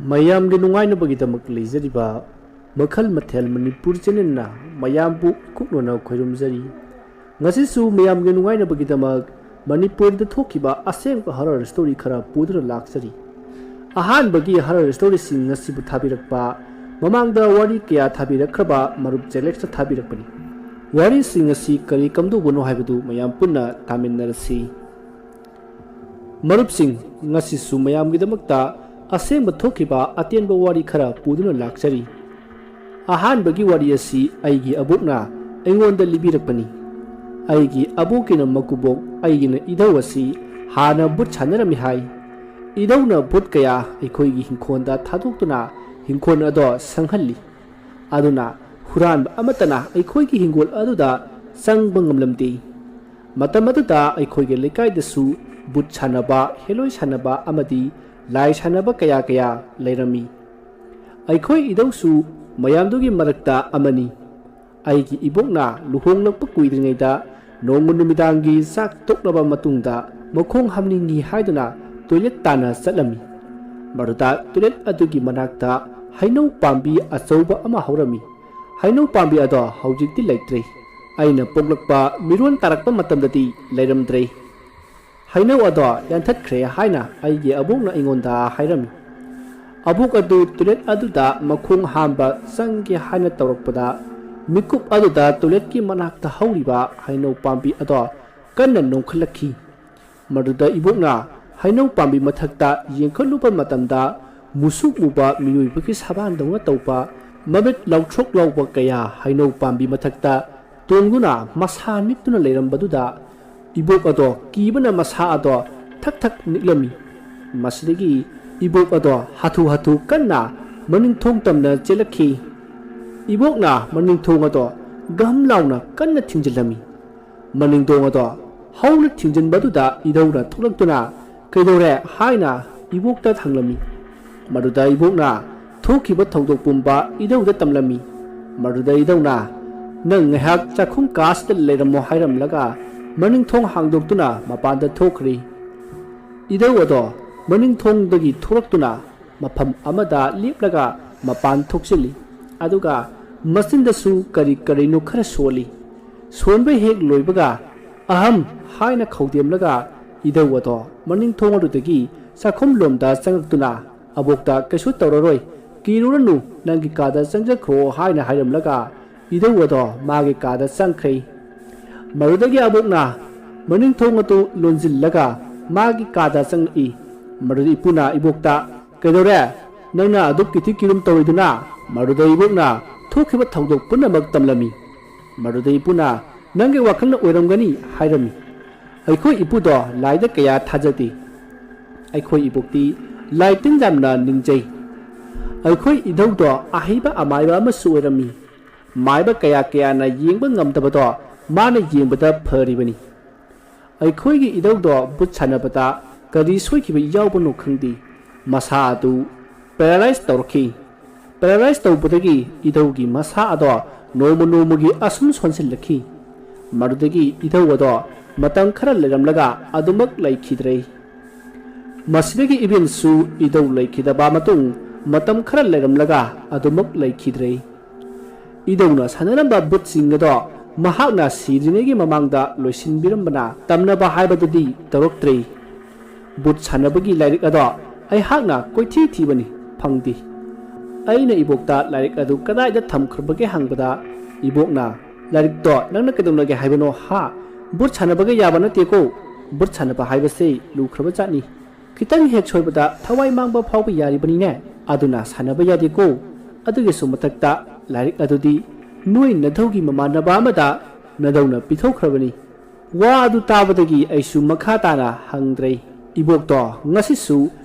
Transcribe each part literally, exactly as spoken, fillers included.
ꯃꯌꯥꯝꯒꯤ ꯅꯨꯡꯉꯥꯏꯅꯕꯒꯤꯗꯃꯛ ꯂꯩꯖꯔꯤꯕ ꯃꯈꯜ ꯃꯊꯦꯜ ꯃꯅꯤꯄꯨꯔ ꯆꯦꯅꯦꯜꯅ ꯃꯌꯥꯝꯕꯨ ꯏꯀꯨꯛꯅꯅ ꯈꯣꯏꯔꯨꯝꯖꯔꯤ꯫ ꯉꯁꯤꯁꯨ ꯃꯌꯥꯝꯒꯤ ꯅꯨꯡꯉꯥꯏꯅꯕꯒꯤꯗꯃꯛ ꯃꯅꯤꯄꯨꯔꯗ ꯊꯣꯛꯈꯤꯕ ꯑꯁꯦꯡꯕ ꯍꯔꯔ ꯁ꯭ꯇꯣꯔꯤ ꯈꯔ ꯄꯨꯗꯨꯅ ꯂꯥꯛꯆꯔꯤ꯫ ꯑꯍꯥꯟꯕꯒꯤ ꯍꯔꯔ ꯁ꯭ꯇꯣꯔꯤꯁꯤꯡ ꯑꯁꯤꯕꯨ ꯊꯥꯕꯤꯔꯛꯄ, ꯃꯃꯥꯡꯗ ꯋꯥꯔꯤ ꯀꯌꯥ ꯊꯥꯕꯤꯔꯛꯈ꯭ꯔꯕ ꯃꯔꯨꯞ ꯖꯦꯂꯦꯛꯁꯅ ꯊꯥꯕꯤꯔꯛꯄꯅꯤ꯫ ꯋꯥꯔꯤꯁꯤꯡ ꯑꯁꯤ ꯀꯔꯤ ꯀꯝꯗꯧꯕꯅꯣ ꯍꯥꯏꯕꯗꯨ ꯃꯌꯥꯝ ꯄꯨꯟꯅ ꯇꯥꯃꯤꯟꯅꯔꯁꯤ꯫ ꯃꯔꯨꯞꯁꯤꯡ, ꯉꯁꯤꯁꯨ ꯃꯌꯥꯝꯒꯤꯗꯃꯛꯇ ꯑꯁꯦꯡꯕ ꯊꯣꯛꯈꯤꯕ ꯑꯇꯦꯟꯕ ꯋꯥꯔꯤ ꯈꯔ ꯄꯨꯗꯨꯅ ꯂꯥꯛꯆꯔꯤ꯫ ꯑꯍꯥꯟꯕꯒꯤ ꯋꯥꯔꯤ ꯑꯁꯤ ꯑꯩꯒꯤ ꯑꯕꯣꯛꯅ ꯑꯩꯉꯣꯟꯗ ꯂꯤꯕꯤꯔꯛꯄꯅꯤ꯫ ꯑꯩꯒꯤ ꯑꯕꯣꯛꯀꯤꯅ ꯃꯀꯨꯕꯣꯛ, ꯑꯩꯒꯤꯅ ꯏꯙꯧ ꯑꯁꯤ ꯍꯥꯟꯅ ꯚꯨꯠ ꯁꯥꯟꯅꯔꯝꯃꯤ ꯍꯥꯏ꯫ ꯏꯙꯧꯅ ꯚꯨꯠ ꯀꯌꯥ ꯑꯩꯈꯣꯏꯒꯤ ꯍꯤꯡꯈꯣꯜꯗ ꯊꯥꯗꯣꯛꯇꯨꯅ ꯍꯤꯡꯈꯣꯜ ꯑꯗꯣ ꯁꯪꯍꯜꯂꯤ꯫ ꯑꯗꯨꯅ ꯍꯨꯔꯥꯟꯕ ꯑꯃꯠꯇꯅ ꯑꯩꯈꯣꯏꯒꯤ ꯍꯤꯡꯒꯣꯜ ꯑꯗꯨꯗ ꯆꯪꯕ ꯉꯝꯂꯝꯗꯦ꯫ ꯃꯇꯝ ꯑꯗꯨꯗ ꯑꯩꯈꯣꯏꯒꯤ ꯂꯩꯀꯥꯏꯗꯁꯨ ꯚꯨꯠ ꯁꯥꯟꯅꯕ, ꯍꯦꯂꯣꯏ ꯁꯥꯟꯅꯕ ꯑꯃꯗꯤ ꯂꯥꯏ ꯁꯥꯟꯅꯕ ꯀꯌꯥ ꯀꯌꯥ ꯂꯩꯔꯝꯃꯤ꯫ ꯑꯩꯈꯣꯏ ꯏꯙꯧꯁꯨ ꯃꯌꯥꯝꯗꯨꯒꯤ ꯃꯔꯛꯇ ꯑꯃꯅꯤ꯫ ꯑꯩꯒꯤ ꯏꯕꯣꯛꯅ ꯂꯨꯍꯣꯡꯂꯛꯄ ꯀꯨꯏꯗ꯭ꯔꯤꯉꯩꯗ ꯅꯣꯡꯃ ꯅꯨꯃꯤꯗꯥꯡꯒꯤ ꯆꯥꯛ ꯇꯣꯛꯂꯕ ꯃꯇꯨꯡꯗ ꯃꯈꯣꯡ ꯍꯥꯝꯅꯤꯡꯏ ꯍꯥꯏꯗꯨꯅ ꯇꯣꯏꯂꯦꯠ ꯇꯥꯟꯅ ꯆꯠꯂꯝꯃꯤ꯫ ꯃꯗꯨꯗ ꯇꯣꯏꯂꯦꯠ ꯑꯗꯨꯒꯤ ꯃꯅꯥꯛꯇ ꯍꯩꯅꯧ ꯄꯥꯝꯕꯤ ꯑꯆꯧꯕ ꯑꯃ ꯍꯧꯔꯝꯃꯤ꯫ ꯍꯩꯅꯧ ꯄꯥꯝꯕꯤ ꯑꯗꯣ ꯍꯧꯖꯤꯛꯇꯤ ꯂꯩꯇ꯭ꯔꯦ꯫ ꯑꯩꯅ ꯄꯣꯛꯂꯛꯄ ꯃꯤꯔꯣꯟ ꯇꯥꯔꯛꯄ ꯃꯇꯝꯗꯗꯤ ꯂꯩꯔꯝꯗ꯭ꯔꯦ꯫ ꯍꯩꯅꯧ ꯑꯗꯣ ꯌꯥꯟꯊꯠꯈ꯭ꯔꯦ ꯍꯥꯏꯅ ꯑꯩꯒꯤ ꯑꯕꯣꯛꯅ ꯑꯩꯉꯣꯟꯗ ꯍꯥꯏꯔꯝꯃꯤ꯫ ꯑꯕꯣꯛ ꯑꯗꯨ ꯇꯣꯏꯂꯦꯠ ꯑꯗꯨꯗ ꯃꯈꯣꯡ ꯍꯥꯝꯕ ꯆꯪꯒꯦ ꯍꯥꯏꯅ ꯇꯧꯔꯛꯄꯗ, ꯃꯤꯀꯨꯞ ꯑꯗꯨꯗ ꯇꯣꯏꯂꯦꯠꯀꯤ ꯃꯅꯥꯛꯇ ꯍꯧꯔꯤꯕ ꯍꯩꯅꯧ ꯄꯥꯝꯕꯤ ꯑꯗꯣ ꯀꯟꯅ ꯅꯣꯡꯈꯠꯂꯛꯈꯤ꯫ ꯃꯗꯨꯗ ꯏꯕꯣꯛꯅ ꯍꯩꯅꯧ ꯄꯥꯝꯕꯤ ꯃꯊꯛꯇ ꯌꯦꯡꯈꯠꯂꯨꯕ ꯃꯇꯝꯗ, ꯃꯨꯁꯨꯛ ꯃꯨꯕ ꯃꯤꯑꯣꯏꯕꯒꯤ ꯁꯕꯥꯟꯗꯧꯅ ꯇꯧꯕ, ꯃꯃꯤꯠ ꯂꯥꯎꯊ꯭ꯔꯣꯛ ꯂꯥꯎꯕ ꯀꯌꯥ ꯍꯩꯅꯧ ꯄꯥꯝꯕꯤ ꯃꯊꯛꯇ ꯇꯣꯡꯗꯨꯅ ꯃꯁꯥ ꯅꯤꯛꯇꯨꯅ ꯂꯩꯔꯝꯕꯗꯨꯗ, ꯏꯕꯣꯛ ꯑꯗꯣ ꯀꯤꯕꯅ ꯃꯁꯥ ꯑꯗꯣ ꯊꯛ ꯊꯛ ꯅꯤꯛꯂꯝꯃꯤ꯫ ꯃꯁꯤꯗꯒꯤ ꯏꯕꯣꯛ ꯑꯗꯣ ꯍꯥꯊꯨ ꯍꯥꯊꯨ ꯀꯟꯅ ꯃꯅꯤꯡꯊꯣꯡ ꯇꯝꯅ ꯆꯦꯜꯂꯛꯈꯤ꯫ ꯏꯕꯣꯛꯅ ꯃꯅꯤꯡꯊꯣꯡ ꯑꯗꯣ ꯒꯝ ꯂꯥꯎꯅ ꯀꯟꯅ ꯊꯤꯡꯖꯤꯜꯂꯝꯃꯤ꯫ ꯃꯅꯤꯡꯊꯣꯡ ꯑꯗꯣ ꯍꯧꯅ ꯊꯤꯡꯖꯤꯟꯕꯗꯨꯗ ꯏꯙꯧꯅ ꯊꯣꯛꯂꯛꯇꯨꯅ, "ꯀꯩꯗꯧꯔꯦ?" ꯍꯥꯏꯅ ꯏꯕꯣꯛꯇ ꯍꯪꯂꯝꯃꯤ꯫ ꯃꯗꯨꯗ ꯏꯕꯣꯛꯅ ꯊꯣꯛꯈꯤꯕ ꯊꯧꯗꯣꯛ ꯄꯨꯝꯕ ꯏꯙꯧꯗ ꯇꯝꯂꯝꯃꯤ꯫ ꯃꯗꯨꯗ ꯏꯙꯧꯅ, "ꯅꯪ ꯉꯥꯏꯍꯥꯛ ꯆꯥꯛꯈꯨꯝ ꯀꯥꯁꯤꯗ ꯂꯩꯔꯝꯃꯣ" ꯍꯥꯏꯔꯝꯂꯒ ꯃꯅꯤꯡꯊꯣꯡ ꯍꯥꯡꯗꯣꯛꯇꯨꯅ ꯃꯄꯥꯟꯗ ꯊꯣꯛꯈ꯭ꯔꯦ꯫ ꯏꯙꯧ ꯑꯗꯣ ꯃꯅꯤꯡꯊꯣꯡꯗꯒꯤ ꯊꯣꯛꯂꯛꯇꯨꯅ ꯃꯐꯝ ꯑꯃꯗ ꯂꯦꯞꯂꯒ ꯃꯄꯥꯟ ꯊꯣꯛꯆꯤꯜꯂꯤ꯫ ꯑꯗꯨꯒ ꯃꯆꯤꯟꯗꯁꯨ ꯀꯔꯤ ꯀꯔꯤꯅꯣ ꯈꯔ ꯁꯣꯜꯂꯤ꯫ ꯁꯣꯟꯕ ꯍꯦꯛ ꯂꯣꯏꯕꯒ "ꯑꯍꯝ" ꯍꯥꯏꯅ ꯈꯧꯗꯦꯝꯂꯒ ꯏꯙꯧ ꯑꯗꯣ ꯃꯅꯤꯡ ꯊꯣꯡ ꯑꯗꯨꯗꯒꯤ ꯆꯥꯛꯈꯨꯝꯂꯣꯝꯗ ꯆꯪꯂꯛꯇꯨꯅ "ꯑꯕꯣꯛꯇ ꯀꯩꯁꯨ ꯇꯧꯔꯔꯣꯏ, ꯀꯤꯔꯨꯔꯅꯨ, ꯅꯪꯒꯤ ꯀꯥꯗ ꯆꯪꯖꯈ꯭ꯔꯣ" ꯍꯥꯏꯅ ꯍꯥꯏꯔꯝꯂꯒ ꯏꯙꯧ ꯑꯗꯣ ꯃꯥꯒꯤ ꯀꯥꯗ ꯆꯪꯈ꯭ꯔꯦ꯫ ꯃꯗꯨꯗꯒꯤ ꯑꯕꯣꯛꯅ ꯃꯅꯤꯡ ꯊꯣꯡ ꯑꯗꯨ ꯂꯣꯟꯁꯤꯜꯂꯒ ꯃꯥꯒꯤ ꯀꯥꯗ ꯆꯪꯂꯛꯏ꯫ ꯃꯗꯨꯗ ꯏꯄꯨꯅ ꯏꯕꯣꯛꯇ "ꯀꯩꯗꯧꯔꯦ? ꯅꯪꯅ ꯑꯗꯨꯛ ꯀꯤꯊꯤ ꯀꯤꯔꯨꯝ ꯇꯧꯔꯤꯗꯨꯅ?" ꯃꯗꯨꯗ ꯏꯕꯣꯛꯅ ꯊꯣꯛꯈꯤꯕ ꯊꯧꯗꯣꯛ ꯄꯨꯝꯅꯃꯛ ꯇꯝꯂꯝꯃꯤ꯫ ꯃꯗꯨꯗ ꯏꯄꯨꯅ "ꯅꯪꯒꯤ ꯋꯥꯈꯜꯅ ꯑꯣꯏꯔꯝꯒꯅꯤ" ꯍꯥꯏꯔꯝꯃꯤ꯫ ꯑꯩꯈꯣꯏ ꯏꯄꯨꯗꯣ ꯂꯥꯏꯗ ꯀꯌꯥ ꯊꯥꯖꯗꯦ꯫ ꯑꯩꯈꯣꯏ ꯏꯕꯣꯛꯇꯤ ꯂꯥꯏ ꯇꯤꯟ ꯌꯥꯝꯅ ꯅꯤꯡꯖꯩ꯫ ꯑꯩꯈꯣꯏ ꯏꯙꯧꯗꯣ ꯑꯍꯩꯕ ꯑꯃꯥꯏꯕ ꯑꯃꯁꯨ ꯑꯣꯏꯔꯝꯃꯤ꯫ ꯃꯥꯏꯕ ꯀꯌꯥ ꯀꯌꯥꯅ ꯌꯦꯡꯕ ꯉꯝꯗꯕꯗꯣ ꯃꯥꯅ ꯌꯦꯡꯕꯗ ꯐꯔꯤꯕꯅꯤ꯫ ꯑꯩꯈꯣꯏꯒꯤ ꯏꯙꯧꯗꯣ ꯕꯨꯠ ꯁꯥꯟꯅꯕꯗ ꯀꯔꯤ ꯁꯣꯏꯈꯤꯕ ꯌꯥꯎꯕꯅꯣ ꯈꯪꯗꯦ, ꯃꯁꯥ ꯑꯗꯨ ꯄꯦꯔꯥꯂꯥꯏꯁ ꯇꯧꯔꯛꯈꯤ꯫ ꯄꯦꯔꯥꯂꯥꯏꯁ ꯇꯧꯕꯗꯒꯤ ꯏꯙꯧꯒꯤ ꯃꯁꯥ ꯑꯗꯣ ꯅꯣꯡꯃ ꯅꯣꯡꯃꯒꯤ ꯑꯁꯨꯝ ꯁꯣꯟꯁꯤꯜꯂꯛꯈꯤ꯫ ꯃꯗꯨꯗꯒꯤ ꯏꯙꯧ ꯑꯗꯣ ꯃꯇꯝ ꯈꯔ ꯂꯩꯔꯝꯂꯒ ꯑꯗꯨꯃꯛ ꯂꯩꯈꯤꯗ꯭ꯔꯦ꯫ ꯃꯁꯤꯗꯒꯤ ꯏꯕꯦꯟꯁꯨ ꯏꯙꯧ ꯂꯩꯈꯤꯗꯕ ꯃꯇꯨꯡ ꯃꯇꯝ ꯈꯔ ꯂꯩꯔꯝꯂꯒ ꯑꯗꯨꯃꯛ ꯂꯩꯈꯤꯗ꯭ꯔꯦ꯫ ꯏꯙꯧꯅ ꯁꯥꯟꯅꯔꯝꯕ ꯕꯨꯠꯁꯤꯡ ꯑꯗꯣ ꯃꯍꯥꯛꯅ ꯁꯤꯗ꯭ꯔꯤꯉꯩꯒꯤ ꯃꯃꯥꯡꯗ ꯂꯣꯏꯁꯤꯟꯕꯤꯔꯝꯕꯅ ꯇꯝꯅꯕ ꯍꯥꯏꯕꯗꯨꯗꯤ ꯇꯧꯔꯛꯇ꯭ꯔꯦ꯫ ꯕꯨꯠ ꯁꯥꯟꯅꯕꯒꯤ ꯂꯥꯏꯔꯤꯛ ꯑꯗꯣ ꯑꯩꯍꯥꯛꯅ ꯀꯣꯏꯊꯤ ꯊꯤꯕꯅꯤ, ꯐꯪꯗꯦ꯫ ꯑꯩꯅ ꯏꯕꯣꯛꯇ ꯂꯥꯏꯔꯤꯛ ꯑꯗꯨ ꯀꯗꯥꯏꯗ ꯊꯝꯈ꯭ꯔꯕꯒꯦ ꯍꯪꯕꯗ, ꯏꯕꯣꯛꯅ "ꯂꯥꯏꯔꯤꯛꯇꯣ ꯅꯪꯅ ꯀꯩꯗꯧꯅꯒꯦ ꯍꯥꯏꯕꯅꯣ ꯍꯥ? ꯕꯨꯠ ꯁꯥꯟꯅꯕꯒ ꯌꯥꯕ ꯅꯠꯇꯦꯀꯣ꯫ ꯕꯨꯠ ꯁꯥꯟꯅꯕ ꯍꯥꯏꯕꯁꯦ ꯂꯨꯈ꯭ꯔꯕ ꯖꯥꯠꯅꯤ꯫ ꯈꯤꯇꯪ ꯍꯦꯛ ꯁꯣꯏꯕꯗ ꯊꯋꯥꯏ ꯃꯥꯡꯕ ꯐꯥꯎꯕ ꯌꯥꯔꯤꯕꯅꯤꯅꯦ꯫ ꯑꯗꯨꯅ ꯁꯥꯟꯅꯕ ꯌꯥꯗꯦꯀꯣ꯫ ꯑꯗꯨꯒꯤꯁꯨ ꯃꯊꯛꯇ ꯂꯥꯏꯔꯤꯛ ꯑꯗꯨꯗꯤ ꯅꯣꯏ ꯅꯙꯧꯒꯤ ꯃꯃꯥꯟꯅꯕ ꯑꯃꯗ ꯅꯙꯧꯅ ꯄꯤꯊꯣꯛꯈ꯭ꯔꯕꯅꯤ"꯫ ꯋꯥ ꯑꯗꯨ ꯇꯥꯕꯗꯒꯤ ꯑꯩꯁꯨ ꯃꯈꯥ ꯇꯥꯅ ꯍꯪꯗ꯭ꯔꯦ꯫ ꯏꯕꯣꯛꯇꯣ ꯉꯁꯤꯁꯨ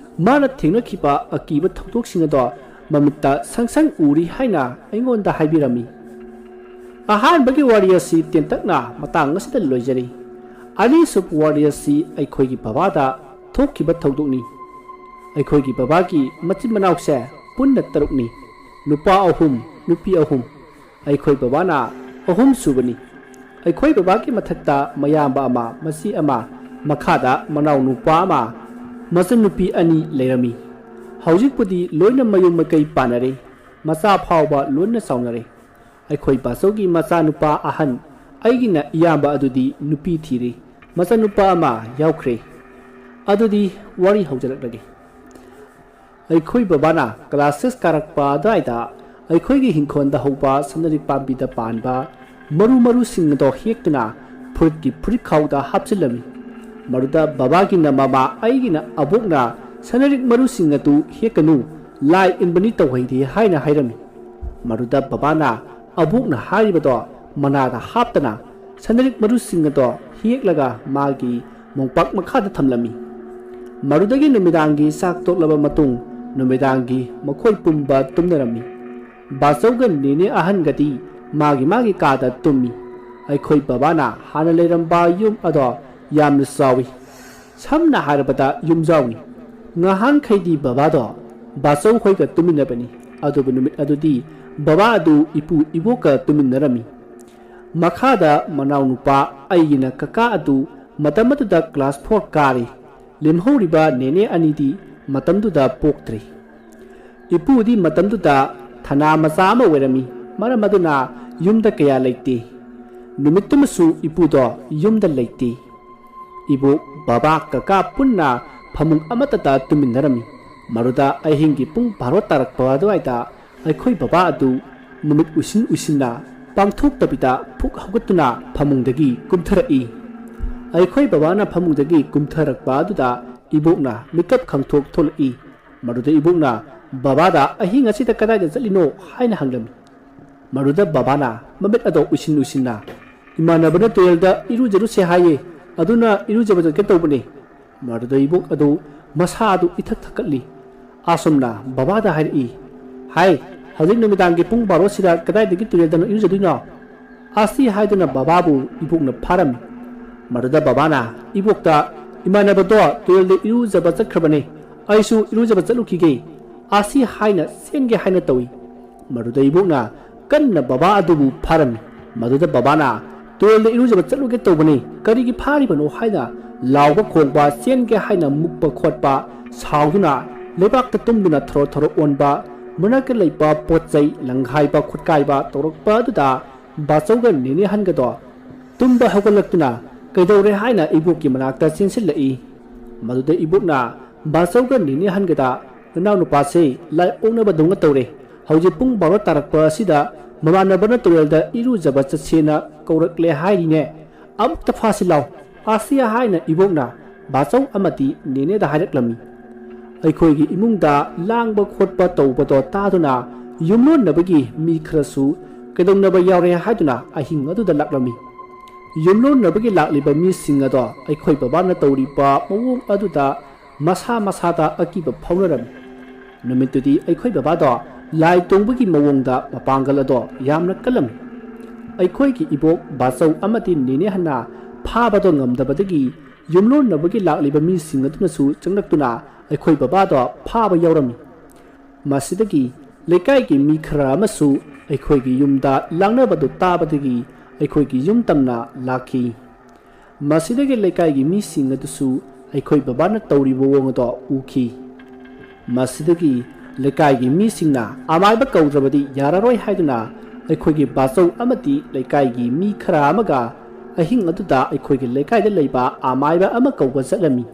ꯃꯥꯅ ꯊꯦꯡꯅꯈꯤꯕ ꯑꯀꯤꯕ ꯊꯧꯗꯣꯛꯁꯤꯡ ꯑꯗꯣ ꯃꯃꯤꯠꯇ ꯁꯪ ꯁꯪ ꯎꯔꯤ ꯍꯥꯏꯅ ꯑꯩꯉꯣꯟꯗ ꯍꯥꯏꯕꯤꯔꯝꯃꯤ꯫ ꯑꯍꯥꯟꯕꯒꯤ ꯋꯥꯔꯤ ꯑꯁꯤ ꯇꯦꯟꯇꯛꯅ ꯃꯇꯥꯡ ꯑꯁꯤꯗ ꯂꯣꯏꯖꯔꯤ꯫ ꯑꯅꯤꯁꯨꯕ ꯋꯥꯔꯤ ꯑꯁꯤ ꯑꯩꯈꯣꯏꯒꯤ ꯕꯕꯥꯗ ꯊꯣꯛꯈꯤꯕ ꯊꯧꯗꯣꯛꯅꯤ꯫ ꯑꯩꯈꯣꯏꯒꯤ ꯕꯕꯥꯒꯤ ꯃꯆꯤꯟ ꯃꯅꯥꯎꯁꯦ ꯄꯨꯟꯅ ꯇꯔꯨꯛꯅꯤ, ꯅꯨꯄꯥ ꯑꯍꯨꯝ, ꯅꯨꯄꯤ ꯑꯍꯨꯝ꯫ ꯑꯩꯈꯣꯏ ꯕꯕꯥꯅ ꯑꯍꯨꯝ ꯁꯨꯕꯅꯤ꯫ ꯑꯩꯈꯣꯏ ꯕꯕꯥꯒꯤ ꯃꯊꯛꯇ ꯃꯌꯥꯝꯕ ꯑꯃ, ꯃꯆꯦ ꯑꯃ, ꯃꯈꯥꯗ ꯃꯅꯥꯎ ꯅꯨꯄꯥ ꯑꯃ, ꯃꯆꯟꯅꯨꯄꯤ ꯑꯅꯤ ꯂꯩꯔꯝꯃꯤ꯫ ꯍꯧꯖꯤꯛꯄꯨꯗꯤ ꯂꯣꯏꯅ ꯃꯌꯨꯝ ꯃꯀꯩ ꯄꯥꯟꯅꯔꯦ, ꯃꯆꯥ ꯐꯥꯎꯕ ꯂꯣꯏꯅ ꯆꯥꯎꯅꯔꯦ꯫ ꯑꯩꯈꯣꯏ ꯕꯥꯆꯧꯒꯤ ꯃꯆꯥꯅꯨꯄꯥ ꯑꯍꯟ, ꯑꯩꯒꯤꯅ ꯏꯌꯥꯝꯕ ꯑꯗꯨꯗꯤ ꯅꯨꯄꯤ ꯊꯤꯔꯦ, ꯃꯆꯥꯅꯨꯄꯥ ꯑꯃ ꯌꯥꯎꯈ꯭ꯔꯦ꯫ ꯑꯗꯨꯗꯤ ꯋꯥꯔꯤ ꯍꯧꯖꯔꯛꯂꯒꯦ꯫ ꯑꯩꯈꯣꯏ ꯕꯕꯥꯅ class six ꯀꯥꯔꯛꯄ ꯑꯗꯨꯋꯥꯏꯗ ꯑꯩꯈꯣꯏꯒꯤ ꯍꯤꯡꯈꯣꯜꯗ ꯍꯧꯕ ꯁꯅꯔꯤꯛ ꯄꯥꯝꯕꯤꯗ ꯄꯥꯟꯕ ꯃꯔꯨ ꯃꯔꯨꯁꯤꯡ ꯑꯗꯣ ꯍꯦꯛꯇꯨꯅ ꯐꯨꯔꯤꯠꯀꯤ ꯐꯨꯔꯤꯠꯈꯥꯎꯗ ꯍꯥꯞꯆꯤꯜꯂꯝꯃꯤ꯫ ꯃꯗꯨꯗ ꯕꯕꯥꯒꯤꯅ ꯃꯃꯥ, ꯑꯩꯒꯤꯅ ꯑꯕꯣꯛꯅ ꯁꯅꯔꯤꯛ ꯃꯔꯨꯁꯤꯡ ꯑꯗꯨ ꯍꯦꯛꯀꯅꯨ, ꯂꯥꯏ ꯏꯟꯕꯅꯤ ꯇꯧꯍꯩꯗꯦ ꯍꯥꯏꯅ ꯍꯥꯏꯔꯝꯃꯤ꯫ ꯃꯗꯨꯗ ꯕꯕꯥꯅ ꯑꯕꯣꯛꯅ ꯍꯥꯏꯔꯤꯕꯗꯣ ꯃꯅꯥꯗ ꯍꯥꯞꯇꯅ ꯁꯅꯔꯤꯛ ꯃꯔꯨꯁꯤꯡ ꯑꯗꯣ ꯍꯦꯛꯂꯒ ꯃꯥꯒꯤ ꯃꯣꯝꯄꯥꯛ ꯃꯈꯥꯗ ꯊꯝꯂꯝꯃꯤ꯫ ꯃꯗꯨꯗꯒꯤ ꯅꯨꯃꯤꯗꯥꯡꯒꯤ ꯆꯥꯛ ꯇꯣꯛꯂꯕ ꯃꯇꯨꯡ ꯅꯨꯃꯤꯗꯥꯡꯒꯤ ꯃꯈꯣꯏ ꯄꯨꯝꯕ ꯇꯨꯝꯅꯔꯝꯃꯤ꯫ ꯕꯥꯆꯧꯒ ꯅꯦꯅꯦ ꯑꯍꯟꯒꯗꯤ ꯃꯥꯒꯤ ꯃꯥꯒꯤ ꯀꯥꯗ ꯇꯨꯝꯃꯤ꯫ ꯑꯩꯈꯣꯏ ꯕꯕꯥꯅ ꯍꯥꯟꯅ ꯂꯩꯔꯝꯕ ꯌꯨꯝ ꯑꯗꯣ ꯌꯥꯝꯅ ꯆꯥꯎꯏ꯫ ꯁꯝꯅ ꯍꯥꯏꯔꯕꯗ ꯌꯨꯝꯖꯥꯎꯅꯤ꯫ ꯉꯍꯥꯟꯈꯩꯗꯤ ꯕꯕꯥꯗꯣ ꯕꯥꯆꯧ ꯍꯣꯏꯒ ꯇꯨꯃꯤꯟꯅꯕꯅꯤ, ꯑꯗꯨꯕꯨ ꯅꯨꯃꯤꯠ ꯑꯗꯨꯗꯤ ꯕꯕꯥ ꯑꯗꯨ ꯏꯄꯨ ꯏꯕꯣꯛꯀ ꯇꯨꯃꯤꯟꯅꯔꯝꯃꯤ꯫ ꯃꯈꯥꯗ ꯃꯅꯥꯎꯅꯨꯄꯥ, ꯑꯩꯒꯤꯅ ꯀꯀꯥ ꯑꯗꯨ ꯃꯇꯝ ꯑꯗꯨꯗ class four ꯀꯥꯔꯤ꯫ ꯂꯦꯝꯍꯧꯔꯤꯕ ꯅꯦꯅꯦ ꯑꯅꯤꯗꯤ ꯃꯇꯝꯗꯨꯗ ꯄꯣꯛꯇ꯭ꯔꯤ꯫ ꯏꯄꯨꯗꯤ ꯃꯇꯝꯗꯨꯗ ꯊꯅꯥ ꯃꯆꯥ ꯑꯃ ꯑꯣꯏꯔꯝꯃꯤ꯫ ꯃꯔꯝ ꯑꯗꯨꯅ ꯌꯨꯝꯗ ꯀꯌꯥ ꯂꯩꯇꯦ꯫ ꯅꯨꯃꯤꯠꯇꯨꯃꯁꯨ ꯏꯄꯨꯗꯣ ꯌꯨꯝꯗ ꯂꯩꯇꯦ꯫ ꯏꯕꯣꯛ, ꯕꯕꯥ, ꯀꯀꯥ ꯄꯨꯟꯅ ꯐꯃꯨꯡ ꯑꯃꯠꯇꯗ ꯇꯨꯃꯤꯟꯅꯔꯝꯃꯤ꯫ ꯃꯗꯨꯗ ꯑꯍꯤꯡꯒꯤ ꯄꯨꯡ ꯕꯥꯔꯣ ꯇꯥꯔꯛꯄ ꯑꯗꯨꯋꯥꯏꯗ ꯑꯩꯈꯣꯏ ꯕꯕꯥ ꯑꯗꯨ ꯅꯨꯃꯤꯠ ꯎꯏꯁꯤꯟ ꯎꯏꯁꯤꯟꯅ ꯄꯥꯡꯊꯣꯛꯇꯕꯤꯗ ꯐꯨꯛ ꯍꯧꯒꯠꯇꯨꯅ ꯐꯃꯨꯡꯗꯒꯤ ꯀꯨꯝꯊꯔꯛꯏ꯫ ꯑꯩꯈꯣꯏ ꯕꯕꯥꯅ ꯐꯃꯨꯡꯗꯒꯤ ꯀꯨꯝꯊꯔꯛꯄ ꯑꯗꯨꯗ ꯏꯕꯣꯛꯅ ꯃꯤꯀꯞ ꯈꯪꯊꯣꯛ ꯊꯣꯛꯂꯛꯏ꯫ ꯃꯗꯨꯗ ꯏꯕꯣꯛꯅ ꯕꯕꯥꯗ "ꯑꯍꯤꯡ ꯑꯁꯤꯗ ꯀꯗꯥꯏꯗ ꯆꯠꯂꯤꯅꯣ?" ꯍꯥꯏꯅ ꯍꯪꯂꯝꯃꯤ꯫ ꯃꯗꯨꯗ ꯕꯕꯥꯅ ꯃꯃꯤꯠ ꯑꯗꯣ ꯎꯏꯁꯤꯟ ꯎꯏꯁꯤꯟꯅ, "ꯏꯃꯥꯟꯅꯕꯅ ꯇꯨꯔꯦꯜꯗ ꯏꯔꯨꯖꯔꯨꯁꯦ ꯍꯥꯏꯌꯦ, ꯑꯗꯨꯅ ꯏꯔꯨꯖꯕ ꯆꯠꯀꯦ ꯇꯧꯕꯅꯦ"꯫ ꯃꯗꯨꯗ ꯏꯕꯣꯛ ꯑꯗꯨ ꯃꯁꯥ ꯑꯗꯨ ꯏꯊꯛ ꯊꯛꯀꯠꯂꯤ꯫ ꯑꯁꯨꯝꯅ ꯕꯕꯥꯗ ꯍꯥꯏꯔꯛꯏ, "ꯍꯥꯏ, ꯍꯧꯖꯤꯛ ꯅꯨꯃꯤꯗꯥꯡꯒꯤ ꯄꯨꯡ ꯕꯥꯔꯣꯁꯤꯗ ꯀꯗꯥꯏꯗꯒꯤ ꯇꯨꯔꯦꯜꯗꯅꯣ ꯏꯔꯨꯖꯗꯣꯏꯅꯣ?" ꯑꯁꯤ ꯍꯥꯏꯗꯨꯅ ꯕꯕꯥꯕꯨ ꯏꯕꯣꯛꯅ ꯐꯥꯔꯝꯃꯤ꯫ ꯃꯗꯨꯗ ꯕꯕꯥꯅ ꯏꯕꯣꯛꯇ, "ꯏꯃꯥꯟꯅꯕꯗꯣ ꯇꯨꯔꯦꯜꯗ ꯏꯔꯨꯖꯕ ꯆꯠꯈ꯭ꯔꯕꯅꯦ, ꯑꯩꯁꯨ ꯏꯔꯨꯖꯕ ꯆꯠꯂꯨꯈꯤꯒꯦ" ꯑꯁꯤ ꯍꯥꯏꯅ ꯆꯦꯟꯒꯦ ꯍꯥꯏꯅ ꯇꯧꯏ꯫ ꯃꯗꯨꯗ ꯏꯕꯣꯛꯅ ꯀꯟꯅ ꯕꯕꯥ ꯑꯗꯨꯕꯨ ꯐꯥꯔꯝꯃꯤ꯫ ꯃꯗꯨꯗ ꯕꯕꯥꯅ, "ꯇꯨꯔꯦꯜꯗ ꯏꯔꯨꯖꯕ ꯆꯠꯂꯨꯒꯦ ꯇꯧꯕꯅꯤ, ꯀꯔꯤꯒꯤ ꯐꯥꯔꯤꯕꯅꯣ?" ꯍꯥꯏꯅ ꯂꯥꯎꯕ ꯈꯣꯡꯕ, ꯆꯦꯟꯒꯦ ꯍꯥꯏꯅ ꯃꯨꯛꯄ ꯈꯣꯠꯄ ꯁꯥꯎꯗꯨꯅ ꯂꯩꯕꯥꯛꯇ ꯇꯨꯝꯗꯨꯅ ꯊꯔꯣ ꯊꯔꯣ ꯑꯣꯟꯕ, ꯃꯅꯥꯛꯇ ꯂꯩꯕ ꯄꯣꯠ ꯆꯩ ꯂꯪꯈꯥꯏꯕ ꯈꯣꯠꯀꯥꯏꯕ ꯇꯧꯔꯛꯄ ꯑꯗꯨꯗ ꯕꯥꯆꯧꯒ ꯅꯦꯅꯦ ꯑꯍꯟꯒꯗꯣ ꯇꯨꯝꯕ ꯍꯧꯒꯠꯂꯛꯇꯨꯅ ꯀꯩꯗꯧꯔꯦ ꯍꯥꯏꯅ ꯏꯕꯣꯛꯀꯤ ꯃꯅꯥꯛꯇ ꯆꯦꯟꯁꯤꯜꯂꯛꯏ꯫ ꯃꯗꯨꯗ ꯏꯕꯣꯛꯅ ꯕꯥꯆꯧꯒ ꯅꯦꯅꯦ ꯑꯍꯟꯒꯗ, "ꯅꯅꯥꯎꯅꯨꯄꯥꯁꯦ ꯂꯥꯏ ꯑꯣꯛꯅꯕꯗꯧꯅ ꯇꯧꯔꯦ꯫ ꯍꯧꯖꯤꯛ ꯄꯨꯡ ꯕꯥꯔꯣ ꯇꯥꯔꯛꯄ ꯑꯁꯤꯗ ꯃꯃꯥꯟꯅꯕꯅ ꯇꯨꯔꯦꯜꯗ ꯏꯔꯨꯖꯕ ꯆꯠꯁꯦꯅ ꯀꯧꯔꯛꯂꯦ ꯍꯥꯏꯔꯤꯅꯦ꯫ ꯑꯃꯨꯛꯇ ꯐꯥꯁꯤ ꯂꯥꯎ"꯫ ꯑꯁꯤ ꯍꯥꯏꯅ ꯏꯕꯣꯛꯅ ꯕꯥꯆꯧ ꯑꯃꯗꯤ ꯅꯦꯅꯦꯗ ꯍꯥꯏꯔꯛꯂꯝꯃꯤ꯫ ꯑꯩꯈꯣꯏꯒꯤ ꯏꯃꯨꯡꯗ ꯂꯥꯡꯕ ꯈꯣꯠꯄ ꯇꯧꯕꯗꯣ ꯇꯥꯗꯨꯅ ꯌꯨꯝꯂꯣꯟꯅꯕꯒꯤ ꯃꯤ ꯈꯔꯁꯨ ꯀꯩꯗꯧꯅꯕ ꯌꯥꯎꯔꯦ ꯍꯥꯏꯗꯨꯅ ꯑꯍꯤꯡ ꯑꯗꯨꯗ ꯂꯥꯛꯂꯝꯃꯤ꯫ ꯌꯨꯝꯂꯣꯟꯅꯕꯒꯤ ꯂꯥꯛꯂꯤꯕ ꯃꯤꯁꯤꯡ ꯑꯗꯣ ꯑꯩꯈꯣꯏ ꯕꯕꯥꯅ ꯇꯧꯔꯤꯕ ꯃꯑꯣꯡ ꯑꯗꯨꯗ ꯃꯁꯥ ꯃꯁꯥꯗ ꯑꯀꯤꯕ ꯐꯥꯎꯅꯔꯝꯃꯤ꯫ ꯅꯨꯃꯤꯠꯇꯨꯗꯤ ꯑꯩꯈꯣꯏ ꯕꯕꯥꯗꯣ ꯂꯥꯏ ꯇꯣꯡꯕꯒꯤ ꯃꯑꯣꯡꯗ ꯃꯄꯥꯡꯒꯜ ꯑꯗꯣ ꯌꯥꯝꯅ ꯀꯜꯂꯝꯃꯤ꯫ ꯑꯩꯈꯣꯏꯒꯤ ꯏꯕꯣꯛ, ꯕꯥꯆꯧ ꯑꯃꯗꯤ ꯅꯦꯅꯦ ꯍꯟꯅ ꯐꯥꯕꯗꯣ ꯉꯝꯗꯕꯗꯒꯤ ꯌꯨꯝꯂꯣꯟꯅꯕꯒꯤ ꯂꯥꯛꯂꯤꯕ ꯃꯤꯁꯤꯡ ꯑꯗꯨꯅꯁꯨ ꯆꯪꯂꯛꯇꯨꯅ ꯑꯩꯈꯣꯏ ꯕꯕꯥꯗꯣ ꯐꯥꯕ ꯌꯥꯎꯔꯝꯃꯤ꯫ ꯃꯁꯤꯗꯒꯤ ꯂꯩꯀꯥꯏꯒꯤ ꯃꯤ ꯈꯔ ꯑꯃꯁꯨ ꯑꯩꯈꯣꯏꯒꯤ ꯌꯨꯝꯗ ꯂꯥꯡꯅꯕꯗꯨ ꯇꯥꯕꯗꯒꯤ ꯑꯩꯈꯣꯏꯒꯤ ꯌꯨꯝ ꯇꯝꯅ ꯂꯥꯛꯈꯤ꯫ ꯃꯁꯤꯗꯒꯤ ꯂꯩꯀꯥꯏꯒꯤ ꯃꯤꯁꯤꯡ ꯑꯗꯨꯁꯨ ꯑꯩꯈꯣꯏ ꯕꯕꯥꯅ ꯇꯧꯔꯤꯕ ꯃꯑꯣꯡ ꯑꯗꯣ ꯎꯈꯤ꯫ ꯃꯁꯤꯗꯒꯤ ꯂꯩꯀꯥꯏꯒꯤ ꯃꯤꯁꯤꯡꯅ ꯑꯃꯥꯏꯕ ꯀꯧꯗ꯭ꯔꯕꯗꯤ ꯌꯥꯔꯔꯣꯏ ꯍꯥꯏꯗꯨꯅ ꯑꯩꯈꯣꯏꯒꯤ ꯕꯥꯆꯧ ꯑꯃꯗꯤ ꯂꯩꯀꯥꯏꯒꯤ ꯃꯤ ꯈꯔ ꯑꯃꯒ ꯑꯍꯤꯡ ꯑꯗꯨꯗ ꯑꯩꯈꯣꯏꯒꯤ ꯂꯩꯀꯥꯏꯗ ꯂꯩꯕ ꯑꯃꯥꯏꯕ ꯑꯃ ꯀꯧꯕ ꯆꯠꯂꯝꯃꯤ꯫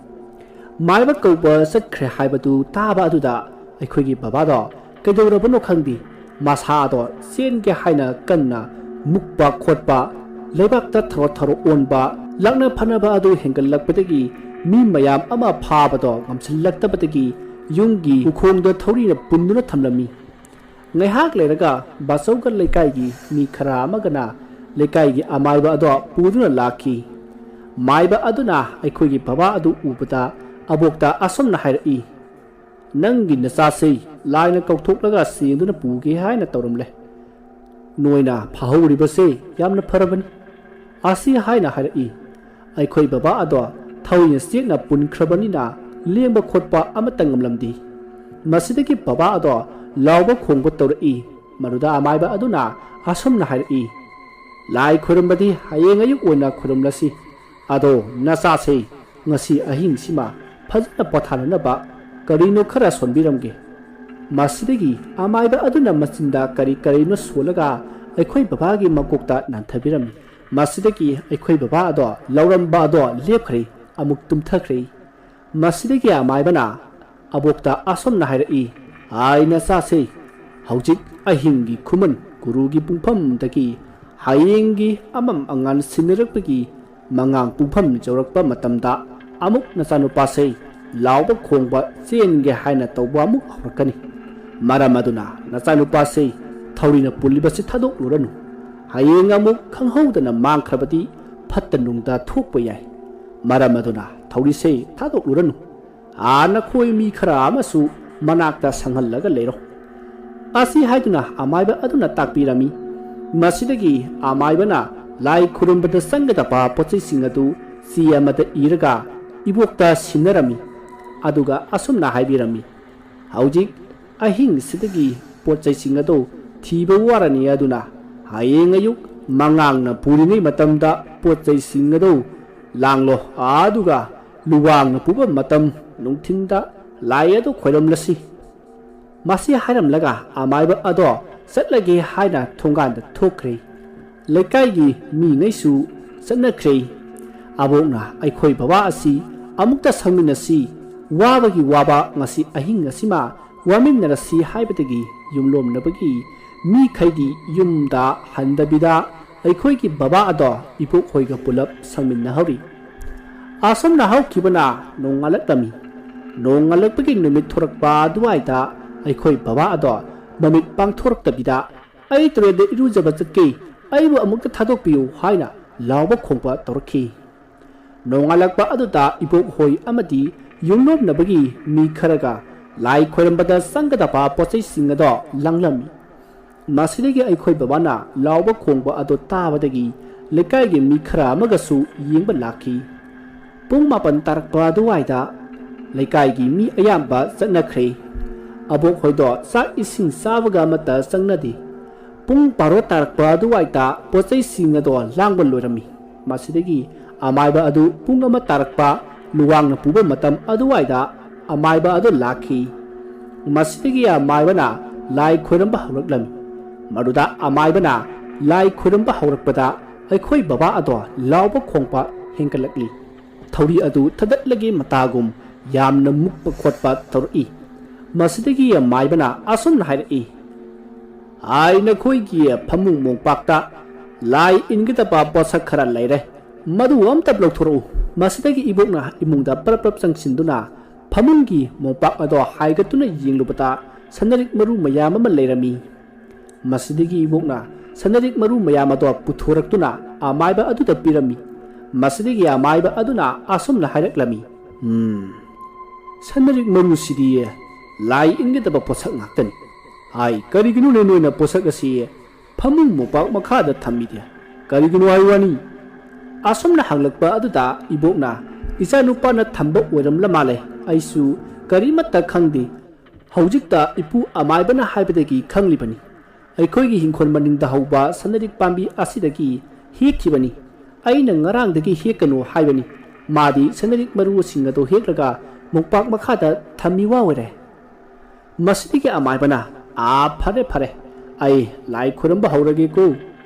ꯃꯥꯏꯕ ꯀꯧꯕ ꯆꯠꯈ꯭ꯔꯦ ꯍꯥꯏꯕꯗꯨ ꯇꯥꯕ ꯑꯗꯨꯗ ꯑꯩꯈꯣꯏꯒꯤ ꯕꯕꯥꯗꯣ ꯀꯩꯗꯧꯔꯕꯅꯣ ꯈꯪꯗꯦ, ꯃꯁꯥꯗꯣ ꯆꯦꯟꯒꯦ ꯍꯥꯏꯅ ꯀꯟꯅ ꯃꯨꯛꯄ ꯈꯣꯠꯄ, ꯂꯩꯕꯥꯛꯇ ꯊꯔꯣ ꯊꯔꯣ ꯑꯣꯟꯕ, ꯂꯥꯛꯅ ꯐꯅꯕ ꯑꯗꯨ ꯍꯦꯟꯒꯠꯂꯛꯄꯗꯒꯤ ꯃꯤ ꯃꯌꯥꯝ ꯑꯃ ꯐꯥꯕꯗꯣ ꯉꯝꯁꯤꯜꯂꯛꯇꯕꯗꯒꯤ ꯌꯨꯝꯒꯤ ꯎꯈꯣꯡꯗ ꯊꯧꯔꯤꯅ ꯄꯨꯟꯗꯨꯅ ꯊꯝꯂꯝꯃꯤ꯫ ꯉꯥꯏꯍꯥꯛ ꯂꯩꯔꯒ ꯕꯥꯆꯧꯒ ꯂꯩꯀꯥꯏꯒꯤ ꯃꯤ ꯈꯔ ꯑꯃꯒꯅ ꯂꯩꯀꯥꯏꯒꯤ ꯑꯃꯥꯏꯕ ꯑꯗꯣ ꯄꯨꯗꯨꯅ ꯂꯥꯛꯈꯤ꯫ ꯃꯥꯏꯕ ꯑꯗꯨꯅ ꯑꯩꯈꯣꯏꯒꯤ ꯕꯕꯥ ꯑꯗꯨ ꯎꯕꯗ ꯑꯕꯣꯛꯇ ꯑꯁꯨꯝꯅ ꯍꯥꯏꯔꯛꯏ, "ꯅꯪꯒꯤ ꯅꯆꯥꯁꯤ ꯂꯥꯏꯅ ꯀꯧꯊꯣꯛꯂꯒ ꯆꯦꯟꯗꯨꯅ ꯄꯨꯒꯦ ꯍꯥꯏꯅ ꯇꯧꯔꯝꯂꯦ꯫ ꯅꯣꯏꯅ ꯐꯥꯍꯧꯔꯤꯕꯁꯦ ꯌꯥꯝꯅ ꯐꯔꯕꯅꯤ"꯫ ꯑꯁꯤ ꯍꯥꯏꯅ ꯍꯥꯏꯔꯛꯏ꯫ ꯑꯩꯈꯣꯏ ꯕꯕꯥ ꯑꯗꯣ ꯊꯧꯔꯤꯅ ꯆꯦꯠꯅ ꯄꯨꯟꯈ꯭ꯔꯕꯅꯤꯅ ꯂꯦꯡꯕ ꯈꯣꯠꯄ ꯑꯃꯠꯇ ꯉꯝꯂꯝꯗꯦ꯫ ꯃꯁꯤꯗꯒꯤ ꯕꯕꯥ ꯑꯗꯣ ꯂꯥꯎꯕ ꯈꯣꯡꯕ ꯇꯧꯔꯛꯏ꯫ ꯃꯗꯨꯗ ꯑꯃꯥꯏꯕ ꯑꯗꯨꯅ ꯑꯁꯨꯝꯅ ꯍꯥꯏꯔꯛꯏ, "ꯂꯥꯏ ꯈꯣꯏꯔꯝꯕꯗꯤ ꯍꯌꯦꯡ ꯑꯌꯨꯛ ꯑꯣꯏꯅ ꯈꯣꯏꯔꯝꯂꯁꯤ꯫ ꯑꯗꯣ ꯅꯆꯥꯁꯦ ꯉꯁꯤ ꯑꯍꯤꯡꯁꯤꯃ ꯐꯖꯅ ꯄꯣꯊꯥꯅꯅꯕ ꯀꯔꯤꯅꯣ ꯈꯔ ꯁꯣꯟꯕꯤꯔꯝꯒꯦ꯫ ꯃꯁꯤꯗꯒꯤ ꯑꯃꯥꯏꯕ ꯑꯗꯨꯅ ꯃꯆꯤꯟꯗ ꯀꯔꯤ ꯀꯔꯤꯅꯣ ꯁꯣꯜꯂꯒ ꯑꯩꯈꯣꯏ ꯕꯕꯥꯒꯤ ꯃꯀꯣꯛꯇ ꯅꯥꯟꯊꯕꯤꯔꯝꯃꯤ꯫ ꯃꯁꯤꯗꯒꯤ ꯑꯩꯈꯣꯏ ꯕꯕꯥ ꯑꯗꯣ ꯂꯧꯔꯝꯕ ꯑꯗꯣ ꯂꯦꯞꯈ꯭ꯔꯦ, ꯑꯃꯨꯛ ꯇꯨꯝꯊꯈ꯭ꯔꯦ꯫ ꯃꯁꯤꯗꯒꯤ ꯑꯃꯥꯏꯕꯅ ꯑꯕꯣꯛꯇ ꯑꯁꯨꯝꯅ ꯍꯥꯏꯔꯛꯏ, "ꯑꯥꯏ ꯅꯆꯥꯁꯦ, ꯍꯧꯖꯤꯛ ꯑꯍꯤꯡꯒꯤ ꯈꯨꯃꯟ ꯒꯨꯔꯨꯒꯤ ꯄꯨꯡꯐꯝꯗꯒꯤ ꯍꯌꯦꯡꯒꯤ ꯑꯃꯝ ꯑꯉꯥꯟ ꯁꯤꯟꯅꯔꯛꯄꯒꯤ ꯃꯉꯥꯡ ꯄꯨꯡꯐꯝ ꯌꯧꯔꯛꯄ ꯃꯇꯝꯗ ꯑꯃꯨꯛ ꯅꯆꯥꯅꯨꯄꯥꯁꯦ ꯂꯥꯎꯕ ꯈꯣꯡꯕ ꯆꯦꯟꯒꯦ ꯍꯥꯏꯅ ꯇꯧꯕ ꯑꯃꯨꯛ ꯍꯧꯔꯛꯀꯅꯤ꯫ ꯃꯔꯝ ꯑꯗꯨꯅ ꯅꯆꯥꯅꯨꯄꯥꯁꯦ ꯊꯧꯔꯤꯅ ꯄꯨꯜꯂꯤꯕꯁꯤ ꯊꯥꯗꯣꯛꯂꯨꯔꯅꯨ꯫ ꯍꯌꯦꯡ ꯑꯃꯨꯛ ꯈꯪꯍꯧꯗꯅ ꯃꯥꯡꯈ꯭ꯔꯕꯗꯤ ꯐꯠꯇ ꯅꯨꯡꯗ ꯊꯣꯛꯄ ꯌꯥꯏ꯫ ꯃꯔꯝ ꯑꯗꯨꯅ ꯊꯧꯔꯤꯁꯦ ꯊꯥꯗꯣꯛꯂꯨꯔꯅꯨ꯫ ꯑꯥ ꯅꯈꯣꯏ ꯃꯤ ꯈꯔ ꯑꯃꯁꯨ ꯃꯅꯥꯛꯇ ꯁꯪꯍꯜꯂꯒ ꯂꯩꯔꯣ"꯫ ꯑꯁꯤ ꯍꯥꯏꯗꯨꯅ ꯑꯃꯥꯏꯕ ꯑꯗꯨꯅ ꯇꯥꯛꯄꯤꯔꯝꯃꯤ꯫ ꯃꯁꯤꯗꯒꯤ ꯑꯃꯥꯏꯕꯅ ꯂꯥꯏ ꯈꯨꯔꯨꯝꯕꯗ ꯆꯪꯒꯗꯕ ꯄꯣꯠꯆꯩꯁꯤꯡ ꯑꯗꯨ ꯆꯦ ꯑꯃꯗ ꯏꯔꯒ ꯏꯕꯣꯛꯇ ꯁꯤꯟꯅꯔꯝꯃꯤ꯫ ꯑꯗꯨꯒ ꯑꯁꯨꯝꯅ ꯍꯥꯏꯕꯤꯔꯝꯃꯤ, "ꯍꯧꯖꯤꯛ ꯑꯍꯤꯡꯁꯤꯗꯒꯤ ꯄꯣꯠ ꯆꯩꯁꯤꯡ ꯑꯗꯨ ꯊꯤꯕ ꯋꯥꯔꯅꯤ, ꯑꯗꯨꯅ ꯍꯌꯦꯡ ꯑꯌꯨꯛ ꯃꯉꯥꯡꯅ ꯄꯨꯔꯤꯉꯩ ꯃꯇꯝꯗ ꯄꯣꯠ ꯆꯩꯁꯤꯡ ꯑꯗꯨ ꯂꯥꯡꯂꯣ, ꯑꯗꯨꯒ ꯂꯨꯋꯥꯡꯅ ꯄꯨꯕ ꯃꯇꯝ ꯅꯨꯡꯊꯤꯟꯗ ꯂꯥꯏ ꯑꯗꯨ ꯈꯣꯏꯔꯝꯂꯁꯤ"꯫ ꯃꯁꯤ ꯍꯥꯏꯔꯝꯂꯒ ꯑꯃꯥꯏꯕ ꯑꯗꯣ ꯆꯠꯂꯒꯦ ꯍꯥꯏꯅ ꯊꯣꯡꯒꯥꯟꯗ ꯊꯣꯛꯈ꯭ꯔꯦ꯫ ꯂꯩꯀꯥꯏꯒꯤ ꯃꯤꯉꯩꯁꯨ ꯆꯠꯅꯈ꯭ꯔꯦ꯫ ꯑꯕꯣꯛꯅ ꯑꯩꯈꯣꯏ ꯕꯕꯥ ꯑꯁꯤ ꯑꯃꯨꯛꯇ ꯁꯪꯃꯤꯟꯅꯁꯤ, ꯋꯥꯕꯒꯤ ꯋꯥꯕ ꯉꯁꯤ ꯑꯍꯤꯡ ꯑꯁꯤꯃ ꯋꯥꯃꯤꯟꯅꯔꯁꯤ ꯍꯥꯏꯕꯗꯒꯤ ꯌꯨꯝꯂꯣꯝꯅꯕꯒꯤ ꯃꯤꯈꯩꯗꯤ ꯌꯨꯝꯗ ꯍꯟꯗꯕꯤꯗ ꯑꯩꯈꯣꯏꯒꯤ ꯕꯕꯥ ꯑꯗꯣ ꯏꯕꯣꯛ ꯍꯣꯏꯒ ꯄꯨꯂꯞ ꯁꯪꯃꯤꯟꯅꯍꯧꯔꯤ꯫ ꯑꯁꯨꯝꯅ ꯍꯧꯈꯤꯕꯅ ꯅꯣꯡꯉꯥꯜꯂꯛꯂꯝꯃꯤ꯫ ꯅꯣꯡꯉꯥꯜꯂꯛꯄꯒꯤ ꯅꯨꯃꯤꯠ ꯊꯣꯔꯛꯄ ꯑꯗꯨꯋꯥꯏꯗ ꯑꯩꯈꯣꯏ ꯕꯕꯥ ꯑꯗꯣ ꯃꯃꯤꯠ ꯄꯥꯡꯊꯣꯔꯛꯇꯕꯤꯗ, "ꯑꯩ ꯇꯨꯔꯦꯜꯗ ꯏꯔꯨꯖꯕ ꯆꯠꯀꯦ, ꯑꯩꯕꯨ ꯑꯃꯨꯛꯇ ꯊꯥꯗꯣꯛꯄꯤꯌꯨ" ꯍꯥꯏꯅ ꯂꯥꯎꯕ ꯈꯣꯡꯕ ꯇꯧꯔꯛꯈꯤ꯫ ꯅꯣꯡꯉꯥꯜꯂꯛꯄ ꯑꯗꯨꯗ ꯏꯕꯣꯛ ꯍꯣꯏ ꯑꯃꯗꯤ ꯌꯨꯝꯂꯣꯝꯅꯕꯒꯤ ꯃꯤ ꯈꯔꯒ ꯂꯥꯏ ꯈꯣꯏꯔꯝꯕꯗ ꯆꯪꯒꯗꯕ ꯄꯣꯠꯆꯩꯁꯤꯡ ꯑꯗꯣ ꯂꯥꯡꯂꯝꯃꯤ꯫ ꯃꯁꯤꯗꯒꯤ ꯑꯩꯈꯣꯏ ꯕꯕꯥꯅ ꯂꯥꯎꯕ ꯈꯣꯡꯕ ꯑꯗꯨ ꯇꯥꯕꯗꯒꯤ ꯂꯩꯀꯥꯏꯒꯤ ꯃꯤ ꯈꯔ ꯑꯃꯒꯁꯨ ꯌꯦꯡꯕ ꯂꯥꯛꯈꯤ꯫ ꯄꯨꯡ ꯃꯥꯄꯟ ꯇꯥꯔꯛꯄ ꯑꯗꯨꯋꯥꯏꯗ ꯂꯩꯀꯥꯏꯒꯤ ꯃꯤ ꯑꯌꯥꯝꯕ ꯆꯠꯅꯈ꯭ꯔꯦ꯫ ꯑꯕꯣꯛ ꯍꯣꯏꯗꯣ ꯆꯥꯛ ꯏꯁꯤꯡ ꯆꯥꯕꯒ ꯑꯃꯠꯇ ꯆꯪꯅꯗꯦ꯫ ꯄꯨꯡ ꯕꯥꯔꯣ ꯇꯥꯔꯛꯄ ꯑꯗꯨꯋꯥꯏꯗ ꯄꯣꯠꯆꯩꯁꯤꯡ ꯑꯗꯣ ꯂꯥꯡꯕ ꯂꯣꯏꯔꯝꯃꯤ꯫ ꯃꯁꯤꯗꯒꯤ ꯑꯃꯥꯏꯕ ꯑꯗꯨ ꯄꯨꯡ ꯑꯃ ꯇꯥꯔꯛꯄ ꯂꯨꯋꯥꯡꯅ ꯄꯨꯕ ꯃꯇꯝ ꯑꯗꯨꯋꯥꯏꯗ ꯑꯃꯥꯏꯕ ꯑꯗꯨ ꯂꯥꯛꯈꯤ꯫ ꯃꯁꯤꯗꯒꯤ ꯑꯃꯥꯏꯕꯅ ꯂꯥꯏ ꯈꯣꯏꯔꯝꯕ ꯍꯧꯔꯛꯂꯝꯃꯤ꯫ ꯃꯗꯨꯗ ꯑꯃꯥꯏꯕꯅ ꯂꯥꯏ ꯈꯣꯏꯔꯝꯕ ꯍꯧꯔꯛꯄꯗ ꯑꯩꯈꯣꯏ ꯕꯕꯥ ꯑꯗꯣ ꯂꯥꯎꯕ ꯈꯣꯡꯕ ꯍꯦꯟꯒꯠꯂꯛꯂꯤ꯫ ꯊꯧꯔꯤ ꯑꯗꯨ ꯊꯗꯠꯂꯒꯦ ꯃꯇꯥꯒꯨꯝ ꯌꯥꯝꯅ ꯃꯨꯛꯄ ꯈꯣꯠꯄ ꯇꯧꯔꯛꯏ꯫ ꯃꯁꯤꯗꯒꯤ ꯑꯃꯥꯏꯕꯅ ꯑꯁꯨꯝꯅ ꯍꯥꯏꯔꯛꯏ, "ꯑꯥꯏ, ꯅꯈꯣꯏꯒꯤ ꯐꯃꯨꯡ ꯃꯣꯝꯄꯥꯛꯇ ꯂꯥꯏ ꯏꯟꯒꯗꯕ ꯄꯣꯠꯁꯛ ꯈꯔ ꯂꯩꯔꯦ, ꯃꯗꯨ ꯑꯝꯇ ꯂꯧꯊꯣꯔꯛꯎ꯫" ꯃꯁꯤꯗꯒꯤ ꯏꯕꯣꯛꯅ ꯏꯃꯨꯡꯗ ꯄꯔꯞ ꯄꯔꯞ ꯆꯪꯁꯤꯟꯗꯨꯅ ꯐꯃꯨꯡꯒꯤ ꯃꯣꯝꯄꯥꯛ ꯑꯗꯣ ꯍꯥꯏꯒꯠꯇꯨꯅ ꯌꯦꯡꯂꯨꯕꯗ ꯁꯅꯔꯤꯛ ꯃꯔꯨ ꯃꯌꯥꯝ ꯑꯃ ꯂꯩꯔꯝꯃꯤ꯫ ꯃꯁꯤꯗꯒꯤ ꯏꯕꯣꯛꯅ ꯁꯅꯔꯤꯛ ꯃꯔꯨ ꯃꯌꯥꯝ ꯑꯗꯣ ꯄꯨꯊꯣꯔꯛꯇꯨꯅ ꯑꯃꯥꯏꯕ ꯑꯗꯨꯗ ꯄꯤꯔꯝꯃꯤ꯫ ꯃꯁꯤꯗꯒꯤ ꯑꯃꯥꯏꯕ ꯑꯗꯨꯅ ꯑꯁꯨꯝꯅ ꯍꯥꯏꯔꯛꯂꯝꯃꯤ, "ꯎꯝ, ꯁꯅꯔꯤꯛ ꯃꯔꯨꯁꯤꯗꯤ ꯂꯥꯏ ꯏꯟꯒꯗꯕ ꯄꯣꯠꯁꯛ ꯉꯥꯛꯇꯅꯤ꯫ ꯑꯥꯏ, ꯀꯔꯤꯒꯤꯅꯣꯅꯦ ꯅꯣꯏꯅ ꯄꯣꯠꯁꯛ ꯑꯁꯤ ꯐꯃꯨꯡ ꯃꯣꯝꯄꯥꯛ ꯃꯈꯥꯗ ꯊꯝꯃꯤꯗꯤ? ꯀꯔꯤꯒꯤꯅꯣ ꯍꯥꯏ ꯋꯥꯅꯤ?" ꯑꯁꯨꯝꯅ ꯍꯪꯂꯛꯄ ꯑꯗꯨꯗ ꯏꯕꯣꯛꯅ, "ꯏꯆꯥꯅꯨꯄꯥꯅ ꯊꯝꯕ ꯑꯣꯏꯔꯝꯂ ꯃꯥꯜꯂꯦ, ꯑꯩꯁꯨ ꯀꯔꯤꯃꯠꯇ ꯈꯪꯗꯦ꯫ ꯍꯧꯖꯤꯛꯇ ꯏꯄꯨ ꯑꯃꯥꯏꯕꯅ ꯍꯥꯏꯕꯗꯒꯤ ꯈꯪꯂꯤꯕꯅꯤ꯫ ꯑꯩꯈꯣꯏꯒꯤ ꯍꯤꯡꯈꯣꯜ ꯃꯅꯤꯡꯗ ꯍꯧꯕ ꯁꯅꯔꯤꯛ ꯄꯥꯝꯕꯤ ꯑꯁꯤꯗꯒꯤ ꯍꯦꯛꯈꯤꯕꯅꯤ꯫ ꯑꯩꯅ ꯉꯔꯥꯡꯗꯒꯤ ꯍꯦꯛꯀꯅꯨ ꯍꯥꯏꯕꯅꯤ꯫ ꯃꯥꯗꯤ ꯁꯅꯔꯤꯛ ꯃꯔꯨꯁꯤꯡ ꯑꯗꯨ ꯍꯦꯛꯂꯒ ꯃꯣꯝꯄꯥꯛ ꯃꯈꯥꯗ ꯊꯝꯃꯤ ꯋꯥ ꯑꯣꯏꯔꯦ꯫" ꯃꯁꯤꯗꯒꯤ ꯑꯃꯥꯏꯕꯅ, "ꯑꯥ, ꯐꯔꯦ, ꯐꯔꯦ, ꯑꯩ ꯂꯥꯏ ꯈꯨꯔꯨꯝꯕ ꯍꯧꯔꯒꯦꯀꯣ꯫"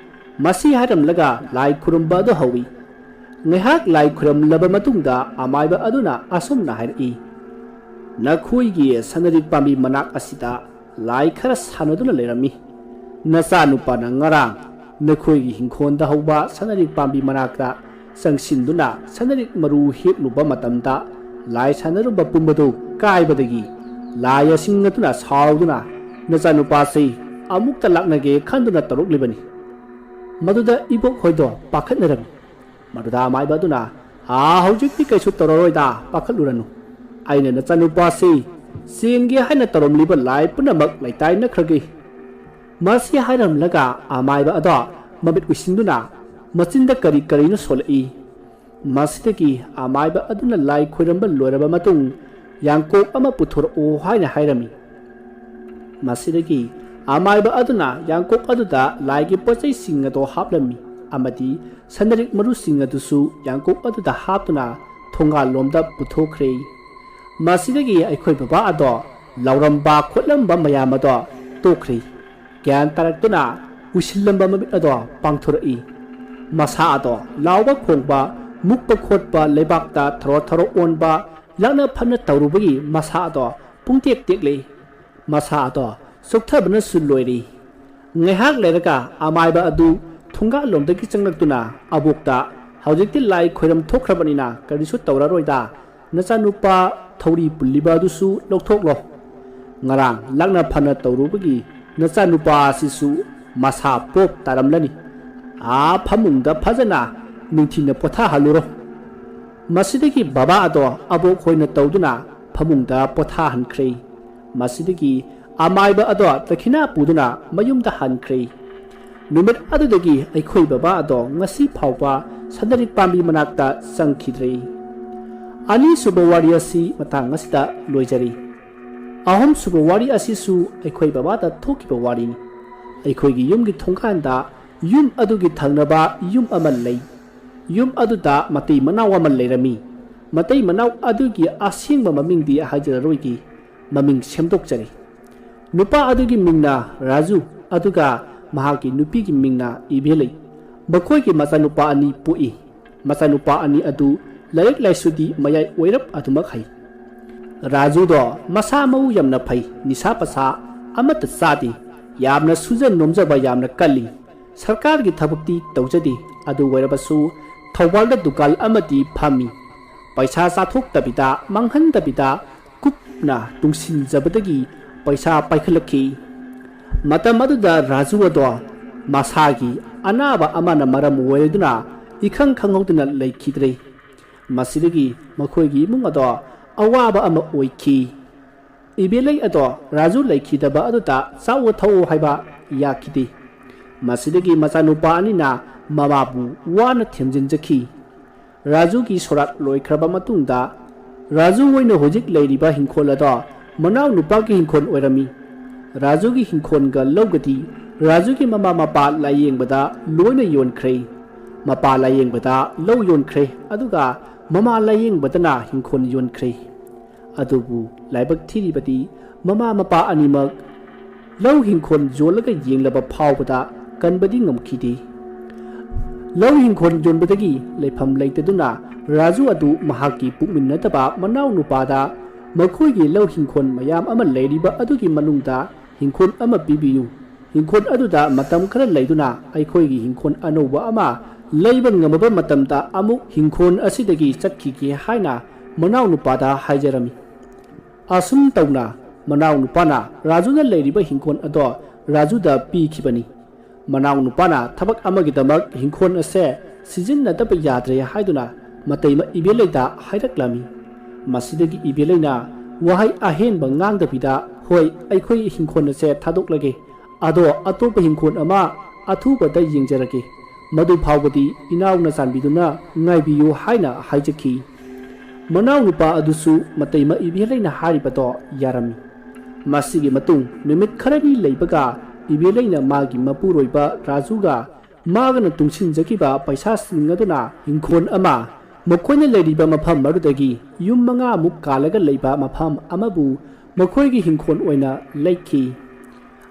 ꯃꯁꯤ ꯍꯥꯏꯔꯝꯂꯒ ꯂꯥꯏ ꯈꯨꯔꯨꯝꯕ ꯑꯗꯨ ꯍꯧꯏ꯫ ꯉꯥꯏꯍꯥꯛ ꯂꯥꯏ ꯈꯨꯔꯨꯝꯂꯕ ꯃꯇꯨꯡꯗ ꯑꯃꯥꯏꯕ ꯑꯗꯨꯅ ꯑꯁꯨꯝꯅ ꯍꯥꯏꯔꯛꯏ, "ꯅꯈꯣꯏꯒꯤ ꯁꯅꯔꯤꯛ ꯄꯥꯝꯕꯤ ꯃꯅꯥꯛ ꯑꯁꯤꯗ ꯂꯥꯏ ꯈꯔ ꯁꯥꯟꯅꯗꯨꯅ ꯂꯩꯔꯝꯃꯤ꯫ ꯅꯆꯥꯅꯨꯄꯥꯅ ꯉꯔꯥꯡ ꯅꯈꯣꯏꯒꯤ ꯍꯤꯡꯈꯣꯜꯗ ꯍꯧꯕ ꯁꯅꯔꯤꯛ ꯄꯥꯝꯕꯤ ꯃꯅꯥꯛꯇ ꯆꯪꯁꯤꯟꯗꯨꯅ ꯁꯅꯔꯤꯛ ꯃꯔꯨ ꯍꯦꯛꯂꯨꯕ ꯃꯇꯝꯗ ꯂꯥꯏ ꯁꯥꯟꯅꯔꯨꯕ ꯄꯨꯝꯕꯗꯨ ꯀꯥꯏꯕꯗꯒꯤ ꯂꯥꯏ ꯑꯁꯤꯡ ꯑꯗꯨꯅ ꯁꯥꯎꯗꯨꯅ ꯅꯆꯥꯅꯨꯄꯥꯁꯤ ꯑꯃꯨꯛꯇ ꯂꯥꯛꯅꯒꯦ ꯈꯟꯗꯨꯅ ꯇꯧꯔꯛꯂꯤꯕꯅꯤ꯫" ꯃꯗꯨꯗ ꯏꯕꯣꯛ ꯍꯣꯏꯗꯣ ꯄꯥꯈꯠꯅꯔꯝꯃꯤ꯫ ꯃꯗꯨꯗ ꯑꯃꯥꯏꯕ ꯑꯗꯨꯅ, "ꯑꯥ, ꯍꯧꯖꯤꯛꯇꯤ ꯀꯩꯁꯨ ꯇꯧꯔꯔꯣꯏꯗ, ꯄꯥꯈꯠꯂꯨꯔꯅꯨ꯫ ꯑꯩꯅ ꯅꯆꯥꯅꯨꯄꯥꯁꯤ ꯆꯦꯟꯒꯦ ꯍꯥꯏꯅ ꯇꯧꯔꯝꯂꯤꯕ ꯂꯥꯏ ꯄꯨꯝꯅꯃꯛ ꯂꯩꯇꯥꯏꯅꯈ꯭ꯔꯒꯦ꯫" ꯃꯁꯤ ꯍꯥꯏꯔꯝꯂꯒ ꯑꯃꯥꯏꯕ ꯑꯗꯣ ꯃꯃꯤꯠ ꯎꯏꯁꯤꯟꯗꯨꯅ ꯃꯆꯤꯟꯗ ꯀꯔꯤ ꯀꯔꯤꯅꯣ ꯁꯣꯜꯂꯛꯏ꯫ ꯃꯁꯤꯗꯒꯤ ꯑꯃꯥꯏꯕ ꯑꯗꯨꯅ ꯂꯥꯏ ꯈꯣꯏꯔꯝꯕ ꯂꯣꯏꯔꯕ ꯃꯇꯨꯡ ꯌꯥꯡꯀꯣꯛ ꯑꯃ ꯄꯨꯊꯣꯔꯛꯑꯣ ꯍꯥꯏꯅ ꯍꯥꯏꯔꯝꯃꯤ꯫ ꯃꯁꯤꯗꯒꯤ ꯑꯃꯥꯏꯕ ꯑꯗꯨꯅ ꯌꯥꯡꯀꯣꯛ ꯑꯗꯨꯗ ꯂꯥꯏꯒꯤ ꯄꯣꯠꯆꯩꯁꯤꯡ ꯑꯗꯨ ꯍꯥꯞꯂꯝꯃꯤ ꯑꯃꯗꯤ ꯁꯅꯔꯤꯛ ꯃꯔꯨꯁꯤꯡ ꯑꯗꯨꯁꯨ ꯌꯥꯡꯀꯣꯛ ꯑꯗꯨꯗ ꯍꯥꯞꯇꯨꯅ ꯊꯣꯡꯒꯥꯜꯂꯣꯝꯗ ꯄꯨꯊꯣꯛꯈ꯭ꯔꯦ꯫ ꯃꯁꯤꯗꯒꯤ ꯑꯩꯈꯣꯏ ꯕꯕꯥ ꯑꯗꯣ ꯂꯥꯎꯔꯝꯕ ꯈꯣꯠꯂꯝꯕ ꯃꯌꯥꯝ ꯑꯗꯣ ꯇꯣꯛꯈ꯭ꯔꯦ꯫ ꯒ꯭ꯌꯥꯟ ꯇꯥꯔꯛꯇꯨꯅ ꯎꯏꯁꯤꯜꯂꯝꯕ ꯃꯃꯤꯠ ꯑꯗꯣ ꯄꯥꯡꯊꯣꯔꯛꯏ꯫ ꯃꯁꯥ ꯑꯗꯣ ꯂꯥꯎꯕ ꯈꯣꯡꯕ, ꯃꯨꯛꯄ ꯈꯣꯠꯄ, ꯂꯩꯕꯥꯛꯇ ꯊꯔꯣ ꯊꯔꯣ ꯑꯣꯟꯕ, ꯂꯥꯛꯅ ꯐꯅ ꯇꯧꯔꯨꯕꯒꯤ ꯃꯁꯥ ꯑꯗꯣ ꯄꯨꯡꯇꯦꯛ ꯇꯦꯛꯂꯦ꯫ ꯃꯁꯥ ꯑꯗꯣ ꯆꯣꯛꯊꯕꯅꯁꯨ ꯂꯣꯏꯔꯦ꯫ ꯉꯥꯏꯍꯥꯛ ꯂꯩꯔꯒ ꯑꯃꯥꯏꯕ ꯑꯗꯨ ꯊꯣꯡꯒꯥꯜꯂꯣꯝꯗꯒꯤ ꯆꯪꯂꯛꯇꯨꯅ ꯑꯕꯣꯛꯇ, "ꯍꯧꯖꯤꯛꯇꯤ ꯂꯥꯏ ꯈꯣꯏꯔꯝ ꯊꯣꯛꯈ꯭ꯔꯕꯅꯤꯅ ꯀꯔꯤꯁꯨ ꯇꯧꯔꯔꯣꯏꯗ, ꯅꯆꯥꯅꯨꯄꯥ ꯊꯧꯔꯤ ꯄꯨꯜꯂꯤꯕ ꯑꯗꯨꯁꯨ ꯂꯧꯊꯣꯛꯂꯣ꯫ ꯉꯔꯥꯡ ꯂꯥꯛꯅ ꯐꯅ ꯇꯧꯔꯨꯕꯒꯤ ꯅꯆꯥꯅꯨꯄꯥ ꯑꯁꯤꯁꯨ ꯃꯁꯥ ꯄꯣꯞ ꯇꯥꯔꯝꯂꯅꯤ꯫ ꯑꯥ ꯐꯃꯨꯡꯗ ꯐꯖꯅ ꯅꯤꯡꯊꯤꯅ ꯄꯣꯊꯥꯍꯜꯂꯨꯔꯣ꯫" ꯃꯁꯤꯗꯒꯤ ꯕꯕꯥ ꯑꯗꯣ ꯑꯕꯣꯛ ꯍꯣꯏꯅ ꯇꯧꯗꯨꯅ ꯐꯃꯨꯡꯗ ꯄꯣꯊꯥꯍꯟꯈ꯭ꯔꯦ꯫ ꯃꯁꯤꯗꯒꯤ ꯑꯃꯥꯏꯕ ꯑꯗꯣ ꯗꯈꯤꯅꯥ ꯄꯨꯗꯨꯅ ꯃꯌꯨꯝꯗ ꯍꯟꯈ꯭ꯔꯦ꯫ ꯅꯨꯃꯤꯠ ꯑꯗꯨꯗꯒꯤ ꯑꯩꯈꯣꯏ ꯕꯕꯥ ꯑꯗꯣ ꯉꯁꯤ ꯐꯥꯎꯕ ꯁꯟꯗꯔꯤꯛ ꯄꯥꯝꯕꯤ ꯃꯅꯥꯛꯇ ꯆꯪꯈꯤꯗ꯭ꯔꯦ꯫ ꯑꯅꯤꯁꯨꯕ ꯋꯥꯔꯤ ꯑꯁꯤ ꯃꯇꯥꯡ ꯑꯁꯤꯗ ꯂꯣꯏꯖꯔꯤ꯫ ꯑꯍꯨꯝꯁꯨꯕ ꯋꯥꯔꯤ ꯑꯁꯤꯁꯨ ꯑꯩꯈꯣꯏ ꯕꯕꯥꯗ ꯊꯣꯛꯈꯤꯕ ꯋꯥꯔꯤꯅꯤ꯫ ꯑꯩꯈꯣꯏꯒꯤ ꯌꯨꯝꯒꯤ ꯊꯣꯡꯒꯥꯟꯗ ꯌꯨꯝ ꯑꯗꯨꯒꯤ ꯊꯪꯅꯕ ꯌꯨꯝ ꯑꯃ ꯂꯩ꯫ ꯌꯨꯝ ꯑꯗꯨꯗ ꯃꯇꯩ ꯃꯅꯥꯎ ꯑꯃ ꯂꯩꯔꯝꯃꯤ꯫ ꯃꯇꯩ ꯃꯅꯥꯎ ꯑꯗꯨꯒꯤ ꯑꯁꯦꯡꯕ ꯃꯃꯤꯡꯗꯤ ꯍꯥꯏꯖꯔꯔꯣꯏꯒꯦ꯫ ꯃꯃꯤꯡ ꯁꯦꯝꯗꯣꯛꯆꯔꯤ꯫ ꯅꯨꯄꯥ ꯑꯗꯨꯒꯤ ꯃꯤꯡꯅ ꯔꯥꯖꯨ, ꯑꯗꯨꯒ ꯃꯍꯥꯛꯀꯤ ꯅꯨꯄꯤꯒꯤ ꯃꯤꯡꯅ ꯏꯕꯦꯂꯩ꯫ ꯃꯈꯣꯏꯒꯤ ꯃꯆꯥꯅꯨꯄꯥ ꯑꯅꯤ ꯄꯣꯛꯏ꯫ ꯃꯆꯥꯅꯨꯄꯥ ꯑꯅꯤ ꯑꯗꯨ ꯂꯥꯏꯔꯤꯛ ꯂꯥꯏꯁꯨꯗꯤ ꯃꯌꯥꯏ ꯑꯣꯏꯔꯞ ꯑꯗꯨꯃꯛ ꯍꯩ꯫ ꯔꯥꯖꯨꯗꯣ ꯃꯁꯥ ꯃꯎ ꯌꯥꯝꯅ ꯐꯩ, ꯅꯤꯁꯥ ꯄꯁꯥ ꯑꯃꯠꯇ ꯆꯥꯗꯦ, ꯌꯥꯝꯅ ꯁꯨꯖ ꯅꯣꯝꯖꯕ ꯌꯥꯝꯅ ꯀꯜꯂꯤ꯫ ꯁꯔꯀꯥꯔꯒꯤ ꯊꯕꯛꯇꯤ ꯇꯧꯖꯗꯦ, ꯑꯗꯨ ꯑꯣꯏꯔꯕꯁꯨ ꯊꯧꯕꯥꯜꯗ ꯗꯨꯀꯥꯟ ꯑꯃꯗꯤ ꯐꯝꯃꯤ꯫ ꯄꯩꯁꯥ ꯆꯥꯊꯣꯛꯇꯕꯤꯗ, ꯃꯥꯡꯍꯟꯗꯕꯤꯗ ꯀꯨꯞꯅ ꯇꯨꯡꯁꯤꯟꯖꯕꯗꯒꯤ ꯄꯩꯁꯥ ꯄꯥꯏꯈꯠꯂꯛꯈꯤ꯫ ꯃꯇꯝ ꯑꯗꯨꯗ ꯔꯥꯖꯨ ꯑꯗꯣ ꯃꯁꯥꯒꯤ ꯑꯅꯥꯕ ꯑꯃꯅ ꯃꯔꯝ ꯑꯣꯏꯔꯗꯨꯅ ꯏꯈꯪ ꯈꯪꯍꯧꯗꯅ ꯂꯩꯈꯤꯗ꯭ꯔꯦ꯫ ꯃꯁꯤꯗꯒꯤ ꯃꯈꯣꯏꯒꯤ ꯏꯃꯨꯡ ꯑꯗꯣ ꯑꯋꯥꯕ ꯑꯃ ꯑꯣꯏꯈꯤ꯫ ꯏꯕꯦꯂꯩ ꯑꯗꯣ ꯔꯥꯖꯨ ꯂꯩꯈꯤꯗꯕ ꯑꯗꯨꯗ ꯆꯥꯎꯑꯣ ꯊꯛꯑꯣ ꯍꯥꯏꯕ ꯌꯥꯈꯤꯗꯦ꯫ ꯃꯁꯤꯗꯒꯤ ꯃꯆꯥꯅꯨꯄꯥ ꯑꯅꯤꯅ ꯃꯃꯥꯕꯨ ꯋꯥꯅ ꯊꯦꯝꯖꯤꯟꯖꯈꯤ꯫ ꯔꯥꯖꯨꯒꯤ ꯁꯣꯔꯥꯠ ꯂꯣꯏꯈ꯭ꯔꯕ ꯃꯇꯨꯡꯗ ꯔꯥꯖꯨ ꯍꯣꯏꯅ ꯍꯧꯖꯤꯛ ꯂꯩꯔꯤꯕ ꯍꯤꯡꯈꯣꯜ ꯑꯗꯣ ꯃꯅꯥꯎ ꯅꯨꯄꯥꯒꯤ ꯍꯤꯡꯈꯣꯜ ꯑꯣꯏꯔꯝꯃꯤ꯫ ꯔꯥꯖꯨꯒꯤ ꯍꯤꯡꯈꯣꯜꯒ ꯂꯧꯒꯗꯤ ꯔꯥꯖꯨꯒꯤ ꯃꯃꯥ ꯃꯄꯥ ꯂꯥꯏꯌꯦꯡꯕꯗ ꯂꯣꯏꯅ ꯌꯣꯟꯈ꯭ꯔꯦ꯫ ꯃꯄꯥ ꯂꯥꯏꯌꯦꯡꯕꯗ ꯂꯧ ꯌꯣꯟꯈ꯭ꯔꯦ, ꯑꯗꯨꯒ ꯃꯃꯥ ꯂꯥꯏꯌꯦꯡꯕꯗꯅ ꯍꯤꯡꯈꯣꯜ ꯌꯣꯟꯈ꯭ꯔꯦ꯫ ꯑꯗꯨꯕꯨ ꯂꯥꯏꯕꯛ ꯊꯤꯔꯤꯕꯗꯤ ꯃꯃꯥ ꯃꯄꯥ ꯑꯅꯤꯃꯛ ꯂꯧ ꯍꯤꯡꯈꯣꯜ ꯌꯣꯜꯂꯒ ꯌꯦꯡꯂꯕ ꯐꯥꯎꯕꯗ ꯀꯟꯕꯗꯤ ꯉꯝꯈꯤꯗꯦ꯫ ꯂꯧ ꯍꯤꯡꯈꯣꯜ ꯌꯣꯟꯕꯗꯒꯤ ꯂꯩꯐꯝ ꯂꯩꯇꯗꯨꯅ ꯔꯥꯖꯨ ꯑꯗꯨ ꯃꯍꯥꯛꯀꯤ ꯄꯨꯛꯃꯤꯟꯅꯗꯕ ꯃꯅꯥꯎ ꯅꯨꯄꯥꯗ ꯃꯈꯣꯏꯒꯤ ꯂꯧ ꯍꯤꯡꯈꯣꯜ ꯃꯌꯥꯝ ꯑꯃ ꯂꯩꯔꯤꯕ ꯑꯗꯨꯒꯤ ꯃꯅꯨꯡꯗ ꯍꯤꯡꯈꯣꯜ ꯑꯃ ꯄꯤꯕꯤꯌꯨ, ꯍꯤꯡꯈꯣꯜ ꯑꯗꯨꯗ ꯃꯇꯝ ꯈꯔ ꯂꯩꯗꯨꯅ ꯑꯩꯈꯣꯏꯒꯤ ꯍꯤꯡꯈꯣꯜ ꯑꯅꯧꯕ ꯑꯃ ꯂꯩꯕ ꯉꯝꯃꯕ ꯃꯇꯝꯗ ꯑꯃꯨꯛ ꯍꯤꯡꯈꯣꯜ ꯑꯁꯤꯗꯒꯤ ꯆꯠꯈꯤꯒꯦ ꯍꯥꯏꯅ ꯃꯅꯥꯎ ꯅꯨꯄꯥꯗ ꯍꯥꯏꯖꯔꯝꯃꯤ꯫ ꯑꯁꯨꯝ ꯇꯧꯅ ꯃꯅꯥꯎ ꯅꯨꯄꯥꯅ ꯔꯥꯖꯨꯅ ꯂꯩꯔꯤꯕ ꯍꯤꯡꯈꯣꯜ ꯑꯗꯣ ꯔꯥꯖꯨꯗ ꯄꯤꯈꯤꯕꯅꯤ꯫ ꯃꯅꯥꯎ ꯅꯨꯄꯥꯅ ꯊꯕꯛ ꯑꯃꯒꯤꯗꯃꯛ ꯍꯤꯡꯈꯣꯜ ꯑꯁꯦ ꯁꯤꯖꯤꯟꯅꯗꯕ ꯌꯥꯗ꯭ꯔꯦ ꯍꯥꯏꯗꯨꯅ ꯃꯇꯩꯃ ꯏꯕꯦꯂꯩꯗ ꯍꯥꯏꯔꯛꯂꯝꯃꯤ꯫ ꯃꯁꯤꯗꯒꯤ ꯏꯕꯦꯂꯩꯅ ꯋꯥꯍꯩ ꯑꯍꯦꯟꯕ ꯉꯥꯡꯗꯕꯤꯗ, "ꯍꯣꯏ, ꯑꯩꯈꯣꯏ ꯍꯤꯡꯈꯣꯜ ꯑꯁꯦ ꯊꯥꯗꯣꯛꯂꯒꯦ, ꯑꯗꯣ ꯑꯇꯣꯞꯄ ꯍꯤꯡꯈꯣꯜ ꯑꯃ ꯑꯊꯨꯕꯗ ꯌꯦꯡꯖꯔꯒꯦ꯫ ꯃꯗꯨ ꯐꯥꯎꯕꯗꯤ ꯏꯅꯥꯎꯅ ꯆꯥꯟꯕꯤꯗꯨꯅ ꯉꯥꯏꯕꯤꯌꯨ" ꯍꯥꯏꯅ ꯍꯥꯏꯖꯈꯤ꯫ ꯃꯅꯥꯎ ꯅꯨꯄꯥ ꯑꯗꯨꯁꯨ ꯃꯇꯩꯃ ꯏꯕꯦꯂꯩꯅ ꯍꯥꯏꯔꯤꯕꯗꯣ ꯌꯥꯔꯝꯃꯤ꯫ ꯃꯁꯤꯒꯤ ꯃꯇꯨꯡ ꯅꯨꯃꯤꯠ ꯈꯔꯅꯤ ꯂꯩꯕꯒ ꯏꯕꯦꯂꯩꯅ ꯃꯥꯒꯤ ꯃꯄꯨꯔꯣꯏꯕ ꯔꯥꯖꯨꯒ ꯃꯥꯒꯅ ꯇꯨꯡꯁꯤꯟꯖꯈꯤꯕ ꯄꯩꯁꯥꯁꯤꯡ ꯑꯗꯨꯅ ꯍꯤꯡꯈꯣꯜ ꯑꯃ, ꯃꯈꯣꯏꯅ ꯂꯩꯔꯤꯕ ꯃꯐꯝ ꯑꯗꯨꯗꯒꯤ ꯌꯨꯝ ꯃꯉꯥꯃꯨꯛ ꯀꯥꯜꯂꯒ ꯂꯩꯕ ꯃꯐꯝ ꯑꯃꯕꯨ ꯃꯈꯣꯏꯒꯤ ꯍꯤꯡꯈꯣꯜ ꯑꯣꯏꯅ ꯂꯩꯈꯤ꯫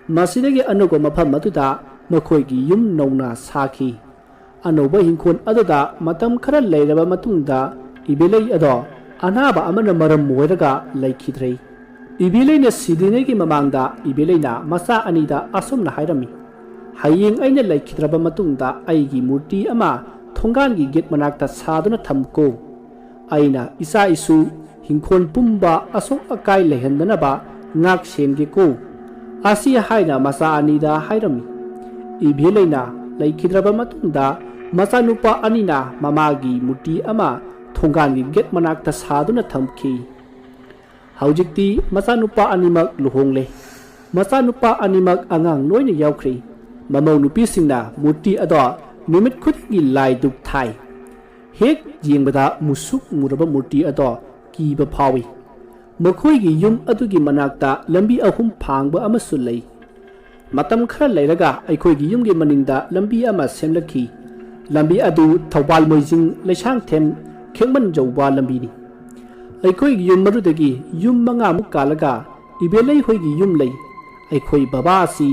ꯃꯁꯤꯗꯒꯤ ꯑꯅꯧꯕ ꯃꯐꯝ ꯑꯗꯨꯗ ꯃꯈꯣꯏꯒꯤ ꯌꯨꯝ ꯅꯧꯅ ꯁꯥꯈꯤ꯫ ꯑꯅꯧꯕ ꯍꯤꯡꯈꯣꯜ ꯑꯗꯨꯗ ꯃꯇꯝ ꯈꯔ ꯂꯩꯔꯕ ꯃꯇꯨꯡꯗ ꯏꯕꯦꯂꯩ ꯑꯗꯣ ꯑꯅꯥꯕ ꯑꯃꯅ ꯃꯔꯝ ꯑꯣꯏꯔꯒ ꯂꯩꯈꯤꯗ꯭ꯔꯦ꯫ ꯏꯕꯦꯂꯩꯅ ꯁꯤꯗ꯭ꯔꯤꯉꯩꯒꯤ ꯃꯃꯥꯡꯗ ꯏꯕꯦꯂꯩꯅ ꯃꯆꯥ ꯑꯅꯤꯗ ꯑꯁꯨꯝꯅ ꯍꯥꯏꯔꯝꯃꯤ, "ꯍꯌꯦꯡ ꯑꯩꯅ ꯂꯩꯈꯤꯗ꯭ꯔꯕ ꯃꯇꯨꯡꯗ ꯑꯩꯒꯤ ꯃꯨꯔꯇꯤ ꯑꯃ ꯊꯣꯡꯒꯥꯟꯒꯤ ꯒꯦꯠ ꯃꯅꯥꯛꯇ ꯁꯥꯗꯨꯅ ꯊꯝꯀꯣ꯫ ꯑꯩꯅ ꯏꯆꯥ ꯏꯁꯨ ꯍꯤꯡꯈꯣꯜ ꯄꯨꯝꯕ ꯑꯁꯣꯛ ꯑꯀꯥꯏ ꯂꯩꯍꯟꯗꯅꯕ ꯉꯥꯛ ꯁꯦꯟꯒꯦꯀꯣ"꯫ ꯑꯁꯤ ꯍꯥꯏꯅ ꯃꯆꯥ ꯑꯅꯤꯗ ꯍꯥꯏꯔꯝꯃꯤ꯫ ꯏꯕꯦꯂꯩꯅ ꯂꯩꯈꯤꯗ꯭ꯔꯕ ꯃꯇꯨꯡꯗ ꯃꯆꯥꯅꯨꯄꯥ ꯑꯅꯤꯅ ꯃꯃꯥꯒꯤ ꯃꯨꯔꯇꯤ ꯑꯃ ꯊꯣꯡꯒꯥꯟꯒꯤ ꯒꯦꯠ ꯃꯅꯥꯛꯇ ꯁꯥꯗꯨꯅ ꯊꯝꯈꯤ꯫ ꯍꯧꯖꯤꯛꯇꯤ ꯃꯆꯥꯅꯨꯄꯥ ꯑꯅꯤꯃꯛ ꯂꯨꯍꯣꯡꯂꯦ꯫ ꯃꯆꯥꯅꯨꯄꯥ ꯑꯅꯤꯃꯛ ꯑꯉꯥꯡ ꯂꯣꯏꯅ ꯌꯥꯎꯈ꯭ꯔꯦ꯫ ꯃꯃꯧ ꯅꯨꯄꯤꯁꯤꯡꯅ ꯃꯨꯔꯇꯤ ꯑꯗꯣ ꯅꯨꯃꯤꯠ ꯈꯨꯗꯤꯡꯒꯤ ꯂꯥꯏ ꯙꯨꯞ ꯊꯥꯏ꯫ ꯍꯦꯛ ꯌꯦꯡꯕꯗ ꯃꯨꯁꯨꯛ ꯃꯨꯔꯕ ꯃꯨꯔꯇꯤ ꯑꯗꯣ ꯀꯤꯕ ꯐꯥꯎꯏ꯫ ꯃꯈꯣꯏꯒꯤ ꯌꯨꯝ ꯑꯗꯨꯒꯤ ꯃꯅꯥꯛꯇ ꯂꯝꯕꯤ ꯑꯍꯨꯝ ꯐꯥꯡꯕ ꯑꯃꯁꯨ ꯂꯩ꯫ ꯃꯇꯝ ꯈꯔ ꯂꯩꯔꯒ ꯑꯩꯈꯣꯏꯒꯤ ꯌꯨꯝꯒꯤ ꯃꯅꯤꯡꯗ ꯂꯝꯕꯤ ꯑꯃ ꯁꯦꯝꯂꯛꯈꯤ꯫ ꯂꯝꯕꯤ ꯑꯗꯨ ꯊꯧꯕꯥꯜ ꯃꯣꯏꯖꯤꯡ ꯂꯩꯁꯥꯡꯊꯦꯝ ꯈꯦꯡꯃꯟ ꯌꯧꯕ ꯂꯝꯕꯤꯅꯤ꯫ ꯑꯩꯈꯣꯏꯒꯤ ꯌꯨꯝ ꯃꯔꯨꯗꯒꯤ ꯌꯨꯝ ꯃꯉꯥꯃꯨꯛ ꯀꯥꯜꯂꯒ ꯏꯕꯦꯂꯩ ꯍꯣꯏꯒꯤ ꯌꯨꯝ ꯂꯩ꯫ ꯑꯩꯈꯣꯏ ꯕꯕꯥ ꯑꯁꯤ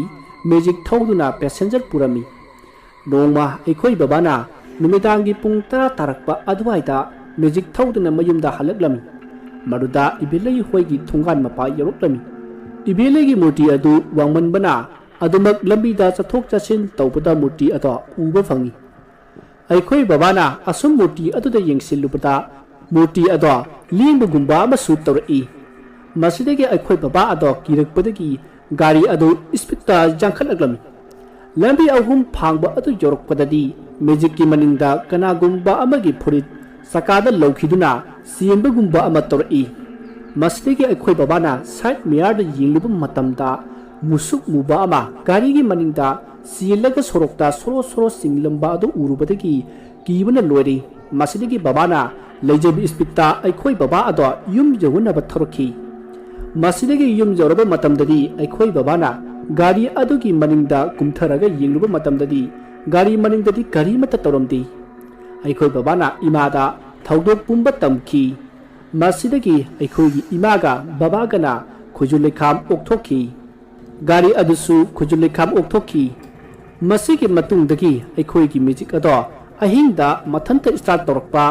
ꯃꯦꯖꯤꯛ ꯊꯧꯗꯨꯅ ꯄꯦꯁꯦꯟꯖꯔ ꯄꯨꯔꯝꯃꯤ꯫ ꯅꯣꯡꯃ ꯑꯩꯈꯣꯏ ꯕꯕꯥꯅ ꯅꯨꯃꯤꯗꯥꯡꯒꯤ ꯄꯨꯡ ꯇꯔꯥ ꯇꯥꯔꯛꯄ ꯑꯗꯨꯋꯥꯏꯗ ꯃꯦꯖꯤꯛ ꯊꯧꯗꯨꯅ ꯃꯌꯨꯝꯗ ꯍꯜꯂꯛꯂꯝꯃꯤ꯫ ꯃꯗꯨꯗ ꯏꯕꯦꯂꯩ ꯍꯣꯏꯒꯤ ꯊꯣꯡꯒꯥꯟ ꯃꯄꯥ ꯌꯧꯔꯛꯂꯝꯃꯤ꯫ ꯏꯕꯦꯂꯩꯒꯤ ꯃꯨꯔꯇꯤ ꯑꯗꯨ ꯋꯥꯡꯃꯟꯕꯅ ꯑꯗꯨꯃꯛ ꯂꯝꯕꯤꯗ ꯆꯠꯊꯣꯛ ꯆꯠꯁꯤꯟ ꯇꯧꯕꯗ ꯃꯨꯔꯇꯤ ꯑꯗꯣ ꯎꯕ ꯐꯪꯏ꯫ ꯑꯩꯈꯣꯏ ꯕꯕꯥꯅ ꯑꯁꯨꯝ ꯃꯨꯔꯇꯤ ꯑꯗꯨꯗ ꯌꯦꯡꯁꯤꯜꯂꯨꯕꯗ ꯃꯨꯔꯇꯤ ꯑꯗꯣ ꯂꯦꯡꯕꯒꯨꯝꯕ ꯑꯃꯁꯨ ꯇꯧꯔꯛꯏ꯫ ꯃꯁꯤꯗꯒꯤ ꯑꯩꯈꯣꯏ ꯕꯕꯥ ꯑꯗꯣ ꯀꯤꯔꯛꯄꯗꯒꯤ ꯒꯥꯔꯤ ꯑꯗꯨ ꯏꯁꯄꯤꯠꯇ ꯌꯥꯡꯈꯠꯂꯛꯂꯝꯃꯤ꯫ ꯂꯝꯕꯤ ꯑꯍꯨꯝ ꯐꯥꯡꯕ ꯑꯗꯨ ꯌꯧꯔꯛꯄꯗꯗꯤ ꯃꯦꯖꯤꯛꯀꯤ ꯃꯅꯤꯡꯗ ꯀꯅꯥꯒꯨꯝꯕ ꯑꯃꯒꯤ ꯐꯨꯔꯤꯠ ꯆꯀꯥꯗ ꯂꯧꯈꯤꯗꯨꯅ ꯆꯦꯟꯕꯒꯨꯝꯕ ꯑꯃ ꯇꯧꯔꯛꯏ꯫ ꯃꯁꯤꯗꯒꯤ ꯑꯩꯈꯣꯏ ꯕꯕꯥꯅ ꯁꯥꯏꯠ ꯃꯤꯌꯥꯔꯗ ꯌꯦꯡꯂꯨꯕ ꯃꯇꯝꯗ ꯃꯨꯁꯨꯛ ꯃꯨꯕ ꯑꯃ ꯒꯥꯔꯤꯒꯤ ꯃꯅꯤꯡꯗ ꯆꯦꯜꯂꯒ ꯁꯣꯔꯣꯛꯇ ꯁꯣꯔꯣ ꯁꯣꯔꯣ ꯆꯤꯡꯂꯝꯕ ꯑꯗꯨ ꯎꯔꯨꯕꯗꯒꯤ ꯀꯤꯕꯅ ꯂꯣꯏꯔꯦ꯫ ꯃꯁꯤꯗꯒꯤ ꯕꯕꯥꯅ ꯂꯩꯖꯕꯤ ꯏꯁꯄꯤꯠꯇ ꯑꯩꯈꯣꯏ ꯕꯕꯥ ꯑꯗꯣ ꯌꯨꯝ ꯌꯧꯅꯅꯕ ꯊꯧꯔꯛꯈꯤ꯫ ꯃꯁꯤꯗꯒꯤ ꯌꯨꯝ ꯌꯧꯔꯕ ꯃꯇꯝꯗꯗꯤ ꯑꯩꯈꯣꯏ ꯕꯕꯥꯅ ꯒꯥꯔꯤ ꯑꯗꯨꯒꯤ ꯃꯅꯤꯡꯗ ꯀꯨꯝꯊꯔꯒ ꯌꯦꯡꯂꯨꯕ ꯃꯇꯝꯗꯗꯤ ꯒꯥꯔꯤ ꯃꯅꯤꯡꯗꯗꯤ ꯀꯔꯤꯃꯠꯇ ꯇꯧꯔꯝꯗꯦ꯫ ꯑꯩꯈꯣꯏ ꯕꯕꯥꯅ ꯏꯃꯥꯗ ꯊꯧꯗꯣꯛ ꯄꯨꯝꯕ ꯇꯝꯈꯤ꯫ ꯃꯁꯤꯗꯒꯤ ꯑꯩꯈꯣꯏꯒꯤ ꯏꯃꯥꯒ ꯕꯕꯥꯒꯅ ꯈꯨꯖꯨ ꯂꯩꯈꯥꯝ ꯑꯣꯛꯊꯣꯛꯈꯤ꯫ ꯒꯥꯔꯤ ꯑꯗꯨꯁꯨ ꯈꯨꯖꯨ ꯂꯩꯈꯥꯝ ꯑꯣꯛꯊꯣꯛꯈꯤ꯫ ꯃꯁꯤꯒꯤ ꯃꯇꯨꯡꯗꯒꯤ ꯑꯩꯈꯣꯏꯒꯤ ꯃꯦꯖꯤꯛ ꯑꯗꯣ ꯑꯍꯤꯡꯗ ꯃꯊꯟꯇ ꯁ꯭ꯇꯥꯔꯠ ꯇꯧꯔꯛꯄ,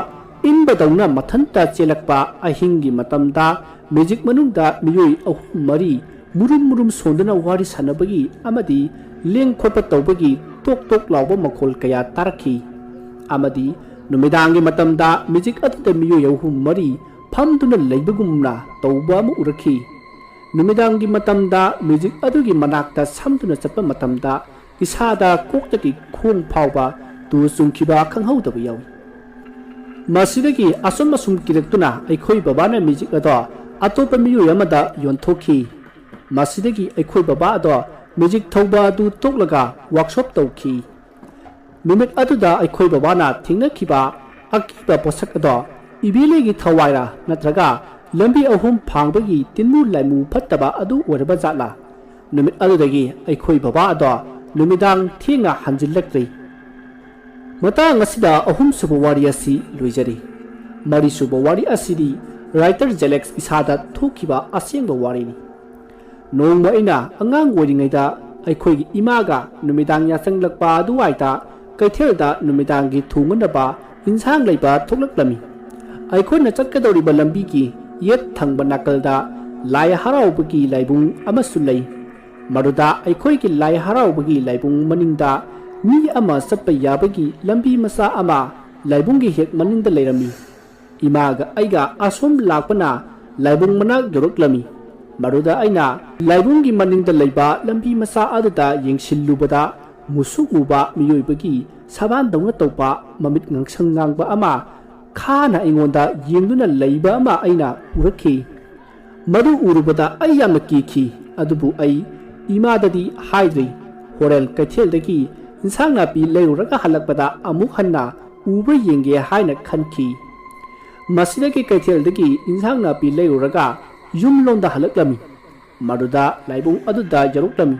ꯏꯟꯕꯗꯧꯅ ꯃꯊꯟꯇ ꯆꯦꯜꯂꯛꯄ, ꯑꯍꯤꯡꯒꯤ ꯃꯇꯝꯗ ꯃꯦꯖꯤꯛ ꯃꯅꯨꯡꯗ ꯃꯤꯑꯣꯏ ꯑꯍꯨꯝ ꯃꯔꯤ ꯃꯨꯔꯨꯝ ꯃꯨꯔꯨꯝ ꯁꯣꯟꯗꯨꯅ ꯋꯥꯔꯤ ꯁꯥꯟꯅꯕꯒꯤ ꯑꯃꯗꯤ ꯂꯦꯡ ꯈꯣꯠꯄ ꯇꯧꯕꯒꯤ ꯇꯣꯛ ꯇꯣꯛ ꯂꯥꯎꯕ ꯃꯈꯣꯜ ꯀꯌꯥ ꯇꯥꯔꯛꯈꯤ꯫ ꯑꯃꯗꯤ ꯅꯨꯃꯤꯗꯥꯡꯒꯤ ꯃꯇꯝꯗ ꯃꯦꯖꯤꯛ ꯑꯗꯨꯗ ꯃꯤꯑꯣꯏ ꯑꯍꯨꯝ ꯃꯔꯤ ꯐꯝꯗꯨꯅ ꯂꯩꯕꯒꯨꯝꯅ ꯇꯧꯕ ꯑꯃ ꯎꯔꯛꯈꯤ꯫ ꯅꯨꯃꯤꯗꯥꯡꯒꯤ ꯃꯇꯝꯗ ꯃꯦꯖꯤꯛ ꯑꯗꯨꯒꯤ ꯃꯅꯥꯛꯇ ꯁꯝꯗꯨꯅ ꯆꯠꯄ ꯃꯇꯝꯗ ꯏꯁꯥꯗ ꯀꯣꯛꯇꯒꯤ ꯈꯣꯡ ꯐꯥꯎꯕ ꯇꯨ ꯆꯨꯡꯈꯤꯕ ꯈꯪꯍꯧꯗꯕ ꯌꯥꯎꯏ꯫ ꯃꯁꯤꯗꯒꯤ ꯑꯁꯨꯝ ꯑꯁꯨꯝ ꯀꯤꯔꯛꯇꯨꯅ ꯑꯩꯈꯣꯏ ꯕꯕꯥꯅ ꯃꯦꯖꯤꯛ ꯑꯗꯣ ꯑꯇꯣꯞꯄ ꯃꯤꯑꯣꯏ ꯑꯃꯗ ꯌꯣꯟꯊꯣꯛꯈꯤ꯫ ꯃꯁꯤꯗꯒꯤ ꯑꯩꯈꯣꯏ ꯕꯕꯥ ꯑꯗꯣ ꯃꯦꯖꯤꯛ ꯊꯧꯕ ꯑꯗꯨ ꯇꯣꯛꯂꯒ ꯋꯥꯛꯁꯣꯞ ꯇꯧꯈꯤ꯫ ꯅꯨꯃꯤꯠ ꯑꯗꯨꯗ ꯑꯩꯈꯣꯏ ꯕꯕꯥꯅ ꯊꯦꯡꯅꯈꯤꯕ ꯑꯀꯤꯕ ꯄꯣꯠꯁꯛ ꯑꯗꯣ ꯏꯕꯦꯂꯩꯒꯤ ꯊꯋꯥꯏꯔ ꯅꯠꯇ꯭ꯔꯒ ꯂꯝꯕꯤ ꯑꯍꯨꯝ ꯐꯥꯡꯕꯒꯤ ꯇꯤꯟꯃꯨ ꯂꯥꯏꯃꯨ ꯐꯠꯇꯕ ꯑꯗꯨ ꯑꯣꯏꯔꯕ ꯖꯥꯠꯂꯥ? ꯅꯨꯃꯤꯠ ꯑꯗꯨꯗꯒꯤ ꯑꯩꯈꯣꯏ ꯕꯕꯥ ꯑꯗꯣ ꯅꯨꯃꯤꯗꯥꯡ ꯊꯦꯡꯅ ꯍꯟꯖꯤꯜꯂꯛꯇ꯭ꯔꯦ꯫ ꯃꯇꯥꯡ ꯑꯁꯤꯗ ꯑꯍꯨꯝꯁꯨꯕ ꯋꯥꯔꯤ ꯑꯁꯤ ꯂꯣꯏꯖꯔꯤ꯫ ꯃꯔꯤꯁꯨꯕ ꯋꯥꯔꯤ ꯑꯁꯤꯗꯤ ꯔꯥꯏꯇꯔ ꯖꯦꯂꯦꯛꯁ ꯏꯁꯥꯗ ꯊꯣꯛꯈꯤꯕ ꯑꯁꯦꯡꯕ ꯋꯥꯔꯤꯅꯤ꯫ ꯅꯣꯡꯃ ꯑꯩꯅ ꯑꯉꯥꯡ ꯑꯣꯏꯔꯤꯉꯩꯗ ꯑꯩꯈꯣꯏꯒꯤ ꯏꯃꯥꯒ ꯅꯨꯃꯤꯗꯥꯡ ꯌꯥꯆꯪꯂꯛꯄ ꯑꯗꯨꯋꯥꯏꯗ ꯀꯩꯊꯦꯜꯗ ꯅꯨꯃꯤꯗꯥꯡꯒꯤ ꯊꯣꯡꯅꯅꯕ ꯏꯟꯁꯥꯡ ꯂꯩꯕ ꯊꯣꯛꯂꯛꯂꯝꯃꯤ꯫ ꯑꯩꯈꯣꯏꯅ ꯆꯠꯀꯗꯧꯔꯤꯕ ꯂꯝꯕꯤꯒꯤ ꯌꯦꯠ ꯊꯪꯕ ꯅꯥꯀꯜꯗ ꯂꯥꯏ ꯍꯔꯥꯎꯕꯒꯤ ꯂꯥꯏꯕꯨꯡ ꯑꯃꯁꯨ ꯂꯩ꯫ ꯃꯗꯨꯗ ꯑꯩꯈꯣꯏꯒꯤ ꯂꯥꯏ ꯍꯔꯥꯎꯕꯒꯤ ꯂꯥꯏꯕꯨꯡ ꯃꯅꯤꯡꯗ ꯃꯤ ꯑꯃ ꯆꯠꯄ ꯌꯥꯕꯒꯤ ꯂꯝꯕꯤ ꯃꯆꯥ ꯑꯃ ꯂꯥꯏꯕꯨꯡꯒꯤ ꯍꯦꯛ ꯃꯅꯤꯡꯗ ꯂꯩꯔꯝꯃꯤ꯫ ꯏꯃꯥꯒ ꯑꯩꯒ ꯑꯁꯣꯝ ꯂꯥꯛꯄꯅ ꯂꯥꯏꯕꯨꯡ ꯃꯅꯥꯛ ꯌꯧꯔꯛꯂꯝꯃꯤ꯫ ꯃꯗꯨꯗ ꯑꯩꯅ ꯂꯥꯏꯕꯨꯡꯒꯤ ꯃꯅꯤꯡꯗ ꯂꯩꯕ ꯂꯝꯕꯤ ꯃꯆꯥ ꯑꯗꯨꯗ ꯌꯦꯡꯁꯤꯜꯂꯨꯕꯗ, ꯃꯨꯁꯨꯛ ꯃꯨꯕ ꯃꯤꯑꯣꯏꯕꯒꯤ ꯁꯕꯥꯟꯗꯧꯅ ꯇꯧꯕ ꯃꯃꯤꯠ ꯉꯥꯡꯁꯪ ꯉꯥꯡꯕ ꯑꯃ ꯈꯥꯅ ꯑꯩꯉꯣꯟꯗ ꯌꯦꯡꯗꯨꯅ ꯂꯩꯕ ꯑꯃ ꯑꯩꯅ ꯎꯔꯛꯈꯤ꯫ ꯃꯗꯨ ꯎꯔꯨꯕꯗ ꯑꯩ ꯌꯥꯝꯅ ꯀꯤꯈꯤ꯫ ꯑꯗꯨꯕꯨ ꯑꯩ ꯏꯃꯥꯗꯗꯤ ꯍꯥꯏꯗ꯭ꯔꯤ꯫ ꯍꯣꯔꯦꯟ ꯀꯩꯊꯦꯜꯗꯒꯤ ꯏꯟꯁꯥꯡ ꯅꯥꯄꯤ ꯂꯩꯔꯨꯔꯒ ꯍꯜꯂꯛꯄꯗ ꯑꯃꯨꯛ ꯍꯟꯅ ꯎꯕ꯭ꯔꯥ ꯌꯦꯡꯒꯦ ꯍꯥꯏꯅ ꯈꯟꯈꯤ꯫ ꯃꯁꯤꯗꯒꯤ ꯀꯩꯊꯦꯜꯗꯒꯤ ꯏꯟꯁꯥꯡ ꯅꯥꯄꯤ ꯂꯩꯔꯨꯔꯒ ꯌꯨꯝꯂꯣꯝꯗ ꯍꯜꯂꯛꯂꯝꯃꯤ꯫ ꯃꯗꯨꯗ ꯂꯥꯏꯕꯨꯡ ꯑꯗꯨꯗ ꯌꯧꯔꯛꯂꯝꯃꯤ꯫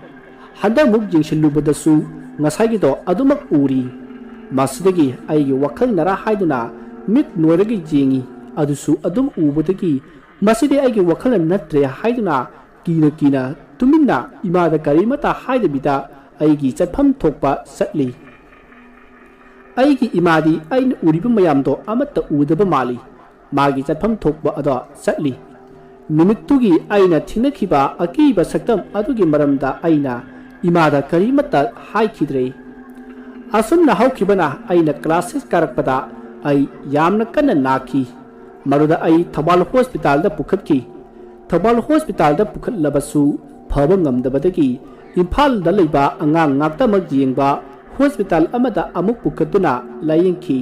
ꯍꯟꯗꯛꯃꯨꯛ ꯌꯦꯡꯁꯤꯜꯂꯨꯕꯗꯁꯨ ꯉꯁꯥꯏꯒꯤꯗꯣ ꯑꯗꯨꯃꯛ ꯎꯔꯤ꯫ ꯃꯁꯤꯗꯒꯤ ꯑꯩꯒꯤ ꯋꯥꯈꯜꯅꯔꯥ ꯍꯥꯏꯗꯨꯅ ꯃꯤꯠ ꯅꯣꯏꯔꯒ ꯌꯦꯡꯉꯤ꯫ ꯑꯗꯨꯁꯨ ꯑꯗꯨꯝ ꯎꯕꯗꯒꯤ ꯃꯁꯤꯗꯤ ꯑꯩꯒꯤ ꯋꯥꯈꯜꯅ ꯅꯠꯇ꯭ꯔꯦ ꯍꯥꯏꯗꯨꯅ ꯀꯤꯅ ꯀꯤꯅ ꯇꯨꯃꯤꯟꯅ ꯏꯃꯥꯗ ꯀꯔꯤꯃꯠꯇ ꯍꯥꯏꯗꯕꯤꯗ ꯑꯩꯒꯤ ꯆꯠꯐꯝ ꯊꯣꯛꯄ ꯆꯠꯂꯤ꯫ ꯑꯩꯒꯤ ꯏꯃꯥꯗꯤ ꯑꯩꯅ ꯎꯔꯤꯕ ꯃꯌꯥꯝꯗꯣ ꯑꯃꯠꯇ ꯎꯗꯕ ꯃꯥꯜꯂꯤ꯫ ꯃꯥꯒꯤ ꯆꯠꯐꯝ ꯊꯣꯛꯄ ꯑꯗꯣ ꯆꯠꯂꯤ꯫ ꯅꯨꯃꯤꯠꯇꯨꯒꯤ ꯑꯩꯅ ꯊꯦꯡꯅꯈꯤꯕ ꯑꯀꯤꯕ ꯁꯛꯇꯝ ꯑꯗꯨꯒꯤ ꯃꯔꯝꯗ ꯑꯩꯅ ꯏꯃꯥꯗ ꯀꯔꯤꯃꯠꯇ ꯍꯥꯏꯈꯤꯗ꯭ꯔꯦ꯫ ꯑꯁꯨꯝꯅ ꯍꯧꯈꯤꯕꯅ ꯑꯩꯅ ꯀ꯭ꯂꯥꯁ ꯁꯤꯛꯁ ꯀꯥꯔꯛꯄꯗ ꯑꯩ ꯌꯥꯝꯅ ꯀꯟꯅ ꯅꯥꯈꯤ꯫ ꯃꯗꯨꯗ ꯑꯩ ꯊꯧꯕꯥꯜ ꯍꯣꯁꯄꯤꯇꯥꯜꯗ ꯄꯨꯈꯠꯈꯤ꯫ ꯊꯧꯕꯥꯜ ꯍꯣꯁꯄꯤꯇꯥꯜꯗ ꯄꯨꯈꯠꯂꯕꯁꯨ ꯐꯕ ꯉꯝꯗꯕꯗꯒꯤ ꯏꯝꯐꯥꯜꯗ ꯂꯩꯕ ꯑꯉꯥꯡ ꯉꯥꯛꯇꯃꯛ ꯌꯦꯡꯕ ꯍꯣꯁꯄꯤꯇꯥꯜ ꯑꯃꯗ ꯑꯃꯨꯛ ꯄꯨꯈꯠꯇꯨꯅ ꯂꯥꯌꯦꯡꯈꯤ꯫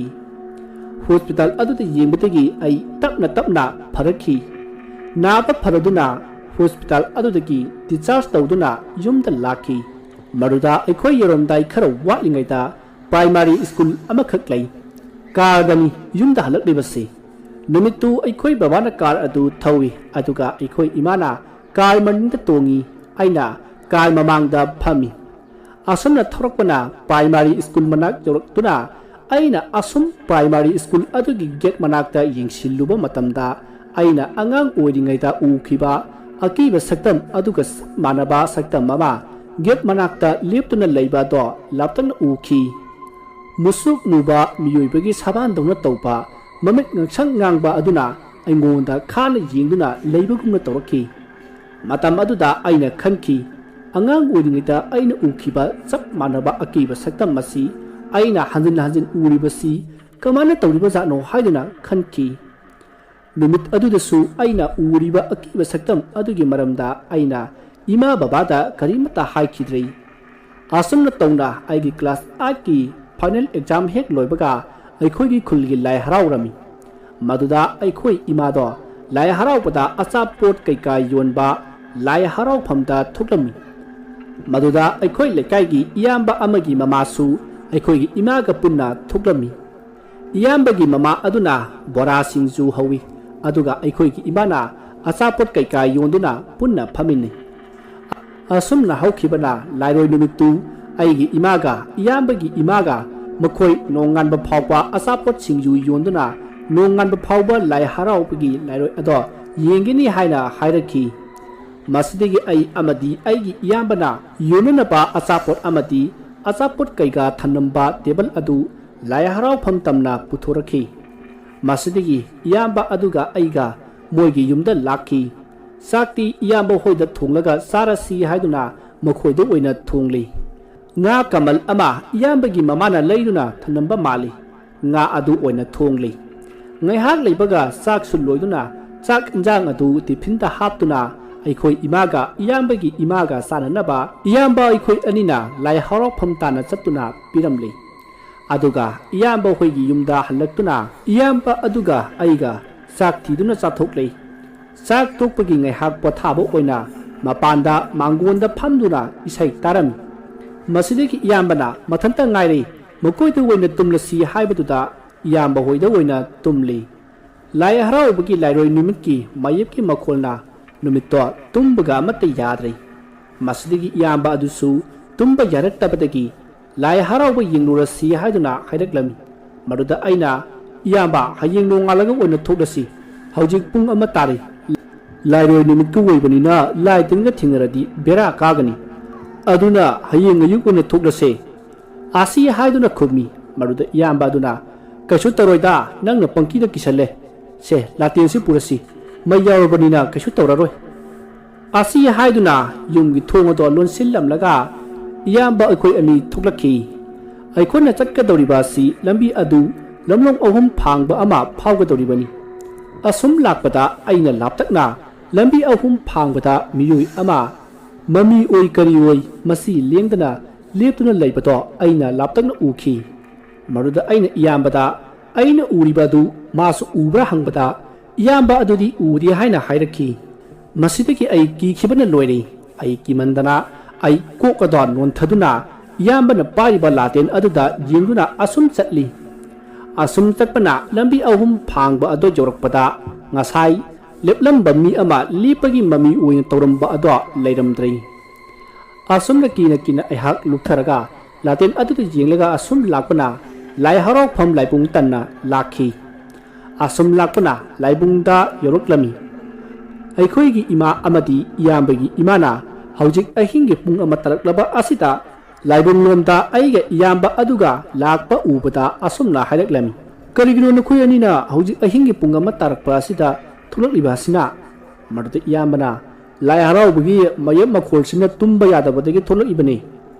ꯍꯣꯁꯄꯤꯇꯥꯜ ꯑꯗꯨꯗ ꯌꯦꯡꯕꯗꯒꯤ ꯑꯩ ꯇꯞꯅ ꯇꯞꯅ ꯐꯔꯛꯈꯤ꯫ ꯅꯥꯕ ꯐꯔꯗꯨꯅ ꯍꯣꯁꯄꯤꯇꯥꯜ ꯑꯗꯨꯗꯒꯤ ꯗꯤꯁꯆꯥꯔꯖ ꯇꯧꯗꯨꯅ ꯌꯨꯝꯗ ꯂꯥꯛꯈꯤ꯫ ꯃꯗꯨꯗ ꯑꯩꯈꯣꯏ ꯌꯧꯔꯝꯗꯥꯏ ꯈꯔ ꯋꯥꯠꯂꯤꯉꯩꯗ ꯄ꯭ꯔꯥꯏꯃꯥꯔꯤ ꯁ꯭ꯀꯨꯜ ꯑꯃꯈꯛ ꯂꯩ꯫ ꯀꯥꯔꯗꯅꯤ ꯌꯨꯝꯗ ꯍꯜꯂꯛꯂꯤꯕꯁꯤ꯫ ꯅꯨꯃꯤꯠꯇꯨ ꯑꯩꯈꯣꯏ ꯕꯕꯥꯅ ꯀꯥꯔ ꯑꯗꯨ ꯊꯧꯏ, ꯑꯗꯨꯒ ꯑꯩꯈꯣꯏ ꯏꯃꯥꯅ ꯀꯥꯔ ꯃꯅꯤꯡꯗ ꯇꯣꯡꯉꯤ꯫ ꯑꯩꯅ ꯀꯥꯔ ꯃꯃꯥꯡꯗ ꯐꯝꯃꯤ꯫ ꯑꯁꯨꯝꯅ ꯊꯧꯔꯛꯄꯅ ꯄ꯭ꯔꯥꯏꯃꯥꯔꯤ ꯁ꯭ꯀꯨꯜ ꯃꯅꯥꯛ ꯌꯧꯔꯛꯇꯨꯅ ꯑꯩꯅ ꯑꯁꯨꯝ ꯄ꯭ꯔꯥꯏꯃꯥꯔꯤ ꯁ꯭ꯀꯨꯜ ꯑꯗꯨꯒꯤ ꯒꯦꯠ ꯃꯅꯥꯛꯇ ꯌꯦꯡꯁꯤꯜꯂꯨꯕ ꯃꯇꯝꯗ ꯑꯩꯅ ꯑꯉꯥꯡ ꯑꯣꯏꯔꯤꯉꯩꯗ ꯎꯈꯤꯕ ꯑꯀꯤꯕ ꯁꯛꯇꯝ ꯑꯗꯨꯒ ꯆꯞ ꯃꯥꯟꯅꯕ ꯁꯛꯇꯝ ꯑꯃ ꯒꯦꯠ ꯃꯅꯥꯛꯇ ꯂꯦꯞꯇꯨꯅ ꯂꯩꯕ ꯑꯗꯣ ꯂꯥꯞꯇꯛꯅ ꯎꯈꯤ꯫ ꯃꯨꯁꯨꯛ ꯃꯨꯕ ꯃꯤꯑꯣꯏꯕꯒꯤ ꯁꯕꯥꯟꯗꯧꯅ ꯇꯧꯕ, ꯃꯃꯤꯠ ꯉꯥꯡꯁꯪ ꯉꯥꯡꯕ ꯑꯗꯨꯅ ꯑꯩꯉꯣꯟꯗ ꯈꯥꯅ ꯌꯦꯡꯗꯨꯅ ꯂꯩꯕꯒꯨꯝꯅ ꯇꯧꯔꯛꯈꯤ꯫ ꯃꯇꯝ ꯑꯗꯨꯗ ꯑꯩꯅ ꯈꯟꯈꯤ, "ꯑꯉꯥꯡ ꯑꯣꯏꯔꯤꯉꯩꯗ ꯑꯩꯅ ꯎꯈꯤꯕ ꯆꯞ ꯃꯥꯟꯅꯕ ꯑꯀꯤꯕ ꯁꯛꯇꯝ ꯑꯁꯤ ꯑꯩꯅ ꯍꯟꯖꯤꯟ ꯍꯟꯖꯤꯟ ꯎꯔꯤꯕꯁꯤ ꯀꯃꯥꯏꯅ ꯇꯧꯔꯤꯕꯖꯥꯠꯅꯣ?" ꯍꯥꯏꯗꯨꯅ ꯈꯟꯈꯤ꯫ ꯅꯨꯃꯤꯠ ꯑꯗꯨꯗꯁꯨ ꯑꯩꯅ ꯎꯔꯤꯕ ꯑꯀꯤꯕ ꯁꯛꯇꯝ ꯑꯗꯨꯒꯤ ꯃꯔꯝꯗ ꯑꯩꯅ ꯏꯃꯥ ꯕꯕꯥꯗ ꯀꯔꯤꯃꯠꯇ ꯍꯥꯏꯈꯤꯗ꯭ꯔꯦ꯫ ꯑꯁꯨꯝꯅ ꯇꯧꯅ ꯑꯩꯒꯤ ꯀ꯭ꯂꯥꯁ ꯑꯥꯏꯠꯀꯤ ꯐꯥꯏꯅꯦꯜ ꯑꯦꯛꯖꯥꯝ ꯍꯦꯛ ꯂꯣꯏꯕꯒ ꯑꯩꯈꯣꯏꯒꯤ ꯈꯨꯜꯒꯤ ꯂꯥꯏ ꯍꯔꯥꯎꯔꯝꯃꯤ꯫ ꯃꯗꯨꯗ ꯑꯩꯈꯣꯏ ꯏꯃꯥꯗꯣ ꯂꯥꯏ ꯍꯔꯥꯎꯕꯗ ꯑꯆꯥꯄꯣꯠ ꯀꯩꯀꯥ ꯌꯣꯟꯕ ꯂꯥꯏ ꯍꯔꯥꯎꯐꯝꯗ ꯊꯣꯛꯂꯝꯃꯤ꯫ ꯃꯗꯨꯗ ꯑꯩꯈꯣꯏ ꯂꯩꯀꯥꯏꯒꯤ ꯏꯌꯥꯝꯕ ꯑꯃꯒꯤ ꯃꯃꯥꯁꯨ ꯑꯩꯈꯣꯏꯒꯤ ꯏꯃꯥꯒ ꯄꯨꯟꯅ ꯊꯣꯛꯂꯝꯃꯤ꯫ ꯏꯌꯥꯝꯕꯒꯤ ꯃꯃꯥ ꯑꯗꯨꯅ ꯕꯣꯔꯥ ꯁꯤꯡꯖꯨ ꯍꯧꯏ, ꯑꯗꯨꯒ ꯑꯩꯈꯣꯏꯒꯤ ꯏꯃꯥꯅ ꯑꯆꯥꯄꯣꯠ ꯀꯩꯀꯥ ꯌꯣꯟꯗꯨꯅ ꯄꯨꯟꯅ ꯐꯝꯃꯤꯟꯅꯩ꯫ ꯑꯁꯨꯝꯅ ꯍꯧꯈꯤꯕꯅ ꯂꯥꯏꯔꯣꯏ ꯅꯨꯃꯤꯠꯇꯨ ꯑꯩꯒꯤ ꯏꯃꯥꯒ ꯏꯌꯥꯝꯕꯒꯤ ꯏꯃꯥꯒ ꯃꯈꯣꯏ ꯅꯣꯡꯉꯥꯟꯕ ꯐꯥꯎꯕ ꯑꯆꯥꯄꯣꯠ ꯁꯤꯡꯖꯨ ꯌꯣꯟꯗꯨꯅ ꯅꯣꯡꯉꯥꯟꯕ ꯐꯥꯎꯕ ꯂꯥꯏ ꯍꯔꯥꯎꯕꯒꯤ ꯂꯥꯏꯔꯣꯏ ꯑꯗꯣ ꯌꯦꯡꯒꯅꯤ ꯍꯥꯏꯅ ꯍꯥꯏꯔꯛꯈꯤ꯫ ꯃꯁꯤꯗꯒꯤ ꯑꯩ ꯑꯃꯗꯤ ꯑꯩꯒꯤ ꯏꯌꯥꯝꯕꯅ ꯌꯣꯟꯅꯅꯕ ꯑꯆꯥꯄꯣꯠ ꯑꯃꯗꯤ ꯑꯆꯥꯄꯣꯠ ꯀꯩꯀꯥ ꯊꯝꯂꯝꯕ ꯇꯦꯕꯜ ꯑꯗꯨ ꯂꯥꯏ ꯍꯔꯥꯎꯐꯝ ꯇꯝꯅ ꯄꯨꯊꯣꯔꯛꯈꯤ꯫ ꯃꯁꯤꯗꯒꯤ ꯏꯌꯥꯝꯕ ꯑꯗꯨꯒ ꯑꯩꯒ ꯃꯣꯏꯒꯤ ꯌꯨꯝꯗ ꯂꯥꯛꯈꯤ꯫ ꯆꯥꯛꯇꯤ ꯏꯌꯥꯝꯕ ꯍꯣꯏꯗ ꯊꯣꯡꯂꯒ ꯆꯥꯔꯁꯤ ꯍꯥꯏꯗꯨꯅ ꯃꯈꯣꯏꯗ ꯑꯣꯏꯅ ꯊꯣꯡꯂꯤ꯫ ꯉꯥ ꯀꯃꯜ ꯑꯃ ꯏꯌꯥꯝꯕꯒꯤ ꯃꯃꯥꯅ ꯂꯩꯗꯨꯅ ꯊꯝꯂꯝꯕ ꯃꯥꯜꯂꯤ꯫ ꯉꯥ ꯑꯗꯨ ꯑꯣꯏꯅ ꯊꯣꯡꯂꯤ꯫ ꯉꯥꯏꯍꯥꯛ ꯂꯩꯕꯒ ꯆꯥꯛꯁꯨ ꯂꯣꯏꯗꯨꯅ ꯆꯥꯛ ꯏꯟꯖꯥꯡ ꯑꯗꯨ ꯇꯤꯐꯤꯟꯗ ꯍꯥꯞꯇꯨꯅ ꯑꯩꯈꯣꯏ ꯏꯃꯥꯒ ꯏꯌꯥꯝꯕꯒꯤ ꯏꯃꯥꯒ ꯆꯥꯅꯅꯕ ꯏꯌꯥꯝꯕ ꯑꯩꯈꯣꯏ ꯑꯅꯤꯅ ꯂꯥꯏ ꯍꯔꯥꯎꯐꯝ ꯇꯥꯟꯅ ꯆꯠꯇꯨꯅ ꯄꯤꯔꯝꯂꯤ꯫ ꯑꯗꯨꯒ ꯏꯌꯥꯝꯕ ꯍꯣꯏꯒꯤ ꯌꯨꯝꯗ ꯍꯜꯂꯛꯇꯨꯅ ꯏꯌꯥꯝꯕ ꯑꯗꯨꯒ ꯑꯩꯒ ꯆꯥꯛ ꯊꯤꯗꯨꯅ ꯆꯥꯊꯣꯛꯂꯤ꯫ ꯆꯥꯛ ꯇꯣꯛꯄꯒꯤ ꯉꯥꯏꯍꯥꯛ ꯄꯣꯊꯥꯕ ꯑꯣꯏꯅ ꯃꯄꯥꯟꯗ ꯃꯥꯡꯒꯣꯟꯗ ꯐꯝꯗꯨꯅ ꯏꯁꯩ ꯇꯥꯔꯝꯃꯤ꯫ ꯃꯁꯤꯗꯒꯤ ꯏꯌꯥꯝꯕꯅ ꯃꯊꯟꯇ ꯉꯥꯏꯔꯦ, ꯃꯈꯣꯏꯗ ꯑꯣꯏꯅ ꯇꯨꯝꯂꯁꯤ ꯍꯥꯏꯕꯗꯨꯗ ꯏꯌꯥꯝꯕ ꯍꯣꯏꯗ ꯑꯣꯏꯅ ꯇꯨꯝꯂꯤ꯫ ꯂꯥꯏ ꯍꯔꯥꯎꯕꯒꯤ ꯂꯥꯏꯔꯣꯏ ꯅꯨꯃꯤꯠꯀꯤ ꯃꯥꯌꯦꯞꯀꯤ ꯃꯈꯣꯜꯅ ꯅꯨꯃꯤꯠꯇꯣ ꯇꯨꯝꯕꯒ ꯑꯃꯠꯇ ꯌꯥꯗ꯭ꯔꯦ꯫ ꯃꯁꯤꯗꯒꯤ ꯏꯌꯥꯝꯕ ꯑꯗꯨꯁꯨ ꯇꯨꯝꯕ ꯌꯥꯔꯛꯇꯕꯗꯒꯤ ꯂꯥꯏ ꯍꯔꯥꯎꯕ ꯌꯦꯡꯂꯨꯔꯁꯤ ꯍꯥꯏꯗꯨꯅ ꯍꯥꯏꯔꯛꯂꯝꯃꯤ꯫ ꯃꯗꯨꯗ ꯑꯩꯅ, "ꯏꯌꯥꯝꯕ, ꯍꯌꯦꯡ ꯅꯣꯡꯉꯥꯜꯂꯒ ꯑꯣꯏꯅ ꯊꯣꯛꯂꯁꯤ, ꯍꯧꯖꯤꯛ ꯄꯨꯡ ꯑꯃ ꯇꯥꯔꯦ꯫ ꯂꯥꯏꯔꯣꯏ ꯅꯨꯃꯤꯠꯀ ꯑꯣꯏꯕꯅꯤꯅ ꯂꯥꯏ ꯇꯤꯟꯒ ꯊꯦꯡꯅꯔꯗꯤ ꯕꯦꯔꯥ ꯀꯥꯒꯅꯤ꯫ ꯑꯗꯨꯅ ꯍꯌꯦꯡ ꯑꯌꯨꯛ ꯑꯣꯏꯅ ꯊꯣꯛꯂꯁꯦ꯫ ꯑꯁꯤ ꯍꯥꯏꯗꯨꯅ ꯈꯨꯝꯃꯤ꯫ ꯃꯗꯨꯗ ꯏꯌꯥꯝꯕ ꯑꯗꯨꯅ, "ꯀꯩꯁꯨ ꯇꯧꯔꯣꯏꯗ, ꯅꯪꯅ ꯄꯪꯀꯤꯗ ꯀꯤꯁꯜꯂꯦ꯫ ꯁꯦ, ꯂꯥꯇꯦꯟꯁꯤ ꯄꯨꯔꯁꯤ꯫ ꯃꯩ ꯌꯥꯎꯔꯕꯅꯤꯅ ꯀꯩꯁꯨ ꯇꯧꯔꯔꯣꯏ"꯫ ꯑꯁꯤ ꯍꯥꯏꯗꯨꯅ ꯌꯨꯝꯒꯤ ꯊꯣꯡ ꯑꯗꯨ ꯂꯣꯟꯁꯤꯜꯂꯝꯂꯒ ꯏꯌꯥꯝꯕ ꯑꯩꯈꯣꯏ ꯑꯅꯤ ꯊꯣꯛꯂꯛꯈꯤ꯫ ꯑꯩꯈꯣꯏꯅ ꯆꯠꯀꯗꯧꯔꯤꯕ ꯑꯁꯤ ꯂꯝꯕꯤ ꯑꯗꯨ ꯂꯝꯂꯣꯡ ꯑꯍꯨꯝ ꯐꯥꯡꯕ ꯑꯃ ꯐꯥꯎꯒꯗꯧꯔꯤꯕꯅꯤ꯫ ꯑꯁꯨꯝ ꯂꯥꯛꯄꯗ ꯑꯩꯅ ꯂꯥꯞꯇꯛꯅ ꯂꯝꯕꯤ ꯑꯍꯨꯝ ꯐꯥꯡꯕꯗ ꯃꯤꯑꯣꯏ ꯑꯃ ꯃꯃꯤ ꯑꯣꯏ ꯀꯔꯤ ꯑꯣꯏ ꯃꯁꯤ ꯂꯦꯡꯗꯅ ꯂꯦꯞꯇꯨꯅ ꯂꯩꯕꯗꯣ ꯑꯩꯅ ꯂꯥꯞꯇꯛꯅ ꯎꯈꯤ꯫ ꯃꯗꯨꯗ ꯑꯩꯅ ꯏꯌꯥꯝꯕꯗ ꯑꯩꯅ ꯎꯔꯤꯕ ꯑꯗꯨ ꯃꯥꯁꯨ ꯎꯕ꯭ꯔꯥ ꯍꯪꯕꯗ, ꯏꯌꯥꯝꯕ ꯑꯗꯨꯗꯤ ꯎꯗꯦ ꯍꯥꯏꯅ ꯍꯥꯏꯔꯛꯈꯤ꯫ ꯃꯁꯤꯗꯒꯤ ꯑꯩ ꯀꯤꯈꯤꯕꯅ ꯂꯣꯏꯔꯦ꯫ ꯑꯩ ꯀꯤꯃꯟꯗꯅ ꯑꯩ ꯀꯣꯛ ꯑꯗꯣ ꯅꯣꯟꯊꯗꯨꯅ ꯏꯌꯥꯝꯕꯅ ꯄꯥꯏꯔꯤꯕ ꯂꯥꯇꯦꯟ ꯑꯗꯨꯗ ꯌꯦꯡꯗꯨꯅ ꯑꯁꯨꯝ ꯆꯠꯂꯤ꯫ ꯑꯁꯨꯝ ꯆꯠꯄꯅ ꯂꯝꯕꯤ ꯑꯍꯨꯝ ꯐꯥꯡꯕ ꯑꯗꯨ ꯌꯧꯔꯛꯄꯗ ꯉꯁꯥꯏ ꯂꯦꯞꯂꯝꯕ ꯃꯤ ꯑꯃ ꯂꯦꯞꯄꯒꯤ ꯃꯃꯤ ꯑꯣꯏꯅ ꯇꯧꯔꯝꯕ ꯑꯗꯣ ꯂꯩꯔꯝꯗ꯭ꯔꯦ꯫ ꯑꯁꯨꯝꯅ ꯀꯤꯅ ꯀꯤꯅ ꯑꯩꯍꯥꯛ ꯂꯨꯞꯊꯔꯒ ꯂꯥꯇꯦꯟ ꯑꯗꯨꯗ ꯌꯦꯡꯂꯒ ꯑꯁꯨꯝ ꯂꯥꯛꯄꯅ ꯂꯥꯏ ꯍꯔꯥꯎꯐꯝ ꯂꯥꯏꯕꯨꯡ ꯇꯟꯅ ꯂꯥꯛꯈꯤ꯫ ꯑꯁꯨꯝ ꯂꯥꯛꯄꯅ ꯂꯥꯏꯕꯨꯡꯗ ꯌꯧꯔꯛꯂꯝꯃꯤ꯫ ꯑꯩꯈꯣꯏꯒꯤ ꯏꯃꯥ ꯑꯃꯗꯤ ꯏꯌꯥꯝꯕꯒꯤ ꯏꯃꯥꯅ ꯍꯧꯖꯤꯛ ꯑꯍꯤꯡꯒꯤ ꯄꯨꯡ ꯑꯃ ꯇꯥꯔꯛꯂꯕ ꯑꯁꯤꯗ ꯂꯥꯏꯕꯨꯡꯂꯣꯝꯗ ꯑꯩꯒ ꯏꯌꯥꯝꯕ ꯑꯗꯨꯒ ꯂꯥꯛꯄ ꯎꯕꯗ ꯑꯁꯨꯝꯅ ꯍꯥꯏꯔꯛꯂꯝꯃꯤ, "ꯀꯔꯤꯒꯤꯅꯣ ꯅꯈꯣꯏ ꯑꯅꯤꯅ ꯍꯧꯖꯤꯛ ꯑꯍꯤꯡꯒꯤ ꯄꯨꯡ ꯑꯃ ꯇꯥꯔꯛꯄ ꯑꯁꯤꯗ ꯊꯣꯛꯂꯛꯂꯤꯕ ꯑꯁꯤꯅ?" ꯃꯗꯨꯗ ꯏꯌꯥꯝꯕꯅ, "ꯂꯥꯏ ꯍꯔꯥꯎꯕꯒꯤ ꯃꯌꯦꯞ ꯃꯈꯣꯜꯁꯤꯅ ꯇꯨꯝꯕ ꯌꯥꯗꯕꯗꯒꯤ ꯊꯣꯛꯂꯛꯏꯕꯅꯤ"꯫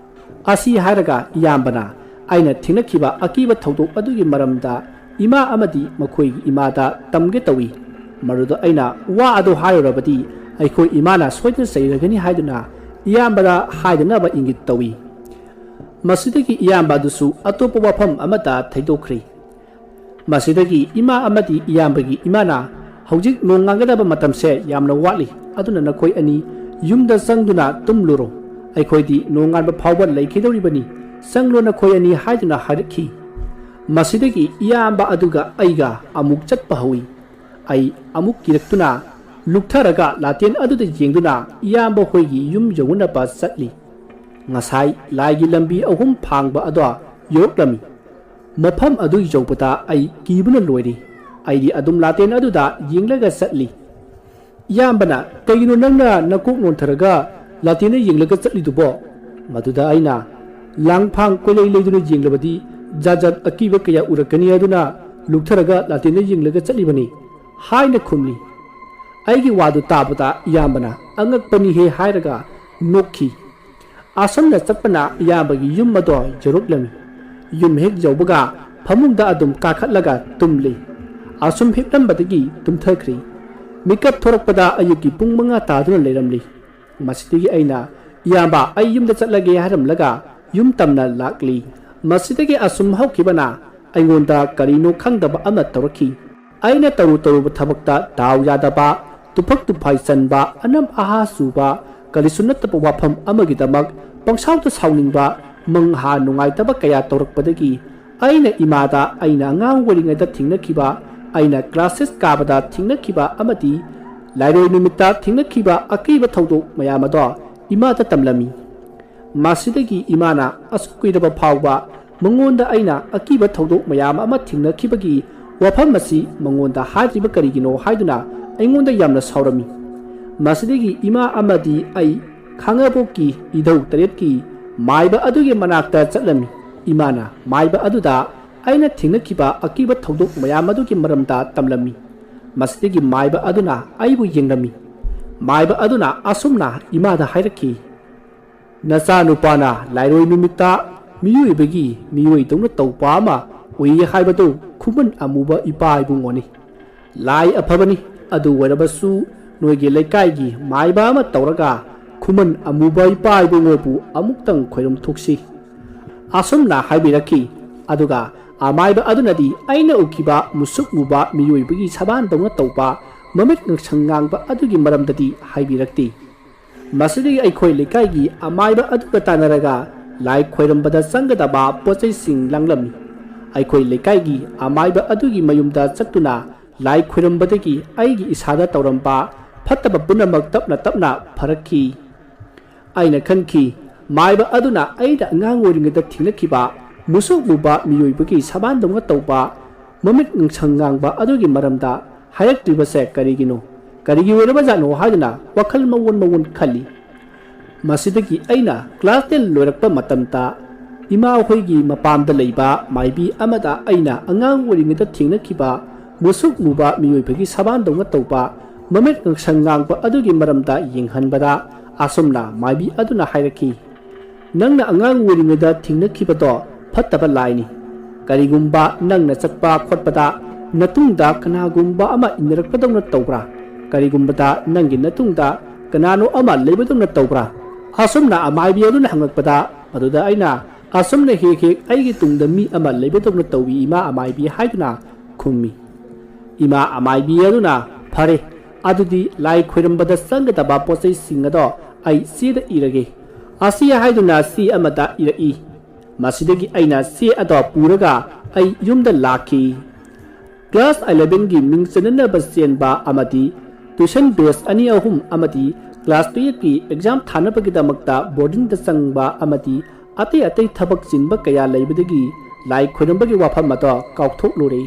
ꯑꯁꯤ ꯍꯥꯏꯔꯒ ꯏꯌꯥꯝꯕꯅ ꯑꯩꯅ ꯊꯦꯡꯅꯈꯤꯕ ꯑꯀꯤꯕ ꯊꯧꯗꯣꯛ ꯑꯗꯨꯒꯤ ꯃꯔꯝꯗ ꯏꯃꯥ ꯑꯃꯗꯤ ꯃꯈꯣꯏꯒꯤ ꯏꯃꯥꯗ ꯇꯝꯒꯦ ꯇꯧꯏ꯫ ꯃꯗꯨꯗ ꯑꯩꯅ ꯋꯥ ꯑꯗꯨ ꯍꯥꯏꯔꯨꯔꯕꯗꯤ ꯑꯩꯈꯣꯏ ꯏꯃꯥꯅ ꯁꯣꯏꯗꯅ ꯆꯩꯔꯒꯅꯤ ꯍꯥꯏꯗꯨꯅ ꯏꯌꯥꯝꯕꯗ ꯍꯥꯏꯗꯅꯕ ꯏꯪꯒꯤꯠ ꯇꯧꯏ꯫ ꯃꯁꯤꯗꯒꯤ ꯏꯌꯥꯝꯕ ꯑꯗꯨꯁꯨ ꯑꯇꯣꯞꯄ ꯋꯥꯐꯝ ꯑꯃꯗ ꯊꯩꯗꯣꯛꯈ꯭ꯔꯦ꯫ ꯃꯁꯤꯗꯒꯤ ꯏꯃꯥ ꯑꯃꯗꯤ ꯏꯌꯥꯝꯕꯒꯤ ꯏꯃꯥꯅ, "ꯍꯧꯖꯤꯛ ꯅꯣꯡ ꯉꯥꯟꯒꯗꯕ ꯃꯇꯝꯁꯦ ꯌꯥꯝꯅ ꯋꯥꯠꯂꯤ, ꯑꯗꯨꯅ ꯅꯈꯣꯏ ꯑꯅꯤ ꯌꯨꯝꯗ ꯆꯪꯗꯨꯅ ꯇꯨꯝꯂꯨꯔꯣ꯫ ꯑꯩꯈꯣꯏꯗꯤ ꯅꯣꯡꯉꯥꯟꯕ ꯐꯥꯎꯕ ꯂꯩꯈꯤꯗꯧꯔꯤꯕꯅꯤ, ꯆꯪꯂꯣ ꯅꯈꯣꯏ ꯑꯅꯤ" ꯍꯥꯏꯗꯨꯅ ꯍꯥꯏꯔꯛꯈꯤ꯫ ꯃꯁꯤꯗꯒꯤ ꯏꯌꯥꯝꯕ ꯑꯗꯨꯒ ꯑꯩꯒ ꯑꯃꯨꯛ ꯆꯠꯄ ꯍꯧꯏ꯫ ꯑꯩ ꯑꯃꯨꯛ ꯀꯤꯔꯛꯇꯨꯅ ꯂꯨꯞꯊꯔꯒ ꯂꯥꯇꯦꯟ ꯑꯗꯨꯗ ꯌꯦꯡꯗꯨꯅ ꯏꯌꯥꯝꯕ ꯍꯣꯏꯒꯤ ꯌꯨꯝ ꯌꯧꯅꯅꯕ ꯆꯠꯂꯤ꯫ ꯉꯁꯥꯏ ꯂꯥꯏꯒꯤ ꯂꯝꯕꯤ ꯑꯍꯨꯝ ꯐꯥꯡꯕ ꯑꯗꯣ ꯌꯧꯔꯛꯂꯝꯃꯤ꯫ ꯃꯐꯝ ꯑꯗꯨ ꯌꯧꯕꯗ ꯑꯩ ꯀꯤꯕꯅ ꯂꯣꯏꯔꯤ꯫ ꯑꯩꯗꯤ ꯑꯗꯨꯝ ꯂꯥꯇꯦꯟ ꯑꯗꯨꯗ ꯌꯦꯡꯂꯒ ꯆꯠꯂꯤ꯫ ꯏꯌꯥꯝꯕꯅ, "ꯀꯩꯒꯤꯅꯣ ꯅꯪꯅ ꯅꯀꯣꯛ ꯅꯣꯟꯊꯔꯒ ꯂꯥꯇꯦꯟꯗ ꯌꯦꯡꯂꯒ ꯆꯠꯂꯤꯗꯨꯕꯣ?" ꯃꯗꯨꯗ ꯑꯩꯅ, "ꯂꯥꯡꯐꯥꯡ ꯀꯣꯏꯂꯩ ꯂꯩꯗꯨꯅ ꯌꯦꯡꯂꯕꯗꯤ ꯖꯥꯠ ꯖꯥꯠ ꯑꯀꯤꯕ ꯀꯌꯥ ꯎꯔꯛꯀꯅꯤ, ꯑꯗꯨꯅ ꯂꯨꯞꯊꯔꯒ ꯂꯥꯇꯦꯟꯗ ꯌꯦꯡꯂꯒ ꯆꯠꯂꯤꯕꯅꯤ" ꯍꯥꯏꯅ ꯈꯨꯝꯂꯤ꯫ ꯑꯩꯒꯤ ꯋꯥꯗꯨ ꯇꯥꯕꯗ ꯏꯌꯥꯝꯕꯅ "ꯑꯉꯛꯄꯅꯤꯍꯦ" ꯍꯥꯏꯔꯒ ꯅꯣꯛꯈꯤ꯫ ꯑꯁꯨꯝꯅ ꯆꯠꯄꯅ ꯏꯌꯥꯝꯕꯒꯤ ꯌꯨꯝ ꯑꯗꯣ ꯌꯧꯔꯛꯂꯝꯃꯤ꯫ ꯌꯨꯝ ꯍꯦꯛ ꯌꯧꯕꯒ ꯐꯃꯨꯡꯗ ꯑꯗꯨꯝ ꯀꯥꯈꯠꯂꯒ ꯇꯨꯝꯂꯤ꯫ ꯑꯁꯨꯝ ꯍꯤꯞꯂꯝꯕꯗꯒꯤ ꯇꯨꯝꯊꯈ꯭ꯔꯤ꯫ ꯃꯤꯀꯞ ꯊꯣꯔꯛꯄꯗ ꯑꯌꯨꯛꯀꯤ ꯄꯨꯡ ꯃꯉꯥ ꯇꯥꯗꯨꯅ ꯂꯩꯔꯝꯂꯤ꯫ ꯃꯁꯤꯗꯒꯤ ꯑꯩꯅ, "ꯏꯌꯥꯝꯕ, ꯑꯩ ꯌꯨꯝꯗ ꯆꯠꯂꯒꯦ" ꯍꯥꯏꯔꯝꯂꯒ ꯌꯨꯝ ꯇꯝꯅ ꯂꯥꯛꯂꯤ꯫ ꯃꯁꯤꯗꯒꯤ ꯑꯁꯨꯝ ꯍꯧꯈꯤꯕꯅ ꯑꯩꯉꯣꯟꯗ ꯀꯔꯤꯅꯣ ꯈꯪꯗꯕ ꯑꯃ ꯇꯧꯔꯛꯈꯤ꯫ ꯑꯩꯅ ꯇꯧꯔꯨ ꯇꯧꯔꯨꯕ ꯊꯕꯛꯇ ꯗꯥꯎ ꯌꯥꯗꯕ, ꯇꯨꯐꯛ ꯇꯨꯐꯥꯏ ꯆꯟꯕ, ꯑꯅꯝ ꯑꯍꯥ ꯆꯨꯕ, ꯀꯔꯤꯁꯨ ꯅꯠꯇꯕ ꯋꯥꯐꯝ ꯑꯃꯒꯤꯗꯃꯛ ꯄꯪꯁꯥꯎꯗ ꯁꯥꯎꯅꯤꯡꯕ, ꯃꯪꯍꯥ ꯅꯨꯡꯉꯥꯏꯇꯕ ꯀꯌꯥ ꯇꯧꯔꯛꯄꯗꯒꯤ ꯑꯩꯅ ꯏꯃꯥꯗ ꯑꯩꯅ ꯑꯉꯥꯡ ꯑꯣꯏꯔꯤꯉꯩꯗ ꯊꯦꯡꯅꯈꯤꯕ, ꯑꯩꯅ ꯀ꯭ꯂꯥꯁ ꯁꯤꯛꯁ ꯀꯥꯕꯗ ꯊꯦꯡꯅꯈꯤꯕ ꯑꯃꯗꯤ ꯂꯥꯏꯔꯣꯏ ꯅꯨꯃꯤꯠꯇ ꯊꯦꯡꯅꯈꯤꯕ ꯑꯀꯤꯕ ꯊꯧꯗꯣꯛ ꯃꯌꯥꯝ ꯑꯗꯣ ꯏꯃꯥꯗ ꯇꯝꯂꯝꯃꯤ꯫ ꯃꯁꯤꯗꯒꯤ ꯏꯃꯥꯅ ꯑꯁꯨꯛ ꯀꯨꯏꯔꯕ ꯐꯥꯎꯕ ꯃꯉꯣꯟꯗ ꯑꯩꯅ ꯑꯀꯤꯕ ꯊꯧꯗꯣꯛ ꯃꯌꯥꯝ ꯑꯃ ꯊꯦꯡꯅꯈꯤꯕꯒꯤ ꯋꯥꯐꯝ ꯑꯁꯤ ꯃꯉꯣꯟꯗ ꯍꯥꯏꯗ꯭ꯔꯤꯕ ꯀꯔꯤꯒꯤꯅꯣ ꯍꯥꯏꯗꯨꯅ ꯑꯩꯉꯣꯟꯗ ꯌꯥꯝꯅ ꯁꯥꯎꯔꯝꯃꯤ꯫ ꯃꯁꯤꯗꯒꯤ ꯏꯃꯥ ꯑꯃꯗꯤ ꯑꯩ ꯈꯥꯡꯉꯕꯣꯛꯀꯤ ꯏꯙꯧ ꯇꯔꯦꯠꯀꯤ ꯃꯥꯏꯕ ꯑꯗꯨꯒꯤ ꯃꯅꯥꯛꯇ ꯆꯠꯂꯝꯃꯤ꯫ ꯏꯃꯥꯅ ꯃꯥꯏꯕ ꯑꯗꯨꯗ ꯑꯩꯅ ꯊꯦꯡꯅꯈꯤꯕ ꯑꯀꯤꯕ ꯊꯧꯗꯣꯛ ꯃꯌꯥꯝ ꯑꯗꯨꯒꯤ ꯃꯔꯝꯗ ꯇꯝꯂꯝꯃꯤ꯫ ꯃꯁꯤꯗꯒꯤ ꯃꯥꯏꯕ ꯑꯗꯨꯅ ꯑꯩꯕꯨ ꯌꯦꯡꯂꯝꯃꯤ꯫ ꯃꯥꯏꯕ ꯑꯗꯨꯅ ꯑꯁꯨꯝꯅ ꯏꯃꯥꯗ ꯍꯥꯏꯔꯛꯈꯤ, "ꯅꯆꯥꯅꯨꯄꯥꯅ ꯂꯥꯏꯔꯣꯏ ꯅꯨꯃꯤꯠꯇ ꯃꯤꯑꯣꯏꯕꯒꯤ ꯃꯤꯑꯣꯏꯗꯧꯅ ꯇꯧꯕ ꯑꯃ ꯎꯏ ꯍꯥꯏꯕꯗꯨ ꯈꯨꯃꯟ ꯑꯃꯨꯕ ꯏꯄꯥ ꯏꯕꯨꯡꯉꯣꯅꯤ꯫ ꯂꯥꯏ ꯑꯐꯕꯅꯤ꯫ ꯑꯗꯨ ꯑꯣꯏꯔꯕꯁꯨ ꯅꯣꯏꯒꯤ ꯂꯩꯀꯥꯏꯒꯤ ꯃꯥꯏꯕ ꯑꯃ ꯇꯧꯔꯒ ꯈꯨꯃꯟ ꯑꯃꯨꯕ ꯏꯄꯥ ꯏꯕꯨꯡꯉꯣꯕꯨ ꯑꯃꯨꯛꯇꯪ ꯈꯣꯏꯔꯝ ꯊꯣꯛꯁꯤ" ꯑꯁꯨꯝꯅ ꯍꯥꯏꯕꯤꯔꯛꯈꯤ꯫ ꯑꯗꯨꯒ ꯑꯃꯥꯏꯕ ꯑꯗꯨꯅꯗꯤ ꯑꯩꯅ ꯎꯈꯤꯕ ꯃꯨꯁꯨꯛ ꯃꯨꯕ ꯃꯤꯑꯣꯏꯕꯒꯤ ꯁꯕꯥꯟꯗꯧꯅ ꯇꯧꯕ ꯃꯃꯤꯠ ꯉꯛꯁꯪ ꯉꯥꯡꯕ ꯑꯗꯨꯒꯤ ꯃꯔꯝꯗꯗꯤ ꯍꯥꯏꯕꯤꯔꯛꯇꯦ꯫ ꯃꯁꯤꯗꯒꯤ ꯑꯩꯈꯣꯏ ꯂꯩꯀꯥꯏꯒꯤ ꯑꯃꯥꯏꯕ ꯑꯗꯨꯒ ꯇꯥꯟꯅꯔꯒ ꯂꯥꯏ ꯈꯣꯏꯔꯝꯕꯗ ꯆꯪꯒꯗꯕ ꯄꯣꯠ ꯆꯩꯁꯤꯡ ꯂꯥꯡꯂꯝꯃꯤ꯫ ꯑꯩꯈꯣꯏ ꯂꯩꯀꯥꯏꯒꯤ ꯑꯃꯥꯏꯕ ꯑꯗꯨꯒꯤ ꯃꯌꯨꯝꯗ ꯆꯠꯇꯨꯅ ꯂꯥꯏ ꯈꯣꯏꯔꯝꯕꯗꯒꯤ ꯑꯩꯒꯤ ꯏꯁꯥꯗ ꯇꯧꯔꯝꯕ ꯐꯠꯇꯕ ꯄꯨꯝꯅꯃꯛ ꯇꯞꯅ ꯇꯞꯅ ꯐꯔꯛꯈꯤ꯫ ꯑꯩꯅ ꯈꯟꯈꯤ, ꯃꯥꯏꯕ ꯑꯗꯨꯅ ꯑꯩꯅ ꯑꯉꯥꯡ ꯑꯣꯏꯔꯤꯉꯩꯗ ꯊꯦꯡꯅꯈꯤꯕ ꯃꯨꯁꯨꯛ ꯃꯨꯕ ꯃꯤꯑꯣꯏꯕꯒꯤ ꯁꯕꯥꯟꯗꯧꯅ ꯇꯧꯕ ꯃꯃꯤꯠ ꯉꯥꯡꯁꯪ ꯉꯥꯡꯕ ꯑꯗꯨꯒꯤ ꯃꯔꯝꯗ ꯍꯥꯏꯔꯛꯇ꯭ꯔꯤꯕꯁꯦ ꯀꯔꯤꯒꯤꯅꯣ? ꯀꯔꯤꯒꯤ ꯑꯣꯏꯔꯕꯖꯥꯠꯅꯣ ꯍꯥꯏꯗꯨꯅ ꯋꯥꯈꯜ ꯃꯑꯣꯟ ꯃꯑꯣꯟ ꯈꯜꯂꯤ꯫ ꯃꯁꯤꯗꯒꯤ ꯑꯩꯅ class ten ꯂꯣꯏꯔꯛꯄ ꯃꯇꯝꯗ ꯏꯃꯥ ꯍꯣꯏꯒꯤ ꯃꯄꯥꯝꯗ ꯂꯩꯕ ꯃꯥꯏꯕꯤ ꯑꯃꯗ ꯑꯩꯅ ꯑꯉꯥꯡ ꯑꯣꯏꯔꯤꯉꯩꯗ ꯊꯦꯡꯅꯈꯤꯕ ꯃꯨꯁꯨꯛ ꯃꯨꯕ ꯃꯤꯑꯣꯏꯕꯒꯤ ꯁꯕꯥꯟꯗꯧꯅ ꯇꯧꯕ, ꯃꯃꯤꯠ ꯉꯥꯡꯁꯪ ꯉꯥꯡꯕ ꯑꯗꯨꯒꯤ ꯃꯔꯝꯗ ꯌꯦꯡꯍꯟꯕꯗ ꯑꯁꯨꯝꯅ ꯃꯥꯏꯕꯤ ꯑꯗꯨꯅ ꯍꯥꯏꯔꯛꯈꯤ, "ꯅꯪꯅ ꯑꯉꯥꯡ ꯑꯣꯏꯔꯤꯉꯩꯗ ꯊꯦꯡꯅꯈꯤꯕꯗꯣ ꯐꯠꯇꯕ ꯂꯥꯏꯅꯤ꯫ ꯀꯔꯤꯒꯨꯝꯕ ꯅꯪꯅ ꯆꯠꯄ ꯈꯣꯠꯄꯗ ꯅꯇꯨꯡꯗ ꯀꯅꯥꯒꯨꯝꯕ ꯑꯃ ꯏꯟꯅꯔꯛꯄꯗꯧꯅ ꯇꯧꯕ꯭ꯔꯥ? ꯀꯔꯤꯒꯨꯝꯕꯗ ꯅꯪꯒꯤ ꯅꯇꯨꯡꯗ ꯀꯅꯥꯅꯣ ꯑꯃ ꯂꯩꯕꯗꯧꯅ ꯇꯧꯕ꯭ꯔꯥ?" ꯑꯁꯨꯝꯅ ꯃꯥꯏꯕꯤ ꯑꯗꯨꯅ ꯍꯪꯂꯛꯄꯗ, ꯃꯗꯨꯗ ꯑꯩꯅ, "ꯑꯁꯨꯝꯅ ꯍꯦꯛ ꯍꯦꯛ ꯑꯩꯒꯤ ꯇꯨꯡꯗ ꯃꯤ ꯑꯃ ꯂꯩꯕꯗꯧꯅ ꯇꯧꯏ, ꯏꯃꯥ ꯑꯃꯥꯏꯕꯤ" ꯍꯥꯏꯗꯨꯅ ꯈꯨꯝꯃꯤ꯫ ꯏꯃꯥ ꯑꯃꯥꯏꯕꯤ ꯑꯗꯨꯅ, "ꯐꯔꯦ, ꯑꯗꯨꯗꯤ ꯂꯥꯏ ꯈꯣꯏꯔꯝꯕꯗ ꯆꯪꯒꯗꯕ ꯄꯣꯠꯆꯩꯁꯤꯡ ꯑꯗꯣ ꯑꯩ ꯆꯦꯗ ꯏꯔꯒꯦ" ꯑꯁꯤ ꯍꯥꯏꯗꯨꯅ ꯆꯦ ꯑꯃꯗ ꯏꯔꯛꯏ꯫ ꯃꯁꯤꯗꯒꯤ ꯑꯩꯅ ꯆꯦ ꯑꯗꯣ ꯄꯨꯔꯒ ꯑꯩ ꯌꯨꯝꯗ ꯂꯥꯛꯈꯤ꯫ Class elevenꯒꯤ ꯃꯤꯡ ꯆꯟꯅꯅꯕ ꯆꯦꯟꯕ ꯑꯃꯗꯤ tuition batch ꯑꯅꯤ ꯑꯍꯨꯝ ꯑꯃꯗꯤ class twelveꯀꯤ exam ꯊꯥꯅꯕꯒꯤꯗꯃꯛꯇ boardingꯗ ꯆꯪꯕ ꯑꯃꯗꯤ ꯑꯇꯩ ꯑꯇꯩ ꯊꯕꯛ ꯆꯤꯟꯕ ꯀꯌꯥ ꯂꯩꯕꯗꯒꯤ ꯂꯥꯏ ꯈꯣꯏꯔꯝꯕꯒꯤ ꯋꯥꯐꯝ ꯑꯗꯣ ꯀꯥꯎꯊꯣꯛꯂꯨꯔꯦ꯫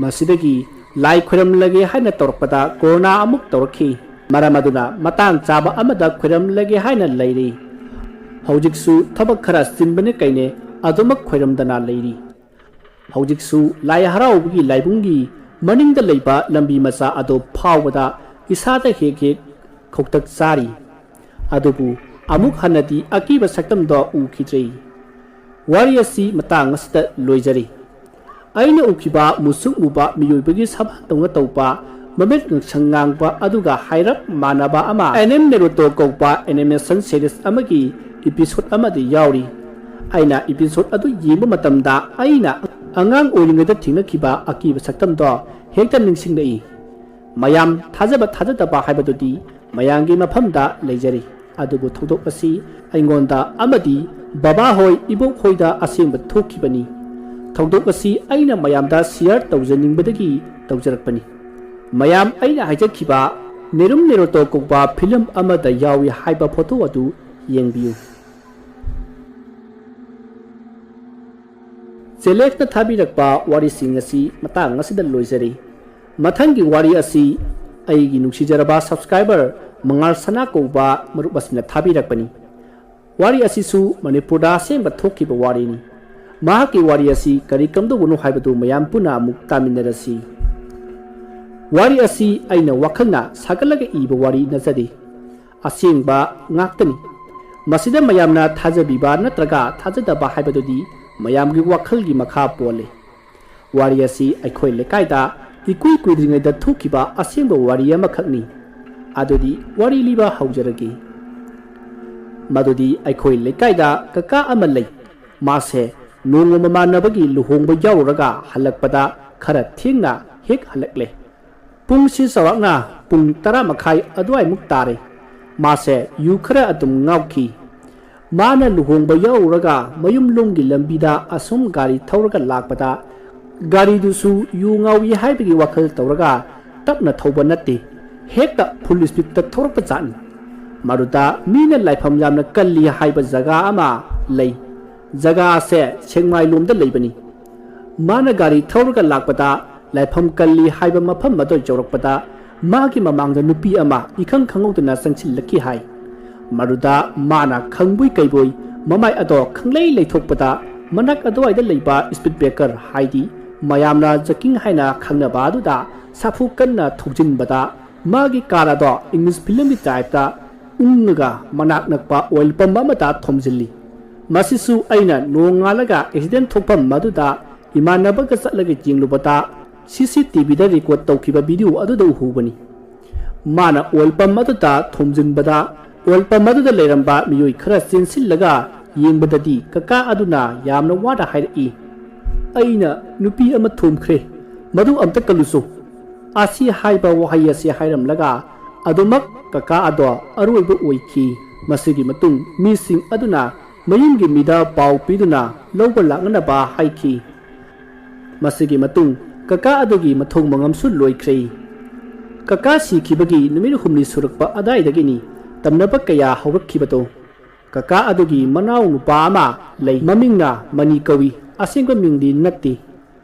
ꯃꯁꯤꯗꯒꯤ ꯂꯥꯏ ꯈꯣꯏꯔꯝꯂꯒꯦ ꯍꯥꯏꯅ ꯇꯧꯔꯛꯄꯗ ꯀꯣꯔꯣꯅꯥ ꯑꯃꯨꯛ ꯇꯧꯔꯛꯈꯤ꯫ ꯃꯔꯝ ꯑꯗꯨꯅ ꯃꯇꯥꯡ ꯆꯥꯕ ꯑꯃꯗ ꯈꯣꯏꯔꯝꯂꯒꯦ ꯍꯥꯏꯅ ꯂꯩꯔꯤ꯫ ꯍꯧꯖꯤꯛꯁꯨ ꯊꯕꯛ ꯈꯔ ꯆꯤꯟꯕꯅ ꯀꯩꯅꯦ, ꯑꯗꯨꯃꯛ ꯈꯣꯏꯔꯝꯗꯅ ꯂꯩꯔꯤ꯫ ꯍꯧꯖꯤꯛꯁꯨ ꯂꯥꯏ ꯍꯔꯥꯎꯕꯒꯤ ꯂꯥꯏꯕꯨꯡꯒꯤ ꯃꯅꯤꯡꯗ ꯂꯩꯕ ꯂꯝꯕꯤ ꯃꯆꯥ ꯑꯗꯨ ꯐꯥꯎꯕꯗ ꯏꯁꯥꯗ ꯍꯦꯛ ꯍꯦꯛ ꯈꯧꯇꯛ ꯆꯥꯔꯤ꯫ ꯑꯗꯨꯕꯨ ꯑꯃꯨꯛ ꯍꯟꯅꯗꯤ ꯑꯀꯤꯕ ꯁꯛꯇꯝꯗꯣ ꯎꯈꯤꯗ꯭ꯔꯦ꯫ ꯋꯥꯔꯤ ꯑꯁꯤ ꯃꯇꯥꯡ ꯑꯁꯤꯗ ꯂꯣꯏꯖꯔꯤ꯫ ꯑꯩꯅ ꯎꯈꯤꯕ ꯃꯨꯁꯨꯛ ꯃꯨꯕ ꯃꯤꯑꯣꯏꯕꯒꯤ ꯁꯕꯥꯟꯗꯧꯅ ꯇꯧꯕ, ꯃꯃꯤꯠ ꯉꯥꯡꯁꯪ ꯉꯥꯡꯕ ꯑꯗꯨꯒ ꯍꯥꯏꯔꯞ ꯃꯥꯟꯅꯕ ꯑꯃ ꯑꯦꯅꯤꯝ ꯅꯦꯔꯨꯇꯣ ꯀꯧꯕ animation series ꯑꯃꯒꯤ episode ꯑꯃꯗ ꯌꯥꯎꯔꯤ꯫ ꯑꯩꯅ episode ꯑꯗꯨ ꯌꯦꯡꯕ ꯃꯇꯝꯗ ꯑꯩꯅ ꯑꯉꯥꯡ ꯑꯣꯏꯔꯤꯉꯩꯗ ꯊꯦꯡꯅꯈꯤꯕ ꯑꯀꯤꯕ ꯁꯛꯇꯝꯗꯣ ꯍꯦꯛꯇ ꯅꯤꯡꯁꯤꯡꯂꯛꯏ꯫ ꯃꯌꯥꯝ ꯊꯥꯖꯕ ꯊꯥꯖꯗꯕ ꯍꯥꯏꯕꯗꯨꯗꯤ ꯃꯌꯥꯝꯒꯤ ꯃꯐꯝꯗ ꯂꯩꯖꯔꯤ꯫ ꯑꯗꯨꯕꯨ ꯊꯧꯗꯣꯛ ꯑꯁꯤ ꯑꯩꯉꯣꯟꯗ ꯑꯃꯗꯤ ꯕꯕꯥ ꯍꯣꯏ, ꯏꯕꯣꯛ ꯍꯣꯏꯗ ꯑꯁꯦꯡꯕ ꯊꯣꯛꯈꯤꯕꯅꯤ꯫ ꯊꯧꯗꯣꯛ ꯑꯁꯤ ꯑꯩꯅ ꯃꯌꯥꯝꯗ share ꯇꯧꯖꯅꯤꯡꯕꯗꯒꯤ ꯇꯧꯖꯔꯛꯄꯅꯤ꯫ ꯃꯌꯥꯝ, ꯑꯩꯅ ꯍꯥꯏꯖꯈꯤꯕ ꯅꯦꯔꯨꯝ ꯅꯦꯔꯣꯇꯣ ꯀꯧꯕ film ꯑꯃꯗ ꯌꯥꯎꯏ ꯍꯥꯏꯕ photo ꯑꯗꯨ ꯌꯦꯡꯕꯤꯌꯨ꯫ ꯆꯦꯂꯦꯛꯅ ꯊꯥꯕꯤꯔꯛꯄ ꯋꯥꯔꯤꯁꯤꯡ ꯑꯁꯤ ꯃꯇꯥꯡ ꯑꯁꯤꯗ ꯂꯣꯏꯖꯔꯤ꯫ ꯃꯊꯪꯒꯤ ꯋꯥꯔꯤ ꯑꯁꯤ ꯑꯩꯒꯤ ꯅꯨꯡꯁꯤꯖꯔꯕ subscriber ꯃꯉꯥꯜ ꯁꯅꯥ ꯀꯧꯕ ꯃꯔꯨꯞ ꯑꯁꯤꯅ ꯊꯥꯕꯤꯔꯛꯄꯅꯤ꯫ ꯋꯥꯔꯤ ꯑꯁꯤꯁꯨ ꯃꯅꯤꯄꯨꯔꯗ ꯑꯁꯦꯡꯕ ꯊꯣꯛꯈꯤꯕ ꯋꯥꯔꯤꯅꯤ꯫ ꯃꯍꯥꯛꯀꯤ ꯋꯥꯔꯤ ꯑꯁꯤ ꯀꯔꯤ ꯀꯝꯗꯧꯕꯅꯣ ꯍꯥꯏꯕꯗꯨ ꯃꯌꯥꯝ ꯄꯨꯟꯅ ꯑꯃꯨꯛ ꯇꯥꯃꯤꯟꯅꯔꯁꯤ꯫ ꯋꯥꯔꯤ ꯑꯁꯤ ꯑꯩꯅ ꯋꯥꯈꯜꯅ ꯁꯥꯒꯠꯂꯒ ꯏꯕ ꯋꯥꯔꯤ ꯅꯠꯆꯗꯦ꯫ ꯑꯁꯦꯡꯕ ꯉꯥꯛꯇꯅꯤ꯫ ꯃꯁꯤꯗ ꯃꯌꯥꯝꯅ ꯊꯥꯖꯕꯤꯕ ꯅꯠꯇ꯭ꯔꯒ ꯊꯥꯖꯗꯕ ꯍꯥꯏꯕꯗꯨꯗꯤ ꯃꯌꯥꯝꯒꯤ ꯋꯥꯈꯜꯒꯤ ꯃꯈꯥ ꯄꯣꯜꯂꯤ꯫ ꯋꯥꯔꯤ ꯑꯁꯤ ꯑꯩꯈꯣꯏ ꯂꯩꯀꯥꯏꯗ ꯏꯀꯨꯏ ꯀꯨꯏꯗ꯭ꯔꯤꯉꯩꯗ ꯊꯣꯛꯈꯤꯕ ꯑꯁꯦꯡꯕ ꯋꯥꯔꯤ ꯑꯃꯈꯛꯅꯤ꯫ ꯑꯗꯨꯗꯤ ꯋꯥꯔꯤ ꯂꯤꯕ ꯍꯧꯖꯔꯒꯦ꯫ ꯃꯗꯨꯗꯤ ꯑꯩꯈꯣꯏ ꯂꯩꯀꯥꯏꯗ ꯀꯀꯥ ꯑꯃ ꯂꯩ꯫ ꯃꯥꯁꯦ ꯅꯣꯡꯃ ꯃꯃꯥꯟꯅꯕꯒꯤ ꯂꯨꯍꯣꯡꯕ ꯌꯥꯎꯔꯨꯔꯒ ꯍꯜꯂꯛꯄꯗ ꯈꯔ ꯊꯦꯡꯅ ꯍꯦꯛ ꯍꯜꯂꯛꯂꯦ꯫ ꯄꯨꯡꯁꯤ ꯆꯥꯎꯔꯥꯛꯅ ꯄꯨꯡ ꯇꯔꯥ ꯃꯈꯥꯏ ꯑꯗꯨꯋꯥꯏꯃꯨꯛ ꯇꯥꯔꯦ꯫ ꯃꯥꯁꯦ ꯌꯨ ꯈꯔ ꯑꯗꯨꯝ ꯉꯥꯎꯈꯤ꯫ ꯃꯥꯅ ꯂꯨꯍꯣꯡꯕ ꯌꯥꯎꯔꯨꯔꯒ ꯃꯌꯨꯝꯂꯣꯝꯒꯤ ꯂꯝꯕꯤꯗ ꯑꯁꯨꯝ ꯒꯥꯔꯤ ꯊꯧꯔꯒ ꯂꯥꯛꯄꯗ, ꯒꯥꯔꯤꯗꯨꯁꯨ ꯌꯨ ꯉꯥꯎꯏ ꯍꯥꯏꯕꯒꯤ ꯋꯥꯈꯜ ꯇꯧꯔꯒ ꯇꯞꯅ ꯊꯧꯕ ꯅꯠꯇꯦ, ꯍꯦꯛꯇ full speedꯇ ꯊꯧꯔꯛꯄ ꯖꯥꯠꯅꯤ꯫ ꯃꯗꯨꯗ ꯃꯤꯅ ꯂꯥꯏꯐꯝ ꯌꯥꯝꯅ ꯀꯜꯂꯤ ꯍꯥꯏꯕ ꯖꯒꯥ ꯑꯃ ꯂꯩ꯫ ꯖꯒꯥ ꯑꯁꯦ ꯁꯦꯛꯃꯥꯏꯂꯣꯝꯗ ꯂꯩꯕꯅꯤ꯫ ꯃꯥꯅ ꯒꯥꯔꯤ ꯊꯧꯔꯒ ꯂꯥꯛꯄꯗ, ꯂꯥꯏꯐꯝ ꯀꯜꯂꯤ ꯍꯥꯏꯕ ꯃꯐꯝ ꯑꯗꯨ ꯌꯧꯔꯛꯄꯗ, ꯃꯥꯒꯤ ꯃꯃꯥꯡꯗ ꯅꯨꯄꯤ ꯑꯃ ꯏꯈꯪ ꯈꯪꯍꯧꯗꯅ ꯆꯪꯁꯤꯜꯂꯛꯈꯤ ꯍꯥꯏ꯫ ꯃꯗꯨꯗ ꯃꯥꯅ ꯈꯪꯕꯣꯏ ꯀꯩꯕꯣꯏ ꯃꯃꯥꯏ ꯑꯗꯣ ꯈꯪꯂꯩ ꯂꯩꯊꯣꯛꯄꯗ, ꯃꯅꯥꯛ ꯑꯗꯨꯋꯥꯏꯗ ꯂꯩꯕ speed breaker, ꯍꯥꯏꯗꯤ ꯃꯌꯥꯝꯅ jogging ꯍꯥꯏꯅ ꯈꯪꯅꯕ ꯑꯗꯨꯗ ꯁꯥꯐꯨ ꯀꯟꯅ ꯊꯧꯖꯤꯟꯕꯗ, ꯃꯥꯒꯤ car ꯑꯗꯣ English filmꯒꯤ typeꯇ ꯎꯪꯉꯒ ꯃꯅꯥꯛ ꯅꯛꯄ oil pump ꯑꯃꯗ ꯊꯣꯝꯖꯤꯜꯂꯤ꯫ ꯃꯁꯤꯁꯨ ꯑꯩꯅ ꯅꯣꯡꯉꯥꯜꯂꯒ accident ꯊꯣꯛꯐꯝ ꯑꯗꯨꯗ ꯏꯃꯥꯟꯅꯕꯒ ꯆꯠꯂꯒ ꯌꯦꯡꯂꯨꯕꯗ, CCTVꯗ record ꯇꯧꯈꯤꯕ video ꯑꯗꯨꯗ ꯎꯍꯧꯕꯅꯤ꯫ ꯃꯥꯅ oil pump ꯑꯗꯨꯗ ꯊꯣꯝꯖꯤꯟꯕꯗ, oil pump ꯑꯗꯨꯗ ꯂꯩꯔꯝꯕ ꯃꯤꯑꯣꯏ ꯈꯔ ꯆꯦꯟꯁꯤꯜꯂꯒ ꯌꯦꯡꯕꯗꯗꯤ, ꯀꯀꯥ ꯑꯗꯨꯅ ꯌꯥꯝꯅ ꯋꯥꯅ ꯍꯥꯏꯔꯛꯏ, "ꯑꯩꯅ ꯅꯨꯄꯤ ꯑꯃ ꯊꯣꯝꯈ꯭ꯔꯦ, ꯃꯗꯨ ꯑꯝꯇ ꯀꯜꯂꯨꯁꯨ"꯫ ꯑꯁꯤ ꯍꯥꯏꯕ ꯋꯥꯍꯩ ꯑꯁꯤ ꯍꯥꯏꯔꯝꯂꯒ ꯑꯗꯨꯃꯛ ꯀꯀꯥ ꯑꯗꯣ ꯑꯔꯣꯏꯕ ꯑꯣꯏꯈꯤ꯫ ꯃꯁꯤꯒꯤ ꯃꯇꯨꯡ ꯃꯤꯁꯤꯡ ꯑꯗꯨꯅ ꯃꯌꯨꯝꯒꯤ ꯃꯤꯗ ꯄꯥꯎ ꯄꯤꯗꯨꯅ ꯂꯧꯕ ꯂꯥꯛꯅꯅꯕ ꯍꯥꯏꯈꯤ꯫ ꯃꯁꯤꯒꯤ ꯃꯇꯨꯡ ꯀꯀꯥ ꯑꯗꯨꯒꯤ ꯃꯊꯧ ꯃꯉꯝꯁꯨ ꯂꯣꯏꯈ꯭ꯔꯦ꯫ ꯀꯀꯥ ꯁꯤꯈꯤꯕꯒꯤ ꯅꯨꯃꯤꯠ ꯍꯨꯝꯅꯤ ꯁꯨꯔꯛꯄ ꯑꯗꯥꯏꯗꯒꯤꯅꯤ ꯇꯝꯅꯕ ꯀꯌꯥ ꯍꯧꯔꯛꯈꯤꯕꯗꯣ꯫ ꯀꯀꯥ ꯑꯗꯨꯒꯤ ꯃꯅꯥꯎ ꯅꯨꯄꯥ ꯑꯃ ꯂꯩ꯫ ꯃꯃꯤꯡꯅ ꯃꯅꯤ ꯀꯧꯏ꯫ ꯑꯁꯦꯡꯕ ꯃꯤꯡꯗꯤ ꯅꯠꯇꯦ꯫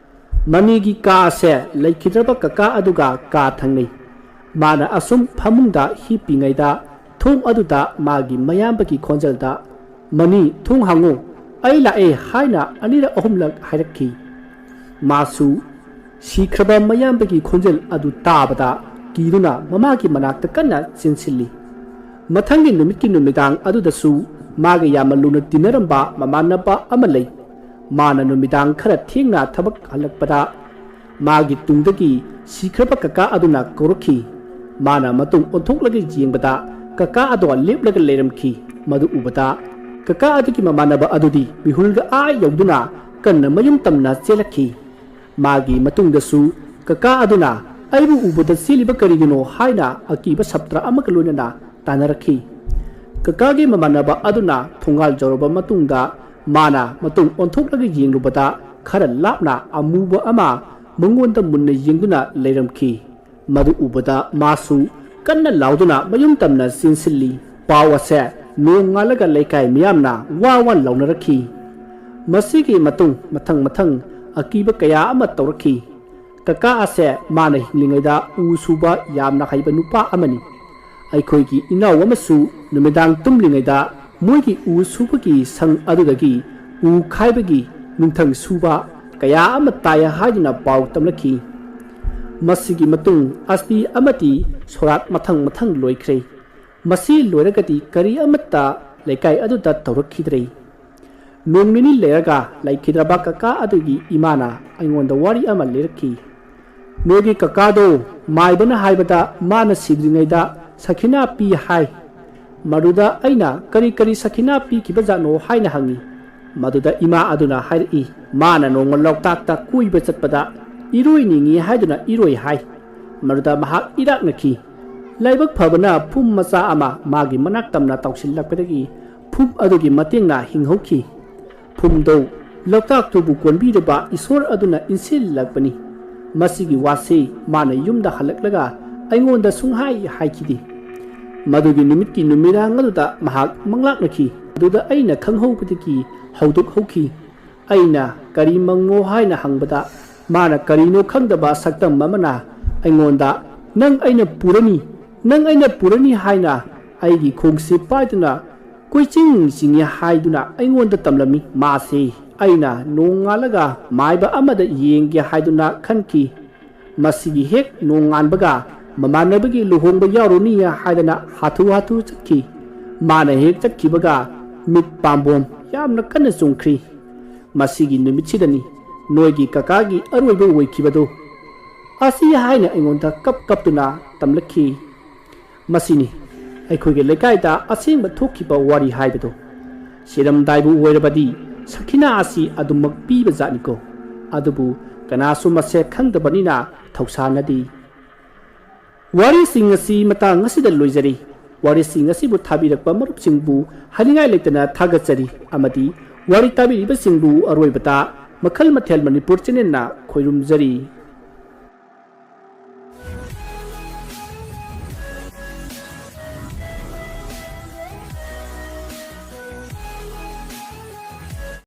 ꯃꯅꯤꯒꯤ ꯀꯥ ꯑꯁꯦ ꯂꯩꯈꯤꯗ꯭ꯔꯕ ꯀꯀꯥ ꯑꯗꯨꯒ ꯀꯥ ꯊꯪꯅꯩ꯫ ꯃꯥꯅ ꯑꯁꯨꯝ ꯐꯃꯨꯡꯗ ꯍꯤꯞꯄꯤꯉꯩꯗ ꯊꯣꯡ ꯑꯗꯨꯗ ꯃꯥꯒꯤ ꯃꯌꯥꯝꯕꯒꯤ ꯈꯣꯟꯖꯦꯜꯗ, "ꯃꯅꯤ, ꯊꯣꯡ ꯍꯥꯡꯉꯨ, ꯑꯩ ꯂꯥꯛꯑꯦ" ꯍꯥꯏꯅ ꯑꯅꯤꯔꯛ ꯑꯍꯨꯝꯂꯛ ꯍꯥꯏꯔꯛꯈꯤ꯫ ꯃꯥꯁꯨ ꯁꯤꯈ꯭ꯔꯕ ꯃꯌꯥꯝꯕꯒꯤ ꯈꯣꯟꯖꯦꯜ ꯑꯗꯨ ꯇꯥꯕꯗ ꯀꯤꯗꯨꯅ ꯃꯃꯥꯒꯤ ꯃꯅꯥꯛꯇ ꯀꯟꯅ ꯆꯦꯟꯁꯤꯜꯂꯤ꯫ ꯃꯊꯪꯒꯤ ꯅꯨꯃꯤꯠꯀꯤ ꯅꯨꯃꯤꯗꯥꯡ ꯑꯗꯨꯗꯁꯨ ꯃꯥꯒ ꯌꯥꯝꯅ ꯂꯨꯅ ꯇꯤꯟꯅꯔꯝꯕ ꯃꯃꯥꯟꯅꯕ ꯑꯃ ꯂꯩ꯫ ꯃꯥꯅ ꯅꯨꯃꯤꯗꯥꯡ ꯈꯔ ꯊꯦꯡꯅ ꯊꯕꯛ ꯍꯜꯂꯛꯄꯗ ꯃꯥꯒꯤ ꯇꯨꯡꯗꯒꯤ ꯁꯤꯈ꯭ꯔꯕ ꯀꯀꯥ ꯑꯗꯨꯅ ꯀꯧꯔꯛꯈꯤ꯫ ꯃꯥꯅ ꯃꯇꯨꯡ ꯑꯣꯟꯊꯣꯛꯂꯒ ꯌꯦꯡꯕꯗ ꯀꯀꯥ ꯑꯗꯣ ꯂꯦꯞꯂꯒ ꯂꯩꯔꯝꯈꯤ꯫ ꯃꯗꯨ ꯎꯕꯗ ꯀꯀꯥ ꯑꯗꯨꯒꯤ ꯃꯃꯥꯟꯅꯕ ꯑꯗꯨꯗꯤ ꯃꯤꯍꯨꯜꯒ ꯑꯥ ꯌꯧꯗꯨꯅ ꯀꯟꯅ ꯃꯌꯨꯝ ꯇꯝꯅ ꯆꯦꯜꯂꯛꯈꯤ꯫ ꯃꯥꯒꯤ ꯃꯇꯨꯡꯗꯁꯨ ꯀꯀꯥ ꯑꯗꯨꯅ "ꯑꯩꯕꯨ ꯎꯕꯗ ꯆꯦꯜꯂꯤꯕ ꯀꯔꯤꯒꯤꯅꯣ?" ꯍꯥꯏꯅ ꯑꯀꯤꯕ ꯁꯞꯇ꯭ꯔ ꯑꯃꯒ ꯂꯣꯏꯅꯅ ꯇꯥꯟꯅꯔꯛꯈꯤ꯫ ꯀꯀꯥꯒꯤ ꯃꯃꯥꯟꯅꯕ ꯑꯗꯨꯅ ꯊꯣꯡꯒꯥꯜ ꯌꯧꯔꯕ ꯃꯇꯨꯡꯗ ꯃꯥꯅ ꯃꯇꯨꯡ ꯑꯣꯟꯊꯣꯛꯂꯒ ꯌꯦꯡꯂꯨꯕꯗ ꯈꯔ ꯂꯥꯞꯅ ꯑꯃꯨꯕ ꯑꯃ ꯃꯉꯣꯟꯗ ꯃꯨꯟꯅ ꯌꯦꯡꯗꯨꯅ ꯂꯩꯔꯝꯈꯤ꯫ ꯃꯗꯨ ꯎꯕꯗ ꯃꯥꯁꯨ ꯀꯟꯅ ꯂꯥꯎꯗꯨꯅ ꯃꯌꯨꯝ ꯇꯝꯅ ꯆꯦꯟꯁꯤꯜꯂꯤ꯫ ꯄꯥꯎ ꯑꯁꯦ ꯅꯣꯡꯉꯥꯜꯂꯒ ꯂꯩꯀꯥꯏ ꯃꯤꯌꯥꯝꯅ ꯋꯥ ꯋꯥ ꯂꯥꯎꯅꯔꯛꯈꯤ꯫ ꯃꯁꯤꯒꯤ ꯃꯇꯨꯡ ꯃꯊꯪ ꯃꯊꯪ ꯑꯀꯤꯕ ꯀꯌꯥ ꯑꯃ ꯇꯧꯔꯛꯈꯤ꯫ ꯀꯀꯥ ꯑꯁꯦ ꯃꯥꯅ ꯍꯤꯡꯂꯤꯉꯩꯗ ꯎ ꯁꯨꯕ ꯌꯥꯝꯅ ꯍꯩꯕ ꯅꯨꯄꯥ ꯑꯃꯅꯤ꯫ ꯑꯩꯈꯣꯏꯒꯤ ꯏꯅꯥꯎ ꯑꯃꯁꯨ ꯅꯨꯃꯤꯗꯥꯡ ꯇꯨꯝꯂꯤꯉꯩꯗ ꯃꯣꯏꯒꯤ ꯎ ꯁꯨꯕꯒꯤ ꯁꯪ ꯑꯗꯨꯗꯒꯤ ꯎ ꯈꯥꯏꯕꯒꯤ ꯅꯨꯡꯊꯪ ꯁꯨꯕ ꯀꯌꯥ ꯑꯃ ꯇꯥꯏ ꯍꯥꯏꯗꯨꯅ ꯄꯥꯎ ꯇꯝꯂꯛꯈꯤ꯫ ꯃꯁꯤꯒꯤ ꯃꯇꯨꯡ ꯑꯁꯇꯤ ꯑꯃꯗꯤ ꯁꯣꯔꯥꯠ ꯃꯊꯪ ꯃꯊꯪ ꯂꯣꯏꯈ꯭ꯔꯦ꯫ ꯃꯁꯤ ꯂꯣꯏꯔꯒꯗꯤ ꯀꯔꯤ ꯑꯃꯠꯇ ꯂꯩꯀꯥꯏ ꯑꯗꯨꯗ ꯇꯧꯔꯛꯈꯤꯗ꯭ꯔꯦ꯫ ꯅꯣꯡ ꯅꯤꯅꯤ ꯂꯩꯔꯒ ꯂꯩꯈꯤꯗ꯭ꯔꯕ ꯀꯀꯥ ꯑꯗꯨꯒꯤ ꯏꯃꯥꯅ ꯑꯩꯉꯣꯟꯗ ꯋꯥꯔꯤ ꯑꯃ ꯂꯤꯔꯛꯈꯤ꯫ "ꯅꯣꯏꯒꯤ ꯀꯀꯥꯗꯣ ꯃꯥꯏꯕꯅ ꯍꯥꯏꯕꯗ ꯃꯥꯅ ꯁꯤꯗ꯭ꯔꯤꯉꯩꯗ ꯁꯈꯤꯅꯥ ꯄꯤ ꯍꯥꯏ꯫ ꯃꯗꯨꯗ ꯑꯩꯅ ꯀꯔꯤ ꯀꯔꯤ ꯁꯈꯤꯅꯥ ꯄꯤꯈꯤꯕꯖꯥꯠꯅꯣ ꯍꯥꯏꯅ ꯍꯪꯉꯤ꯫ ꯃꯗꯨꯗ ꯏꯃꯥ ꯑꯗꯨꯅ ꯍꯥꯏꯔꯛꯏ, ꯃꯥꯅ ꯅꯣꯡꯃ ꯂꯣꯛꯇꯥꯛꯇ ꯀꯣꯏꯕ ꯆꯠꯄꯗ ꯏꯔꯣꯏ ꯅꯤꯡꯉꯤ ꯍꯥꯏꯗꯨꯅ ꯏꯔꯣꯏ ꯍꯥꯏ꯫ ꯃꯗꯨꯗ ꯃꯍꯥꯛ ꯏꯔꯥꯛꯅꯈꯤ꯫ ꯂꯥꯏꯕꯛ ꯐꯕꯅ ꯐꯨꯝ ꯃꯆꯥ ꯑꯃ ꯃꯥꯒꯤ ꯃꯅꯥꯛ ꯇꯝꯅ ꯇꯧꯁꯤꯜꯂꯛꯄꯗꯒꯤ ꯐꯨꯝ ꯑꯗꯨꯒꯤ ꯃꯇꯦꯡꯅ ꯍꯤꯡꯍꯧꯈꯤ꯫ ꯐꯨꯝꯗꯣ ꯂꯣꯛꯇꯥꯛꯇꯨꯕꯨ ꯀꯣꯟꯕꯤꯔꯤꯕ ꯏꯁꯣꯔ ꯑꯗꯨꯅ ꯏꯟꯁꯤꯜꯂꯛꯄꯅꯤ꯫ ꯃꯁꯤꯒꯤ ꯋꯥꯁꯤ ꯃꯥꯅ ꯌꯨꯝꯗ ꯍꯜꯂꯛꯂꯒ ꯑꯩꯉꯣꯟꯗ ꯁꯨꯡꯍꯥꯏ ꯍꯥꯏꯈꯤꯗꯦ꯫ ꯃꯗꯨꯒꯤ ꯅꯨꯃꯤꯠꯀꯤ ꯅꯨꯃꯤꯗꯥꯡ ꯑꯗꯨꯗ ꯃꯍꯥꯛ ꯃꯪꯂꯥꯛꯅꯈꯤ꯫ ꯑꯗꯨꯗ ꯑꯩꯅ ꯈꯪꯍꯧꯕꯗꯒꯤ ꯍꯧꯗꯣꯛꯍꯧꯈꯤ꯫ ꯑꯩꯅ "ꯀꯔꯤ ꯃꯪꯅꯣ?" ꯍꯥꯏꯅ ꯍꯪꯕꯗ, ꯃꯥꯅ ꯀꯔꯤꯅꯣ ꯈꯪꯗꯕ ꯁꯛꯇꯝ ꯑꯃꯅ ꯑꯩꯉꯣꯟꯗ "ꯅꯪ ꯑꯩꯅ ꯄꯨꯔꯅꯤ, ꯅꯪ ꯑꯩꯅ ꯄꯨꯔꯅꯤ" ꯍꯥꯏꯅ ꯑꯩꯒꯤ ꯈꯣꯡꯁꯦ ꯄꯥꯏꯗꯨꯅ ꯀꯣꯏꯆꯤꯡ ꯆꯤꯡꯏ ꯍꯥꯏꯗꯨꯅ ꯑꯩꯉꯣꯟꯗ ꯇꯝꯂꯝꯃꯤ꯫ ꯃꯥꯁꯤ ꯑꯩꯅ ꯅꯣꯡꯉꯥꯜꯂꯒ ꯃꯥꯏꯕ ꯑꯃꯗ ꯌꯦꯡꯒꯦ ꯍꯥꯏꯗꯨꯅ ꯈꯟꯈꯤ꯫ ꯃꯁꯤꯒꯤ ꯍꯦꯛ ꯅꯣꯡꯉꯥꯟꯕꯒ ꯃꯃꯥꯟꯅꯕꯒꯤ ꯂꯨꯍꯣꯡꯕ ꯌꯥꯎꯔꯨꯅꯤ ꯍꯥꯏꯗꯅ ꯍꯥꯊꯨ ꯍꯥꯊꯨ ꯆꯠꯈꯤ꯫ ꯃꯥꯅ ꯍꯦꯛ ꯆꯠꯈꯤꯕꯒ ꯃꯤꯠ ꯄꯥꯝꯕꯣꯝ ꯌꯥꯝꯅ ꯀꯟꯅ ꯆꯨꯝꯈ꯭ꯔꯤ꯫ ꯃꯁꯤꯒꯤ ꯅꯨꯃꯤꯠꯁꯤꯗꯅꯤ ꯅꯣꯏꯒꯤ ꯀꯀꯥꯒꯤ ꯑꯔꯣꯏꯕ ꯑꯣꯏꯈꯤꯕꯗꯨ꯫ ꯑꯁꯤ ꯍꯥꯏꯅ ꯑꯩꯉꯣꯟꯗ ꯀꯞ ꯀꯞꯇꯨꯅ ꯇꯝꯂꯛꯈꯤ꯫ ꯃꯁꯤꯅꯤ ꯑꯩꯈꯣꯏꯒꯤ ꯂꯩꯀꯥꯏꯗ ꯑꯁꯦꯡꯕ ꯊꯣꯛꯈꯤꯕ ꯋꯥꯔꯤ ꯍꯥꯏꯕꯗꯨ꯫ ꯁꯤꯔꯝꯗꯥꯏꯕꯨ ꯑꯣꯏꯔꯕꯗꯤ ꯁꯈꯤꯅꯥ ꯑꯁꯤ ꯑꯗꯨꯃꯛ ꯄꯤꯕ ꯖꯥꯠꯅꯤꯀꯣ꯫ ꯑꯗꯨꯕꯨ ꯀꯅꯥꯁꯨ ꯃꯁꯦ ꯈꯪꯗꯕꯅꯤꯅ ꯊꯧꯁꯥꯅꯗꯦ꯫ ꯋꯥꯔꯤꯁꯤꯡ ꯑꯁꯤ ꯃꯇꯥꯡ ꯑꯁꯤꯗ ꯂꯣꯏꯖꯔꯤ꯫ ꯋꯥꯔꯤꯁꯤꯡ ꯑꯁꯤꯕꯨ ꯊꯥꯕꯤꯔꯛꯄ ꯃꯔꯨꯞꯁꯤꯡꯕꯨ ꯍꯥꯏꯅꯤꯡꯉꯥꯏ ꯂꯩꯇꯅ ꯊꯥꯒꯠꯆꯔꯤ ꯑꯃꯗꯤ ꯋꯥꯔꯤ ꯇꯥꯕꯤꯔꯤꯕꯁꯤꯡꯕꯨ ꯑꯔꯣꯏꯕꯗ ꯃꯈꯜ ꯃꯊꯦꯜ ꯃꯅꯤꯄꯨꯔ ꯆꯦꯅꯦꯜꯅ ꯈꯣꯏꯔꯨꯝꯖꯔꯤ꯫